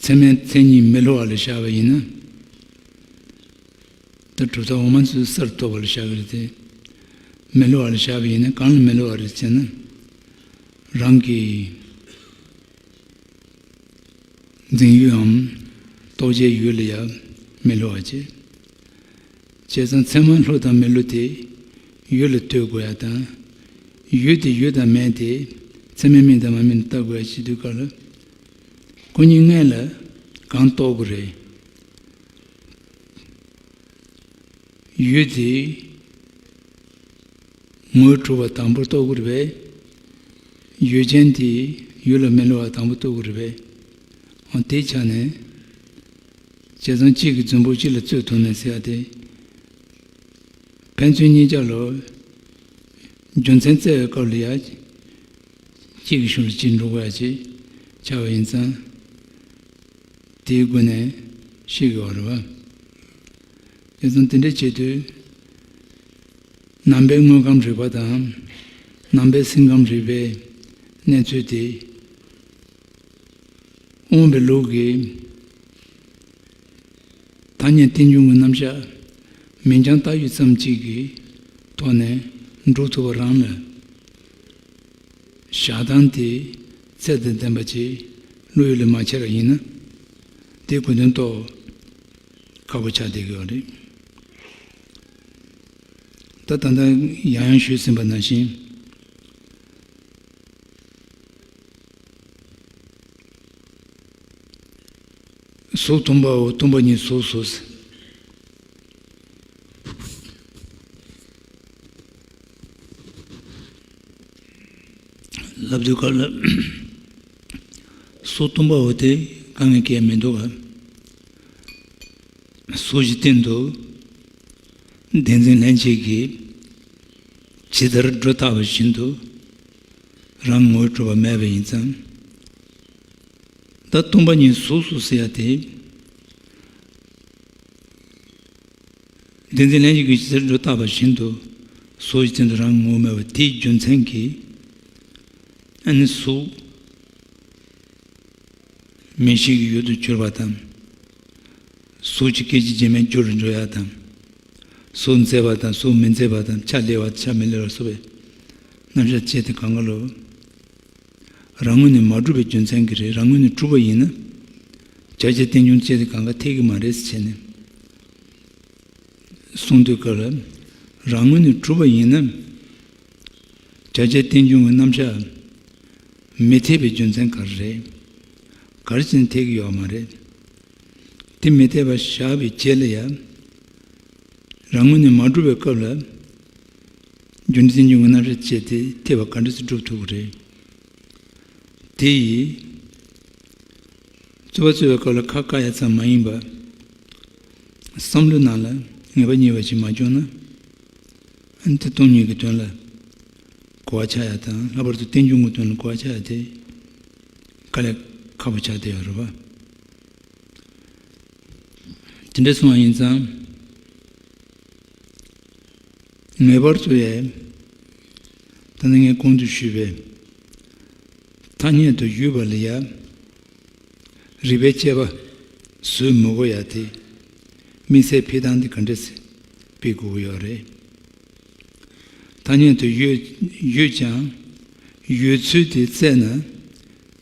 ཚད་མའི་མཚན་ཉིད་མི་སླུ་བ་ལ་བཞག་པ་ཡིན་ན། ད་གྲུབ་མཐའ་འོག་མ་ཚོས་གསར་གཏོད་པ་ལ་བཞག་གི་རེད་དེ། མི་སླུ་བ་ལ་བཞག་པ་ཡིན་ན་གང་ལ་མི་སླུ་བ་རེད་ཟེར་ན། རང་གི་འཛིན་ཡུལ་འམ་རྟོགས་བྱའི་ཡུལ་ལ་ཡང་མི་སླུ་བ་བྱེད། བྱས་ཙང་ཚད་མ་སླུ་དང་མི་སླུ་དེ་ཡུལ་ལ་ལྟོས་དགོས་ཡ་དང་། ཡུལ་དེ་ཡོད་དང་མེད་དེ་ཚད་མས་དམིགས་དང་མ་དམིགས་ལྟ་དགོས་ཡ་བྱེད་དུས་སྐབས་ལ། ཁོ་གཉིས་སྔོན་ལ་གང་རྟོགས་དགོས་རེད། ཡུལ་དེ་ངོ་བོ་གྲུབ་པ་དང་པོ་རྟོགས་དགོས་རེད་པས། ཡུལ་ཅན་དེ་ཡུལ་ལ་མི་སླུ་བ་དང་པོ་རྟོགས་དགོས་རེད་པས། འོ་དེའི་ཆ་ནས། བྱས་ཙང་གཅིག་གི་རྫུན་པོ་གཅིག་ལ་རྩོད་ཐུབ་ནས་ཟེར་ཡ་དེ། ཕན་ཚུན་གཉིས་ཆ་ལ་རྒྱུ་མཚན་བཙལ་བའི་སྐབས་ལ་ཡ། གཅིག་གི་ཤུལ་ལ་གཅིག་འགྲོ་དགོས་ཡ་ཅིག་ཆགས་པ་ཡིན་ཙང་། དེའི་སྒོ་ནས་ཤེས་དགོས་པ་རེད་བ། དེ་ཙང་དེ་འདྲ་བྱེད་དུས། ནང་པའི་དངོས་ཁམས་རིག་པ་དང་། ནང་པའི་སེམས་ཁམས་རིག་པའི་གནས་ཚུལ་དེ། དབང་པའི་ལུགས་ཀྱི་ཐ་སྙད་རྟེན་འབྱུང་གི་རྣམ་གཞག་མིང་རྐྱང་བཏགས་ཡུལ་ཙམ་གཅིག་གི་ཐོག་ནས་འགྲོ་ཐུབ་པ་རང་ལ། བཞག་སྟངས་དེ་ཚད་དང་ལྡན་པ་ཅིག་བློ་ཡུལ་ལས་མ་ཁྱེར་བ་ཡིན་ན། དེ་གོ་དོན་རྟོགས་ཁག་པོ་ཆགས་བསྡད་ཀྱི་ཡོད་རེད། ད་ད་ལྟ་ཡང་ཡང་ཞུས་ཟིན་པ་ནང་བཞིན། གཟུགས་སྟོང་པའོ། སྟོང་པ་ཉིད་གཟུགས་སོ། ལབ་དུས་སྐབས་ལ། གཟུགས་སྟོང་པའོ་དེ་དཀའ་ངལ་གང་ཡང་མི་འདུག་ག་གཟུགས་ཀྱི་སྟེང་དུ་བདེན་འཛིན་ལྷན་སྐྱེས་ཀྱིས་ཇི་ལྟར་སྒྲོ་བཏགས་པ་བཞིན་དུ་རང་ངོ་བོས་གྲུབ་པ་མེད་པ་ཡིན་ཙང་། ད་སྟོང་པ་ཉིད་གཟུགས་སོ་ཟེར་ཡ་དེ། བདེན་འཛིན་ལྷན་སྐྱེས་ཀྱིས་ཇི་ལྟར་སྒྲོ་བཏགས་པ་བཞིན་དུ་གཟུགས་ཀྱི་སྟེང་དུ་རང་ངོ་བོ་མེད་པ་དེའི་རྒྱུ་མཚན་གྱིས། ཨ་ནི་གཟུགས་མིག་ཤེས་ཀྱི་ཡུལ་དུ་གྱུར་པ་དང་། གཟུགས་ཀྱི་སྐད་ཅིག་གིས་མིག་རྒྱུ་རུ་འགྲོ་ཡ་དང་། གཟུགས་མཛེས་པ་དང་གཟུགས་མི་མཛེས་པ་དང་ཆ་ལེགས་པ་ཆ་མི་ལེགས་པ་སོགས་པའི་རྣམ་གཞག་བཅས་དེ་གང་ག་ལོ། རང་ངོས་ནས་མ་གྲུབ་པའི་རྒྱུ་མཚན་གྱིས་རེད། རང་ངོས་ནས་གྲུབ་པ་ཡིན་ན། བྱ་བྱེད་རྟེན་འབྱུང་བཅས་དེ་གང་ག་འཐད་ཀྱི་མ་རེད་ཟེར་བྱས་ནས་གསུངས་དུས་སྐབས་ལ། རང་ངོས་ནས་གྲུབ་པ་ཡིན་ན། བྱ་བྱེད་རྟེན་འབྱུང་གི་རྣམ་གཞག་མི་འཐད་པའི་རྒྱུ་མཚན་ག་རེ་རེད། ག་རེ་བྱས་ནས་འཐད་ཀྱི་ཡོད་མ་རེད། དེ་མི་འཐད་པ་བཞག་པའི་རྗེས་ལ་ཡང་། རང་ངོས་ནས་མ་གྲུབ་པའི་སྐབས་ལ། རྒྱུ་འབྲས་རྟེན་འབྱུང་གི་རྣམ་གཞག་བཅས་དེ་འཐད་པ་ག་འདྲ་སེ་སྒྲུབ་ཐུབ་ཀྱི་རེད། དེ་ཡིས། རྩོད་པ་རྩོད་པའི་སྐབས་ལ་ཁ་བཀག་ཡ་ཙམ་མ་ཡིན་པར། བསམ་བློའི་ནང་ལ་ངེས་པ་རྙེད་པ་ཞིག་མ་བྱུང་ན། ཨ་ནི་དེ་སྟོང་ཉིད་ཀྱི་དོན་ལ་གོ་བ་ཆགས་ཡ་དང་། ལྷག་པར་དུ་རྟེན་འབྱུང་གི་དོན་ལ་གོ་བ་ཆགས་ཡ་དེ་དཀའ་ལས་ཁག་པོ་ཆགས་བསྡད་ཡོད་རེད་པ། དེ་འདྲ་སོང་བ་ཡིན་ཙང་། ངེས་པར་དུ་ཡང་ད་ནི་ངས་གོང་དུ་ཞུས་པའི་ཐ་སྙད་དུ་ཡོད་པ་ལ་ཡང་རིགས་པས་དཔྱད་པ་བཟོད་མི་དགོས་ཡ་དེ་དམིགས་བསལ་འཕེན་སྟངས་དེ་ག་འདྲ་སེ་སྤེལ་དགོས་ཀྱི་ཡོད་རེད། ཐ་སྙད་དུ་ཡོད་ཡོད་ཀྱང་ཡོད་ཚུལ་དེ་བཙལ་ན་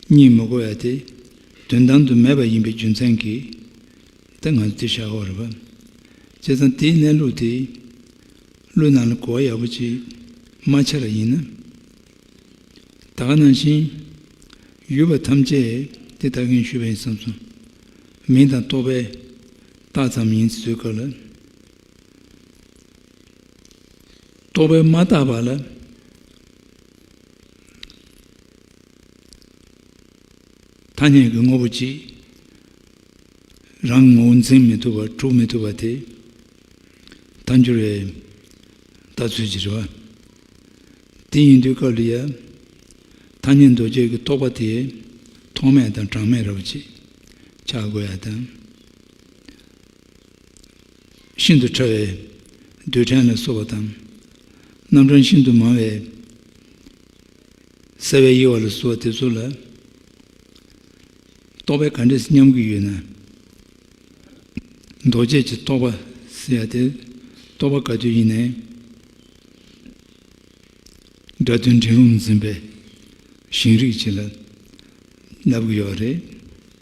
རྙེད་མི་དགོས་ཡ་དེ་དོན་དམ་དུ་མེད་པ་ཡིན་པའི་རྒྱུ་མཚན་གྱིས། ད་ང་ཚོ་དེ་བཞག་ཡོད་རེད་པ། བྱས་ཙང་དེའི་གནས་ལུགས་དེ་བློའི་ནང་ལ་གོ་བ་ཡག་པོ་ཅིག་མ་ཆགས་པ་ཡིན་ན། ད་ག་ནང་བཞིན་ཡོད་པ་ཐམས་ཅད་དེ་ད་གིན་ཞུས་པ་ཡིན་བསམ་སོང་། མིང་དང་རྟོག་པས་བཏགས་ཙམ་ཡིན་ཟེར་སྐབས་ལ། རྟོག་པས་མ་བརྟགས་པ་ལ། ཐ་སྙད་ཀྱི་དངོས་པོ་གཅིག་རང་ངོ་བོ་འཛིན་མི་ཐུབ་པ་གྲུབ་མི་ཐུབ་པ་དེ་ཐལ་འགྱུར་བའི་ལྟ་ཚུལ་གྱི་རེད་བ། དེ་ཡིན་དུས་སྐབས་ལ་ཡང་ཐ་སྙད་འདོགས་བྱེད་ཀྱི་རྟོག་པ་དེ་ཐོགས་མེད་དང་གྲངས་མེད་རེད་བ་ཅིག་ཆགས་དགོས་ཡ་དང་། ཤིན་ཏུ་ཕྲ་བའི་རྡུལ་ཕྲན་ལ་སོགས་པ་དང་། རྣམ་གྲངས་ཤིན་ཏུ་མང་བའི་གསལ་བའི་དབྱེ་བ་ལ་སོགས་པ་དེ་ཚོ་ལ་རྟོག་པས་ག་འདྲས་སེ་མཉམ་གྱི་ཡོད་ན། འདོགས་བྱེད་ཀྱི་རྟོག་པ་ཟེར་ཡ་དེ་རྟོག་པ་ག་དུས་ཡིན་ནའི། སྒྲ་དོན་འབྲིང་རུམ་འཛིན་པའི་ཞེན་རིག་ཅིག་ལ་ལབ་གི་ཡོད་རེད།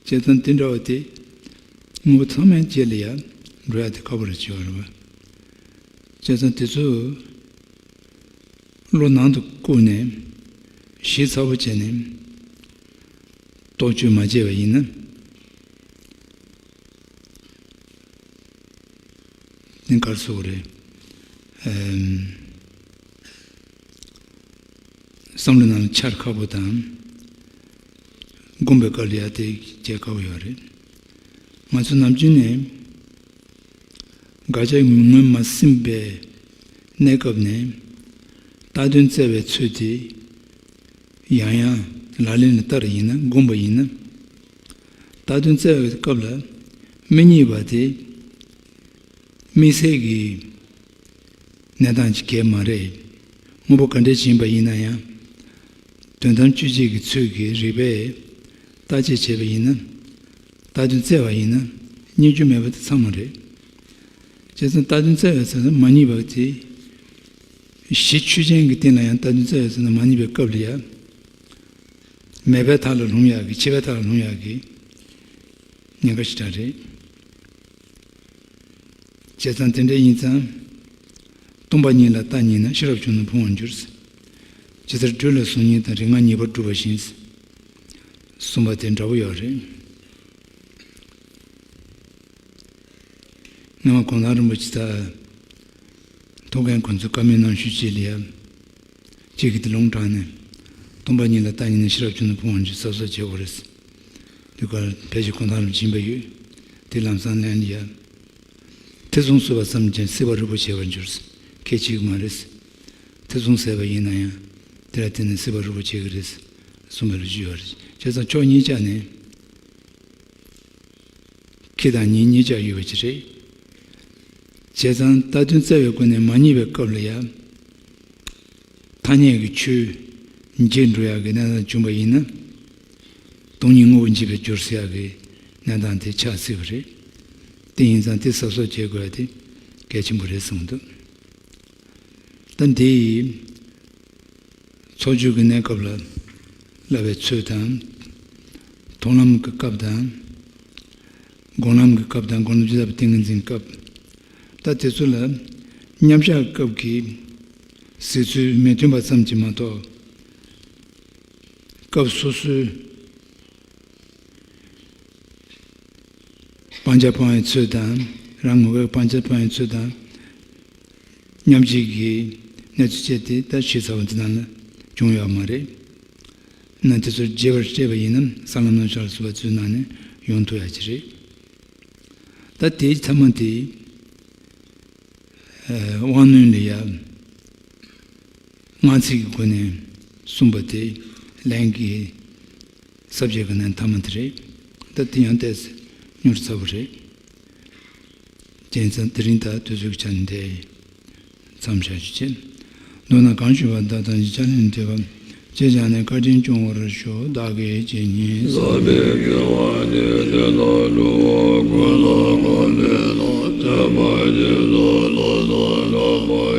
བྱས་ཙང་དེ་འདྲ་བ་དེ་དངོས་པོ་ཚང་མའི་རྗེས་ལ་ཡང་འགྲོ་ཡ་དེ་ཁག་པོ་རེད་བྱས་པ་རེད་བ། བྱས་ཙང་དེ་ཚོ་བློ་ནང་དུ་བཀུག་ནས་ཞིབ་ཚགས་པོ་བྱས་ནས་རྟོག་དཔྱོད་མ་བྱས་པ་ཡིན་ན། དེ་གར་སོགས་རེད། ཨེམ། བསམ་བློ་ནང་ལ་འཆར་ཁག་པོ་དང་། སྒོམ་པའི་སྐབས་ལ་ཡ་དེ་བྱེད་དཀའ་བོ་ཡོད་རེད། ང་ཚོ་ནམ་རྒྱུན་ནས་དགག་བྱ་ངོས་མ་ཟིན་པའི་གནས་སྐབས་ནས་རྟགས་དོན་བཙལ་བའི་ཚུལ་དེ་ཡང་ཡང་ལག་ལེན་ལ་བསྟར་ཡིན་ན། སྒོམ་པ་ཡིན་ན། རྟགས་དོན་བཙལ་བའི་སྐབས་ལ་མི་རྙེད་པ་དེ་དམིགས་བསལ་གྱི་གནས་སྟངས་ཅིག་གས་མ་རེད། དངོས་པོ་ག་འདྲས་ཡིན་པ་ཡིན་ན་ཡང་། དོན་དམ་དཔྱོད་བྱེད་ཀྱི་ཚུལ་གྱིས་རིགས་པས་བརྟག་དཔྱད་བྱས་པ་ཡིན་ན། རྟགས་དོན་བཙལ་བ་ཡིན་ན་རྙེད་རྒྱུ་མེད་པ་དེ་ཚང་མ་རེད། བྱས་ཙང་རྟགས་དོན་བཙལ་བའི་ཚེ་ན་མ་རྙེད་པ་དེ་གཞི་ཆོས་ཅན་གྱི་སྟེང་ལ་ཡང་རྟགས་དོན་བཙལ་བའི་ཚེ་ན་མ་རྙེད་པའི་སྐབས་ལ་ཡང་། མེད་པའི་མཐའ་ལ་ལྷུང་ཡག་གི། ཆད་པའི་མཐའ་ལ་ལྷུང་ཡག་གི་ཉེན་ཁ་ཞེ་དྲག་རེད། བྱས་ཙང་དེ་འདྲ་ཡིན་ཙང་། སྟོང་པ་ཉིད་ལ་བརྟག་ཉིད་ན། ཤེས་རབ་ཆུང་ངུ་ཕུང་བར་འགྱུར། ཇི་ལྟར་སྦྲུལ་ལ་གཟུགས་ཉིད་དང་། རིགས་ལྔ་ཉེས་པར་སྒྲུབ་པ་བཞིན། གསུངས་པ་དེ་འདྲ་བོ་ཡོད་རེད། སྔོན་མ་གུང་ཐང་རིན་པོ་ཆེ་དང་ཐུའུ་བཀྭན་ཁོང་ཚོས་བཀའ་མོལ་གནང་ཤུལ་ཅིག་ལ་ཡ། གཅིག་གིས་དེ་ལུང་དྲངས་ནས། སྟོང་པ་ཉིད་ལ་བརྟག་ཉིད་ན། ཤེས་རབ་ཆུང་ངུ་ཕུང་བར་འགྱུར། གཟབ་གཟབ་བྱེད་དགོས་རེད། དེ་གར་ཕལ་ཆེར་གུང་ཐང་རིན་པོ་ཆེ་ཡིན་པ་ཡོད། དེ་ལམ་སང་ལན་ལ་ཡ། ཐེ་ཚོམ་ཟོས་པ་ཙམ་གྱིས་སྲིད་པ་རིལ་པོ་བྱེད་པར་འགྱུར། ཁྱད་ཆོས་མ་རེད། ཐེ་ཚོམ་ཟད་པ་ཡིན་ན་ཡང་། དེ་ལ་བརྟེན་ནས་སྲིད་པ་རིལ་པོ་བྱེད་ཀྱི་རེད། གསུངས་པའི་ལོ་རྒྱུས་ཡོད་རེད། བྱས་ཙང་ཕྱོགས་གཉིས་ཆ་ནས། ཁྱི་དང་ཉིན་གཉིས་ཆ་ཡོད་པ་ཅིག་རེད། བྱས་ཙང་རྟགས་དོན་བཙལ་བའི་སྒོ་ནས་མ་རྙེད་པའི་སྐབས་ལ་ཡ། ཐ་སྙད་ཀྱི་ཆོས་འབྱེད་འགྲོ་ཡག་གི་གནས་སྟངས་བྱུང་བ་ཡིན་ན། སྟོང་ཉིད་དངོས་པོ་འབྱེད་པར་འགྱུར་ཟེར་ཡག་གི་གནས་སྟངས་དེ་ཆགས་སྲིད་པ་རེད། དེ་ཡིན་ཙང་དེ་གཟབ་གཟབ་བྱེད་དགོས་ཡ་དེ་གལ་ཆེན་པོ་རེད་གསུངས་འདུག་ད་འདི་ཡིས། ཚོགས་སྦྱོར་གྱི་གནས་སྐབས་ལ་བསླབ་པའི་ཚུལ་དང་། མཐོང་ལམ་གྱི་སྐབས་དང་། སྒོམ་ལམ་གྱི་སྐབས་དང་། སྒོམ་ལམ་ཇི་ལྟ་བུ་ཏིང་ངེ་འཛིན་སྐབས། ད་དེ་ཚོ་ལ་མཉམ་བཞག་སྐབས་ཀྱི་གཟིགས་ཚུལ་མི་མཐུན་པ་ཙམ་གྱིས་མ་གཏོགས། སྐབས་སོ་སོའི་སྤང་བྱ་སྤང་བའི་ཚུལ་དང་། རང་ངོ་བོའི་སྤང་བྱ་སྤང་བའི་ཚུལ་དང་། མཉམ་བརྗེ་གི་གནས་ཚུལ་བཅས་དེ་ད་ཞིབ་ཚགས་པོ་འདི་ནང་ལ་བྱུང་ཡོད་མ་རེད། ན་དེ་ཚོར་རྒྱས་པར་བཤད་པ་ཡིན་ན། གསང་སྔགས་རྣམ་གཞག་ལ་སོགས་པ་ཚོའི་ནང་ནས་ཡོང་ཐུབ་ཡ་ཅིག་རེད། ད་དེའི་ཐ་མ་དེ། ཨ། དབང་རྣོན་ལ་ཡ། སྔགས་ཚིག་གི་སྒོ་ནས་གསུངས་པ་དེ་ལན་གྱི་ས་བཅད་ཀྱི་ནང་ཐ་མ་དེ་རེད། ད་དེ་ཡང་ཏོག་ཙམ་མྱུར་ཚ་པོ་རེད། བྱས་ཙང་དེ་རིང་ད་དུས་ཚོད་ཀྱི་ཆ་ནས་འདི་མཚམས་བཞག་རྒྱུ་བྱས། མདོར་ན་གང་ཞུས་པ་དག་དང་། ཕྱག་ལེན་འདེབས་པ་ཅེས་བྱ་ནས། བཀའ་དྲིན་སྐྱོང་བར་ཞུ། བདག་གིས་ཇི་སྙེད་བསགས་པའི་དགེ་བ་འདི། ཇི་ལྟར་འགྲོ་བ་ཀུན་ལ་གོ་འཕེལ་ལ། ཐེག་པ་ཆེ་ས་ལ་སོགས་རབ་ཏུ་